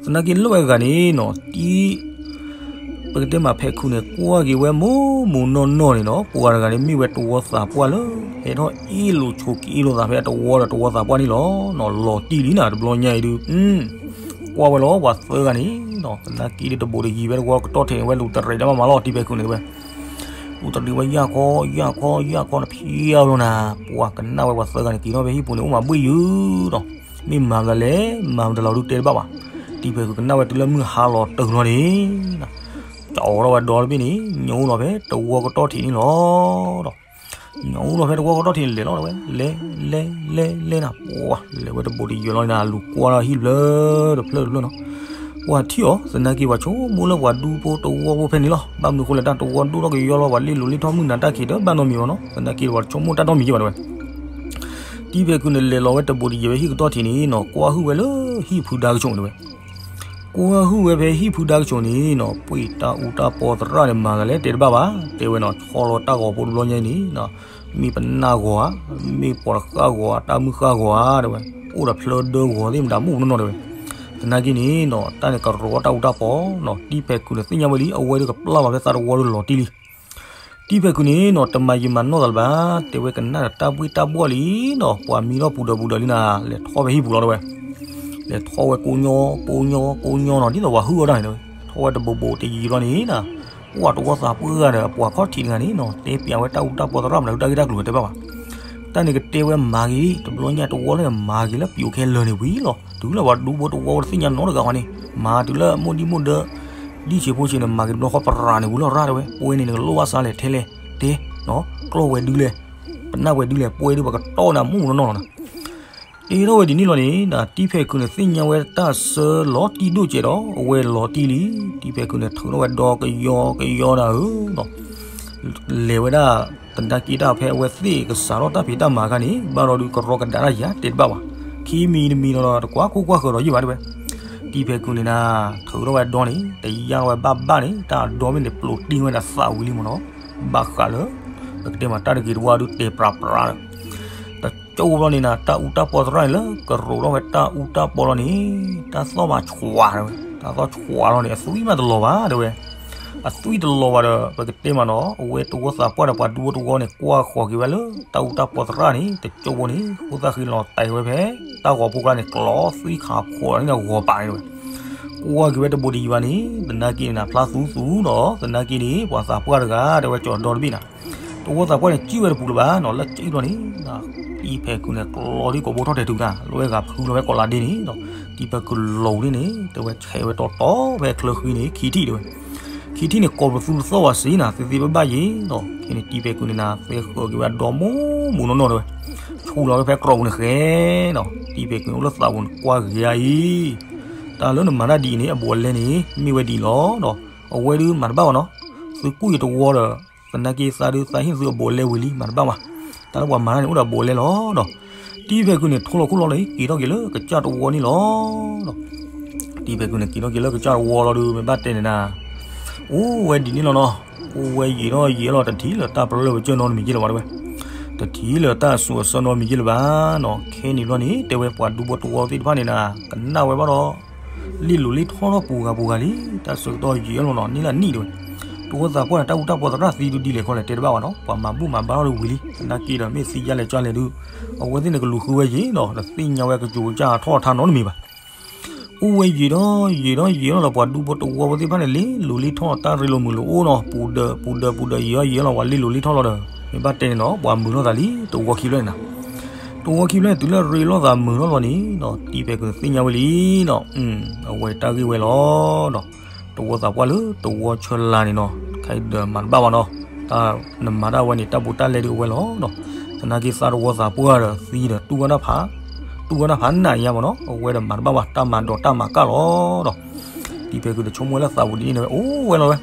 သနာ်က့လၢဝဲဂၤန့ၣ်နီၤ တံၤ ပကတဲမးဖဲးခုန့ၣ် ကွၢ်က့ၤဝဲမိၢ်မိၢ်နီၢ်နီၢ်န့ၣ်နီၤ ပှၤတဂၤန့ၣ် မ့ၢ်ဝဲတဝီသးပှၢ်လၢ ဟဲထီၣ်အ့ၣ်လိာ်ဆိးက့အ့ၣ်လိာ်သးဖဲတဝီဒီးတဝီသးပှၢ်န့ၣ်လီၤ. လီၤတံၢ်လံနၤ တဘျီညါအံၤဒုး ကွၢ်ဝဲလီၤ ပှၤသၢဂၤန့ၣ်နီၤ သနာ်က့ဒုးတဘူးတယံၤဖဲတဝီကတီၢ်ထံးန့ၣ် ဝဲလူၤတရံးတၢ်မးမးလီၤ တံၤဖဲးခုန့ၣ်ဝဲ လူၤတရံးဝဲယၢ်ခီ ယၢ်ခီ ယၢ်ခီန့ၣ် ဖျါလီၤနၤ ပှၤကနၣ်ဝဲပှၤသၢဂၤန့ၣ် က့ၤထီၣ်ဖဲဟံၣ်ပူၤန့ၣ် အိၣ်မးဘှ့ၣ်ယုာ်ဒီး မ့ၢ်မၤမတၤလဲၣ် မၤမတၤလီၤဒုးတဲတဘၣ်ဘၣ်. တံၤဖဲးခုကနၣ်ဝဲတုၤလၢမုၢ်ဟါလီၤတုၤလီၤန့ၣ် ကအိးထီၣ်ဝဲဒီတဘ့ၣ်န့ၣ် ညိလီၤဖဲတဝီကတီၢ်ထံးန့ၣ်လီၤ. ညိလီၤဖဲတဝီကတီၢ်ထံးန့ၣ် လဲၤလီၤတဲဝဲ လဲၤ လဲၤ လဲၤ လဲၤနၤ ပှၤလဲၤဝဲတဘူးတယံၤလီၤန့ၣ် လူၤကွၢ်ထီၣ်ဟံၣ်တဖျၢၣ်တဖျၢၣ်တဖျၢၣ်နီၤ ပှၤထံၣ်အီၤ သနာ်က့ပှၤဆိကမိၣ်လၢပှၤဒူဖိတဝီဖိဖဲန့ၣ်လီၤ. ဘၣ်မနုၤအဃိလဲၣ် တၢ်တဝီဒိၣ်ထီၣ်ကယီလီၤ ပှၤလ့ၣ်လိၤလ့ၣ်ထီၣ်မုၢ်နၤတၢ်ခံးဒီး ဘၣ်နီတမံၤဘၣ်နီၤ သနာ်က့ပှၤတဆိကမိၣ်တၢ်နီတမံၤဘၣ်တဲဝဲ. တံၤဖဲးခုန့ၣ် လဲၤလီၤဝဲတဘူးတယံၤဝဲဟံၣ်ကတီၢ်ထံးန့ၣ်နီၤ ကွၢ်ဟုၣ်ဝဲလၢဟံၣ်ဖုဒါကဆိးန့ၣ်တဲဝဲ ကွၢ်ဟုၣ်ဝဲဖဲဟံၣ်ဖုဒါကဆိးန့ၣ်နီၤ ပှ့ၤတၢ်အူတၢ်ပီသရၣ်န့ၣ် မၤသးလဲၣ်တဲတဘၣ်ဘၣ် တဲဝဲနီၤ ဆီလီၤတၢ်ဂီၤဖိတဘျီညါအံၤန့ၣ် မ့ၢ်ပနၢ်ဂီၤဧါ, မ့ၢ်ပိာ်တဃၣ်ဂီၤဧါ, တၢ်မုၢ်ဃၣ်ဂီၤဧါ တဲဝဲ, အိၣ်ဒီးဖျၢၣ်ဒၢဂီၤသ့ၣ်မတၤမ့ၢ်နီၢ်နီၢ်တဲဝဲ. သနာ်က့န့ၣ်နီၤ တၢ်န့ၣ်ကရီတၢ်အူတၢ်ပီနီၤ, တံၤဖဲးခုန့ၣ်သ့ၣ်ညါဝဲလံ အဝဲဒၣ်ကပျၢ်လီၤဖဲသးတဝီဒၣ်လီၤတံၢ်လံ. တံၢ်ဖဲးခုးန့ၣ်နီၤ တမၤယံာ်မၤနီၢ်သးလၢၤဘၣ်, တဲဝဲကနၣ်ဒီးတၢ်ဘှ့ၣ်တၢ်ဘှီၣ်လံနီၤ, ပှၤမံထီၣ်ပူၤဒီးပူၤဒီးလံနၤ, လဲၤထီၣ်ဝဲဟံၣ်ပူၤလီၤတဲဝဲ, လဲၤထီၣ်ဝဲကိညိ ကိညိ ကိညိနီၤ, ဒ်သိးပှၤဟုၣ်အီၣ်တၢ်န့ၣ်တဲဝဲ, ထီၣ်ဝဲတဘိးဘိးတယံာ်ဘျီန့ၣ်နီၤ, ပှၤတဝီသးပှၢ်ဂၤဒီး ပှၤခီၣ်ထံးတဂၤန့ၣ်နီၤ တဲပျးဝဲတၢ်အူတၢ်ပီသရၣ်မနုၤဟုၣ်တၢ်ဂ့ၢ်တၢ်ကျိၤတဲဘၣ်ဘၣ်. တၢ်န့ၣ်ကတဲဝဲမၤဂ့ၤ, တဘျီညါတဝီလၢမၤဂ့ၤလၢပျိးခဲလၢာ်န့ၣ်ဝံၤလီၤ, တုၤလၢပှၤဒူဖိတဝီတသ့ၣ်ညါနီတဂၤဃီန့ၣ်, မၤတုၤလၢမိၢ်ဒံၣ်မိၢ်ဒၢ ဒ်ဆံးဖိဆံးန့ၣ် မၤက့ၤတဘျီဃီပရၤန့ၣ်ဝံၤလီၤရၣ်တဲဝဲ, ပဝဲန့ၣ်နကလိၣ်ဘၣ်စးလဲၣ်ထဲလဲၣ်, တဲ, ကျီၢ်ဝဲဒုလဲၣ်, ပနၢ်ဝဲဒုလဲၣ်, ပဝဲဒုပှၤကတီၢ်နၤမူးနီၢ်နီၢ်လီၤနၤ. တဲထီၣ်ဝဲဒ်န့ၣ်လီၤန့ၣ် တံၢ်ဖဲးခုးန့ၣ် သ့ၣ်ညါဝဲတၢ်ဆၢလီၤတံၢ်ဒိၣ်စဲးဒီး အဝဲလီၤတံၢ်လံ, တံၢ်ဖဲးခုးန့ၣ် ထုးထီၣ်ဝဲဒီကယီကယီနၤဧၢ, လဲၤဝဲဒၣ် သနာ်က့တၢ်ဖဲအဝဲသ့ၣ်ကစးထီၣ်တၢ်ဖံးတၢ်မၤအခါန့ၣ် ဘၣ်ဒီးဒုးကရီကဒါတၢ်ယၤတဲတဘၣ်ဘၣ်, ခံမံၤတမံၤနီၤဒီး တကွၢ်ခိၣ်ကွၢ်ဃၢၤဒီးယံာ်ဘၣ်တဲဝဲ, တံၢ်ဖဲးခုးန့ၣ်နၤ ထုးထီၣ်ဝဲဒီန့ၣ် တယၢ်ထီၣ်ဝဲဘၣ်ဘၣ်န့ၣ် တၢ်အဒီမ့ၢ်န့ၣ် ပျိးတ့ၢ်ဝဲဒၣ်သးဝံၤလံမ့ၢ်နီၤ, ဘၣ်ဃးလၢ ပကတဲမးတၢ်တဂ့ၤတဝါဒုးတဲပြးပြးဒီး တကၠိဘျီန့ၣ်နၤ တၢ်အူတၢ်ပီသရၣ်န့ၣ်လၢကရိးထီၣ်ဝဲတၢ်အူတၢ်ပီလီၤန့ၣ် တၢ်သီၣ်မၤဆှးတဲဝဲ, တၢ်သီၣ်ဆှးလီၤန့ၣ် အသွံၣ်မးတလီၤဘၣ်တဲဝဲ, အသွံၣ်တလီၤဘၣ်ဒီး ပကတဲမးနီၤ အဝဲတဝီသးပှၢ်ဒီးပှၤဒူဖိတဝီန့ၣ် ကွၢ်ဃီၤက့ၤဝဲလၢတၢ်အူတၢ်ပီသရၣ်န့ၣ် တကၠိဖိန့ၣ် ဃိသၣ်ဃ့လီၤတဲာ်ဝဲဖဲ တၢ်ဂီၤဖိကျါန့ၣ် ကျီသွံၣ်ခးဖှီးန့ၣ်ဂီၤပာ်န့ၣ်တဲဝဲ, ကွၢ်က့ၤဝဲတဘိးတယံာ်ဘၣ်န့ၣ် သနာ်က့န့ၣ်နၤ ဖျါသူသူဒီး သနာ်က့န့ၣ် ပှၤသးပှၢ်တဂၤတဲဝဲကၠီၤဒီတဘ့ၣ်နၤ တဝီသးပှၢ်န့ၣ် စံၣ်ဝဲတပူၤလၢၤဘၣ်နီၤ, လၢစံၣ်ဘျီန့ၣ် တံၢ်ဖဲးခုးန့ၣ် ကျီဒ်ကိးဘိထီၣ်တဲာ်တုၤနၤ လၢဝဲဂၤဖုလီၤဝဲကိးလါဒ့န့ၣ်ဒီး တံၢ်ဖဲးခုးလီၤဝံၤန့ၣ် တဲဝဲဆဲးဝဲတီတီဖဲချၢဃံန့ၣ် ခံထံၣ်တဲဝဲ, ခံထံၣ်န့ၣ် ကိးပသူတသီၣ်ဘၣ်စ့နၤ သ့သ့ဘၣ်ဘၣ်ယံၤဒီး ခဲန့ၣ်တံၢ်ဖဲးခုးန့ၣ်နၤ သဲဃၢၤက့ၤဝဲအဒီမူးမူးနီၢ်နီၢ်တဲဝဲ, ဆူၣ်လီၤဝဲဖဲကြီပူၤန့ၣ်ဃဲနီၤ, တံၢ်ဖဲးခုးန့ၣ် အိၣ်လၢသးပူၤန့ၣ် ကွၢ်ဂ့ၤအါအံၤ တၢ်လၢနမၤတၢ်ဒ်အံၤန့ၣ် အဘူးအလဲန့ၣ် မ့ၢ်ဝဲဒ်အံၤလီၤဒီး အဝဲဒုးမၤတဘၣ်ဘၣ်နီၤ, သုကူၣ်ယတဝီဒီး သနာ်က့သးဒုးသးဟ့ၣ်သုအဘူးအလဲဝံၤလံ မၤတဘၣ်ဘၣ်, တၢ်လၢပှၤမၤတၢ်န့ၣ် အိၣ်ဒီးအဘူးအလဲလီၤဒီး တံၢ်ဖဲးခုးန့ၣ် ထိလီၤခိၣ်လီၤလံ က့ၤထီၣ်က့ၤလၢကစၢ်တဝီန့ၣ်လီၤဒီး တံၢ်ဖဲးခုးန့ၣ် က့ၤထီၣ်က့ၤလၢကစၢ်တဝီလီၤဒုး မ့ၢ်ဘၣ်တဲန့ၣ်နၤ အိၣ်ဝဲဒ်န့ၣ်လီၤနီၤ, အိၣ်ဝဲယံာ်ထီၣ်ယံာ်လီၤ တထံၣ်လၢၤတၢ်ပရၢလၢပကစၢၢ်နီတမံၤက့လၢၤဘၣ်တဲဝဲ, တထံၣ်လၢၤတၢ်အစိအဆၢနီတမံၤက့လၢၤဘၣ်နီၤ, ခဲန့ၣ်ဘျီန့ၣ် တဲဝဲပှၤဒူဖိတဝီသ့ၣ်တဖၣ်န့ၣ်နၤ ကနၣ်ဝဲဘၣ်ဒီး လ့ၣ်လိၤလ့ၣ်ထီၣ်ထီၣ်ပူၤဂၤပူၤဂၤလံ, တၢ်ဆၢကတီၢ်ယံာ်လီၤနီၤ န့ၢ်လၢနံၣ်တဲဝဲ, တဝီသးပှၢ်န့ၣ် တၢ်အူတၢ်ပီသရၣ်သံဒုးဒ်လဲၣ်ခီလဲၣ် တဲတဘၣ်ဘၣ်နီၤ, ပှၤမၤဘူၣ်မၤဘါထီၣ်ဒုးဝံၤလံ, သနာ်က့ဒီးမ့ၢ်သံယါလဲၣ်ကၠါလဲၣ်ဒုး အဝဲသ့ၣ်န့ၣ်ကလူၤဃုဝဲယံၤနီၤ တသ့ၣ်ညါဝဲကစူၤကစၢ်ထီၣ်ထါနီတမံၤဘၣ် အိၣ်ဝဲယံာ်ဒီးယံာ်ဒီးယံာ်လီၤဒီး ပှၤဒူဖိတဝီဖိသ့ၣ်တဖၣ်န့ၣ် လ့ၣ်လိၤလ့ၣ်ထီၣ်တၢ်ရ့လိာ်မုာ်လိာ်အိၣ်နီၤ, ပူၤဒၢးပူၤဒၢးပူၤဒၢးယံာ်ဒီးယံာ်လီၤ ပှၤလ့ၣ်လိၤလ့ၣ်ထီၣ်လီၤဒီး မ့ၢ်ဘၣ်တဲန့ၣ်နီၤ ပှၤမုာ်ထီၣ်သးလံ တဝီခံဖျၢၣ်န့ၣ်နၤ, တဝီခံဖျၢၣ်န့ၣ် တုၤလၢရ့လိာ်သးမုာ်ထီၣ်လီၤန့ၣ်နီၤ တံၢ်ဖဲးခုးန့ၣ်သ့ၣ်ညါဝဲလံနီၤ, အဝဲတၢ်ဂ့ၢ်ဝဲလီၤဒီး တဝီသးပှၢ်လၢတဝီဆၢလါန့ၣ်နီၤ ခဲအံၤဒီးမၤတဘၣ်ဘၣ်နီၤ, တၢ်နမၤတၢ်ဝဲန့ၣ် တၢ်ဘူးတၢ်လဲဒုးအဝဲလီၤဒီး သနာ်က့သးတဝီသးပှၢ်ဒီးသံဒီး တူၢ်ဝဲဒၣ်ဖး တူၢ်ဝဲဒၣ်ဖးနးယါမ့ၢ်နီၤ, အဝဲဒီးမၤတဘၣ်ဘၣ် တၢ်မၤဒိးတၢ်မၤကၢ်လီၤဒီး တံၢ်ဖဲးခုးတဆိကမိၣ်ဝဲလၢသးပူၤဒ်န့ၣ်ဝဲ အိၣ်ဝဲလီၤဝဲ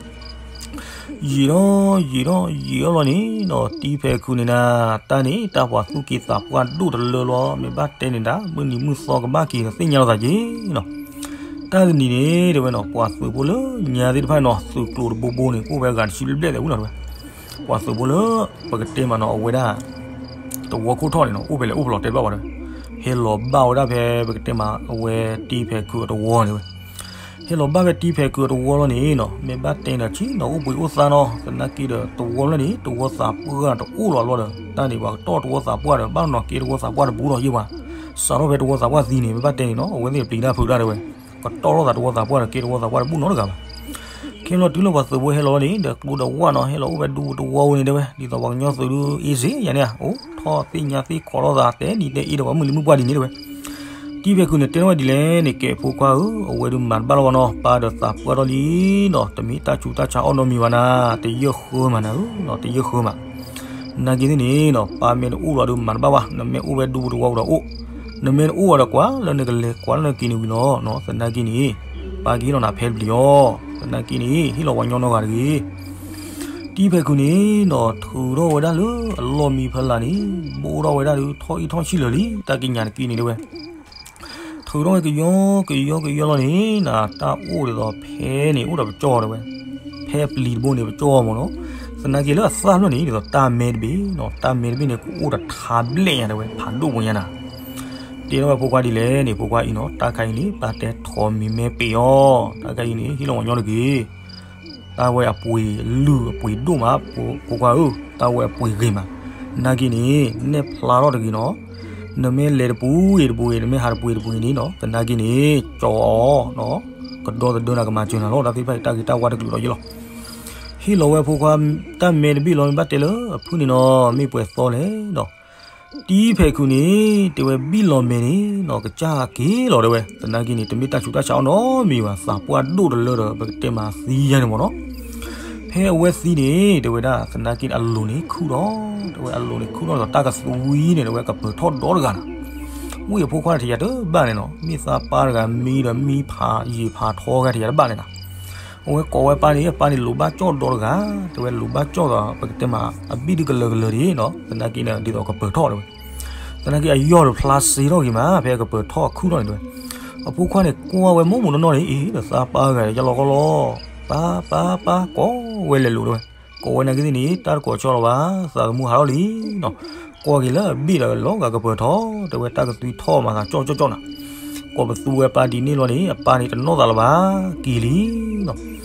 ယံာ်ဒီးယံာ်ဒီးယံာ်အီၤလီၤန့ၣ်ဒီး တံၢ်ဖဲးခုးန့ၣ်နၤ တၢ်န့ၣ် တၢ်ပှၤသူၣ်က့သးပှၢ်ဒိၣ်တလၢလီၤ မ့ၢ်ဘၣ်တဲန့ၣ်ဒၣ် မုၢ်နံၤမုၢ်သီကဘၣ်က့ၤဒီးသ့ၣ်ညါလီၤသးက့ၤနီၤ, တၢ်တနံၤန့ၣ် တဲဝဲနီၤ ပှၤသုးဖိလၢညါသ့ၣ်တဖၣ်နီၤ သုးကျိၤတဘိဘိန့ၣ် ကအိၣ်ဝဲအဂၤတဆံဘျဲၣ်ဘျဲၣ်သဲးဝံၤလီၤတဲဝဲ, ပှၤသုးဖိလၢ ပကတဲမးနီၤ အဝဲဒၣ် တဝီခိၣ်ထီၣ်န့ၣ်နီၤ အိၣ်ဖဲလဲၣ်အိၣ်ဖဲလဲၣ်တဲဘၣ်ဝဲတဲဝဲ, ဟဲလီၤဘၣ်ဝဲဒၣ်ဖဲ ပကတဲမး အဝဲတံၢ်ဖဲးခုးအတဝီန့ၣ်ဝဲ ဟဲလီၤဘၣ်ဖဲတံၢ်ဖဲးခုးအတဝီလီၤန့ၣ်နီၤ မ့ၢ်ဘၣ်တဲန့ၣ်ဒီး ဆ့ၣ်နီၤအိၣ်ဘှံးအိၣ်သါနီၤ သနာ်က့ဒီး တဝီလၢန့ၣ် တဝီသးပှၢ်တအိၣ်လီၤဘျီဒီး တၢ်န့ၣ် ပှၤကတီၢ်တဝီသးပှၢ်ဒီးဘၣ်နီၤက့တဝီသးပှၢ်တဘူၣ်ဒီးယ့ၢ်ဘၣ်, စးထီၣ်ဖဲတဝီသးပှၢ်သံန့ၣ် မ့ၢ်ဘၣ်တဲန့ၣ်နီၤ အဝဲသ့ၣ်ပျံၤတၢ်ဖုးတၢ်တဲဝဲ, ကတီၢ်ထီၣ်သးတဝီသးပှၢ်ဒီးက့တဝီသးပှၢ်တဘူၣ်နီတဂၤဘၣ် ခဲလီၤတုၤလၢပှၤသုးဖိဟဲလီၤလီၤန့ၣ် ဒီးကျိဒီးဝၣ်နီၤ ဟဲလီၤအိၣ်ဖဲဒူပူၤတဝီဝဲန့ၣ်တဲဝဲ, ဒ်သိးပှၤကညီသုးဒုး အ့စ့ယၤန့ၣ်ဧါ အိၣ်ထီၣ်သ့ၣ်ညါသ့ၣ်ခိးလိာ်သး တဲနံၤတဲအ့ဒီးပှၤမုၢ်လံမုၢ်ပှၢ်ဒ်န့ၣ်တဲဝဲ, တံၢ်ဖဲးခုးန့ၣ်တဲထီၣ်ဝဲဒ်လဲၣ်န့ၣ် ကဲဖိခွါဧၢ, အဝဲဒုးမၤတဘၣ်လၢၤဘၣ်နီၤ, ပၢ်ဒီးသးပှၢ်ထီၣ်လံနီၤ, တမ့ၢ်တၢ်ဆူးတၢ်ဆါအီၣ်နီတမံၤဘၣ်နၤ, တယၢၢ်ဃၢမးနၤဧၢ, တယၢၢ်ဃၢမး နာ်က့သ့ၣ်န့ၣ်နီၤ ပၢ်မ့ၢ်တအိၣ်လီၤဒီးမၤတဘၣ်ဘၣ်, နမ့ၢ်အိၣ်ဝဲဒူပူၤတဝီပူၤဒီးအိၣ်, နမ့ၢ်တအိၣ်ဘၣ်ဒီးကွၢ်လၢနကလဲၤကွၢ်လၢနက့ၤန့ၣ်ဝံၤလီၤ, သနာ်က့န့ၣ် ပၢ်ကဟ့ၣ်လီၤနၤဖဲတပျံၤအီၤ, သနာ်က့န့ၣ် ဟ့ၣ်လီၤပှၤကညီနီတဂၤတဂ့ၤ. တံၢ်ဖဲးခုးန့ၣ်နီၤ ထုးထီၣ်ဝဲဒၣ်လၢအလီၢ်မံဖီလာ်န့ၣ် ဘိၣ်ထီၣ်ဝဲဒၣ်ဒီးထီၣ်အံၣ်ထီၣ်ဆံၣ်လၢာ်လံ, တၢ်ကံးညာ်တက့ၢ်န့ၣ်တဲဝဲ ထုးထီၣ်ဝဲကယီကယီကယီလီၤန့ၣ် နတၢ်အိၣ်ဒ်သိးဖဲန့ၣ် အိၣ်ဒီးပကၠီတဲဝဲ, ဖဲပျံၤတဘိန့ၣ် ပကၠီမ့ၢ်နီၤ, သနာ်က့လၢအသၣ်ဖျၢၣ်န့ၣ် ဒ်သိးတၢ်မဲတဘ့ၣ်နီၤ, တၢ်မဲတဘ့ၣ်န့ၣ် ကအိၣ်ဒီးထးဘျဲၣ်ညါတဲဝဲ ဖးဒိၣ်ပူၤညါနၤ, တဲထီၣ်ဝဲဖိခွါဒ်လဲၣ်န့ၣ် ဖိခွါအံၤနီၤ တၢ်ခါအံၤန့ၣ် ပၢ်တဲထိးမံၤမဲပ့ၤအီၤ, တၢ်ခါအံၤန့ၣ် ဟ့ၣ်လီၤပှၤကညီတဂ့ၤ. တၢ်ဝဲအပှ့ၤလုၢ်အပှ့ၤဒိၣ်မး, ဖိခွါဧၢ, တၢ်ဝဲအပှ့ၤဂ့ၤမး, သနာ်က့န့ၣ် နဲၣ်ဖျါထီၣ်တဂ့ၤနီၤ, နမ့ၢ်လဲၤတပူၤဂ့ၤတပူၤဂ့ၤ နမ့ၢ်ဟးတပှ့ၤတပူၤဂ့ၤန့ၣ်နီၤ သနာ်က့န့ၣ် ကၠီအီၤ ကဒီသဒၢနၤကမၤစၢၤနၤလီၤ, တၢ်သ့ၣ်တဖၣ်အံၤ တၢ်ဂ့ၤတၢ်ဝါတကလုာ်လီၤယ့လီၤ. ဟ့ၣ်လီၤဝဲဖိခွါတၢ်မဲတဘ့ၣ်လီၤ, မ့ၢ်ဘၣ်တဲလၢအဖုၣ်န့ၣ်နီၤ, မ့ၢ်ပှဲၤသီလဲၣ်ဒီး တံဖဲးခုးန့ၣ် တဲဝဲဘံၣ်လီၤမဲာ်န့ၣ်နီၤ ကစၢ်က့ၤလီၤတဲဝဲ, သနာ်က့န့ၣ် တမ့ၢ်တၢ်ဆူးတၢ်ဆါအီၤနီတမံၤဘၣ်, သးပှၢ်ဒိၣ်တလၢဒီး ပကတဲမးသံယဲန့ၣ်မ့ၢ်နီၤ. ဖဲအဝဲသံန့ၣ် တဲဝဲဒၣ် သနာ်က့န့ၣ် အလိၤန့ၣ်ခုၣ်ထီၣ်, တဲဝဲအလိၤန့ၣ်ခုၣ်ထီၣ်ဒီး တၢ်ကသွံန့ၣ် တဲဝဲကပၢၤထီၣ်ဒီတဂၤနီၤ. ဝံၢ်အဖိခွါန့ၣ် တယၤတဘၣ်န့ၣ်နီၤ, မ့ၢ်သးပၢ်တဂၤမံဒီး မံဖးယံာ်ဖးထီဂၤ တယၤတဘၣ်န့ၣ်နီၤ. အဝဲကိးဝဲပၢ်န့ၣ်, အပၢ်န့ၣ်လိၤဘၣ်ကၠီၣ်ဒီတဂၤ, တဲဝဲလိၤဘၣ်ကၠီၣ်ဒီး ပကတဲမး အဘံၣ်ဒုးကလၢၤကလၢၤဒ်နီၤ, သနာ်က့န့ၣ် ဒ်သိးကပၢၤထီၣ်တဲဝဲ, သနာ်က့အယီၢ်ဒီးဖျါစ့ထီၣ်ဂ့ၤမး ဖဲကပၢၤထီၣ်ခုၣ်ထီၣ်န့ၣ်တဲဝဲ. အဖိခွါန့ၣ် ကွၢ်ဝဲမိၢ်မိၢ်နီၢ်နီၢ်န့ၣ် အ့ ဒီးသးပၢ်ဂၤ ယလီၤကီလီၤ, ပၢ် ပၢ် ပၢ် ကိးဝဲလဲၤလိၤတဲဝဲ, ကိးဝဲနာ်က့သ့ၣ်န့ၣ် တၢ်တကိးဆီလီၤဘၣ်, သးသမူဟးထီၣ်လံနီၤ. ကွၢ်က့ၤလၢအဘ့ၣ်ဒီးလီၤဂာ်ကပၢၤထီၣ်, တဲဝဲတၢ်ကသွံထီၣ်မးသးကၠီၣ်ကၠီၣ်ကၠီၣ်နၤ. ကိးပသူဝဲပၢ်ဒ်န့ၣ်လီၤန့ၣ် အပၢ်န့ၣ်တနီၣ်သးလၢၤဘၣ်, က့ၤလံနီၤ.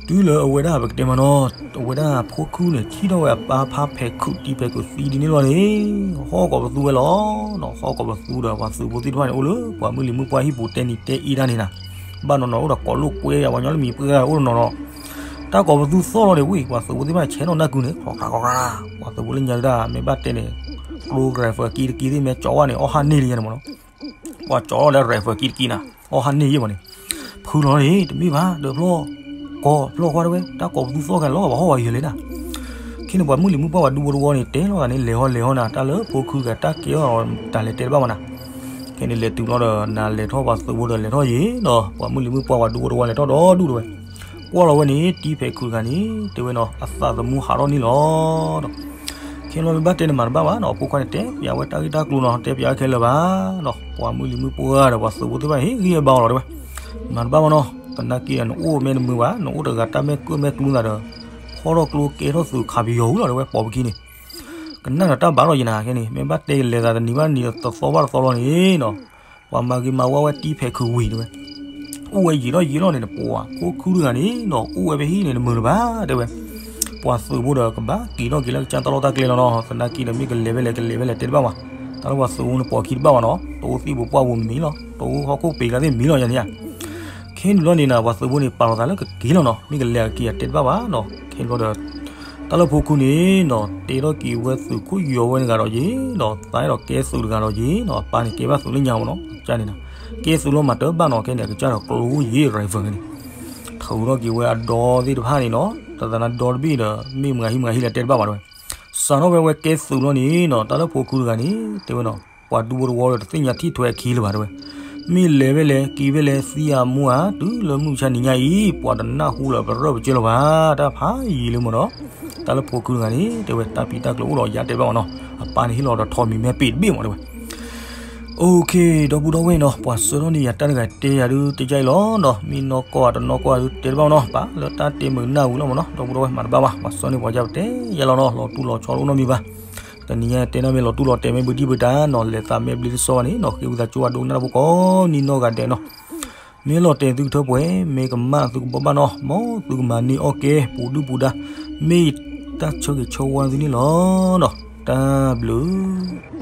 တုၤလၢအဝဲဒၣ်ပကတဲမးနီၤ, အဝဲဒၣ်ဖိခုၣ်န့ၣ် ထံၣ်ထီၣ်ဝဲအပၢ်ဖါဖဲးခုး တံဖဲးခုးသံဒ်န့ၣ်လီၤန့ၣ်, ဟီၣ်ကိးပသူဝဲလီၤနီၤ. ဟီၣ်ကိးပသူဒီး ပှၤသုးဖိသ့ၣ်တဖၣ်န့ၣ် အိၣ်လၢပှၤမုၢ်လံၤမုၢ်ပှၢ်ဟံၣ်ပူၤတဲနံၤတဲအ့တၢ်န့ၣ်နၤ, ဘၣ်နီၢ်နီၢ်အိၣ်ဒီးကိးလိာ်ကွဲယၤ ပှၤညီလၢမံၤပှၢ်အိၣ်နီၢ်နီၢ်, တၢ်ကိးပသူသီၣ်လီၤန့ၣ် ဝံၢ် ပှၤသုးဖိသ့ၣ်တဖၣ်ဆဲးနီၣ်နၢ်ကုန့ၣ် ခီခါခီခါ, ပှၤသုးဖိလၢညါဒၣ် မ့ၢ်ဘၣ်တဲန့ၣ် ကျိ rifle ကံတကံသ့ၣ် မ့ၢ်ကၠီဝဲန့ၣ် အီၣ်ဟးန့ၢ်လံယဲန့ၣ်မ့ၢ်နီၤ. ပှၤကၠီလီၤလၢ rifle ကံတကံနၤ အီၣ်ဟးန့ၢ်ယဲမ့ၢ်န့ၣ်, ဖုလီၤန့ၣ် တမ့ၢ်ဘၣ် ဒီးဖျီၣ်, ကိးဖျီၣ်ခွါတဲဝဲ တၢ်ကိးပသူသီၣ်ခဲလီၤ ပှၤဟီၣ်ဝဲယဲလဲၣ်နၤ. ခဲန့ၣ် ပှၤမုၢ်လံၤမုၢ်ပှၢ်ပှၤဒူဖိတဝီန့ၣ် တဲလီၤသးန့ၣ် လဲၤဟီလဲၤဟီနၤ တၢ်လၢဖိခုဂၤတၢ်ကဲအီၤတၢ်လဲၤတဲတဘၣ်မးနၤ. ခဲန့ၣ်လဲၤတုၤလီၤဒီး နၤလဲၤထီၣ်ပှၤသုးဖိဒီးလဲၤထီၣ်ယဲဒီး ပှၤမုၢ်လံၤမုၢ်ပှၢ်ပှၤဒူဖိတဝီလဲၤထီၣ်ဒီဒူၣ်တဲဝဲ, ကွၢ်လီၤဝဲန့ၣ် တံဖဲးခုးတဂၤန့ၣ် တဲဝဲနီၤ အသးသမူဟးထီၣ်န့ၣ်လီၤဒီး ခဲလီၤမ့ၢ်ဘၣ်တဲန့ၣ်မၤတဘၣ်ဘၣ်နီၤ, အဖိခွါန့ၣ် တဲပျးဝဲတၢ်ဂ့ၢ်တၢ်ကျိၤနီၤ, တဲပျးဝဲခဲလၢာ်ဘၣ်နီၤ, ပှၤမုၢ်လံၤမုၢ်ပှၢ်ဒီးပှၤသုးဖိသ့ၣ်တဖၣ် ဟ့ၣ်ဂံၢ်ဟ့ၣ်ဘါအီၤလီၤတဲဝဲ, မၤတဘၣ်ဘၣ်နီၤ, သနာ်က့ဒီး နအိၣ်မ့ၢ်တမုာ်ဘၣ်, နအိၣ်တဂၤတၢ်မဲာ်ကၢၣ်မဲာ်ကျူသးဒီး ဖီၣ်ထီၣ်ကျိကဲထီၣ်သုးခးပယီၤဝံၤလီၤတဲဝဲ ပိာ်ပခံန့ၣ်, ကနၣ်ဒီးတၢ်ဘၣ်ထီၣ်ယဲနၤ, ခဲန့ၣ် မ့ၢ်ဘၣ်တဲလဲၤသးတနံၤဘၣ်တနံၤဒီး တသီဘၣ်တသီလီၤန့ၣ်နီၤ ပှၤမၤဂ့ၤမၤဝါဝဲတံဖဲးခုးဝံၤတဲဝဲ, အိၣ်ဝဲယံာ်ထီၣ်ယံာ်လီၤန့ၣ် ပှၤဖိခုတဂၤန့ၣ်နီၤ အိၣ်ဝဲဖဲဟံၣ်န့ၣ် တမုာ်လၢၤဘၣ်တဲဝဲ, ပှၤသုးဖိဒီးကဘၣ်က့ၤထီၣ်က့ၤလၢကစၢ်တၢ်လီၢ်တၢ်ကျဲလီၤနီၤ, သနာ်က့ဒီး မ့ၢ်ကလဲၤဖဲလဲၣ်ကလဲၤဖဲလဲၣ်တဲတဘၣ်ဘၣ်, တၢ်လၢပှၤသုးဖိန့ၣ် ပိာ်ခံတဘၣ်ဘၣ်နီၤ, တအိၣ်သံၣ်ပူၤပှၢ်ပူၤမံၤလီၤ, တအိၣ်ဟီၣ်ခိၣ်ပ့ၤကျါသ့ၣ်မံၤလီၤယၤန့ၣ်ဧါ. ခဲန့ၣ်ဘျီန့ၣ်နီၤ ပှၤသုးဖိန့ၣ် ပာ်လီၤသးလၢကက့ၤလီၤနီၤ, မ့ၢ်ကလဲၤကက့ၤယၤတဲတဘၣ်ဘၣ်နီၤ, ခဲန့ၣ်ဘျီဒီး တၢ်လၢဖိခုန့ၣ်နီၤ တဲထီၣ်က့ၤဝဲသုးခိၣ်ယီၤဝဲတဂၤဒီးယ့ၤနီၤ, သးအဲၣ်ဒိးကဲသုးတဂၤဒီးယ့ၤနီၤ, အပၢ်န့ၣ်ကဲဘၣ်သုးလၢညါမ့ၢ်နီၤ, ကစၢ်န့ၣ်နီၤ, ကဲသုးလီၤမၤတဘၣ်နီၤ, ခဲန့ၣ် အကစၢ်ဒီးကျိယ့ၤ rifle န့ၣ် ထုးထီၣ်က့ၤဝဲအဒီသ့ၣ်တဖၣ်န့ၣ်နီၤ, တသးနါဒီတဘ့ၣ်ဒီး မ့ၢ်မဂၤဟံးမဂၤဟံးလၢတဲတဘၣ်ဘၣ်တဲဝဲ, စးထီၣ်ဖဲဝဲကဲသုးလီၤန့ၣ်နီၤ, တၢ်လၢဖိခုတဂၤန့ၣ် တဲဝဲနီၤ, ပှၤဒူဖိတဝီဒီးတသ့ၣ်ညါထံၣ်ထွဲအခံလၢၤဘၣ်တဲဝဲ, မ့ၢ်လဲၤဖဲလဲၣ်က့ၤဖဲလဲၣ် သံအမူအါ တုၤလၢမုၢ်မဆါနံၤညါအံၤ ပှၤတနၢ်ဟူလၢၤပရၢၢ်ပကၢလၢၤဘၣ်, တၢ်ဖးယံာ်လၢမ့ၢ်နီၤ, တၢ်လၢဖိခုတဂၤန့ၣ် တဲဝဲ တၢ်ပံးတၢ်ကျိၤအိၣ်ဒီးယတဲတဘၣ်မ့ၢ်နီၤ, အပၢ်န့ၣ်ဟ့ၣ်လီၤဒီးထိးမံၤမဲပ့ၤတဘ့ၣ်မ့ၢ်တဲဝဲ OK, ဒီပုၢ်ဒီဝဲၢ်နီၤ, ပှၤဆှၢထီၣ်န့ၢ်ယၤတၢ်တဂၤတဲယၤဒုး တဲယါအံၤလီၤနီၤ, မ့ၢ်နီၢ်ကီၢ်ဧါတနီၢ်ကီၢ်ဧါဒုး တဲတဘၣ်နီၤ, ပာ်လၢတၢ်တဲမုာ်နၢ်ဝံၤလီၤမ့ၢ်နီၤ, ဒီပုၢ်ဒီဝဲၢ်မၤတဘၣ်ဘၣ်, ပှၤဆှၢန့ၢ်ပှၤယါပတဲယါလီၤနီၤ, လီၤတူၢ်လီၤဆီတအိၣ်နီတမံၤဘၣ်, တနံၤညါတဲနီတမံၤလီၤတူၢ်လီၤတဲာ်မ့ၢ်ဘုဒံၣ်ဘုတၢ်နီၤ, လဲၤသးမ့ၢ်ဘျ့တဆီဘၣ်န့ၣ်နီၤ, ဃ့ဝံသးစူၤအဒိကနၣ်တၢ်ဖိကိးနံၤနီၢ်ဂၤဒဲးနီၤ, မ့ၢ်လီၤတဲာ်သုကထၢပှဲၤ, မ့ၢ်ကမၣ်သုကဘီဘၣ်နီၤ, မ်သုကမၤန့ၢ်အီၣ်ကဲ ပူၤဒုၣ်ပူၤဒါ, မ့ၢ်တၢ်ဆၢဂ့ၤဆၢဝါသုန့ၣ်လီၤနီၤ, တၢ်ဘျုး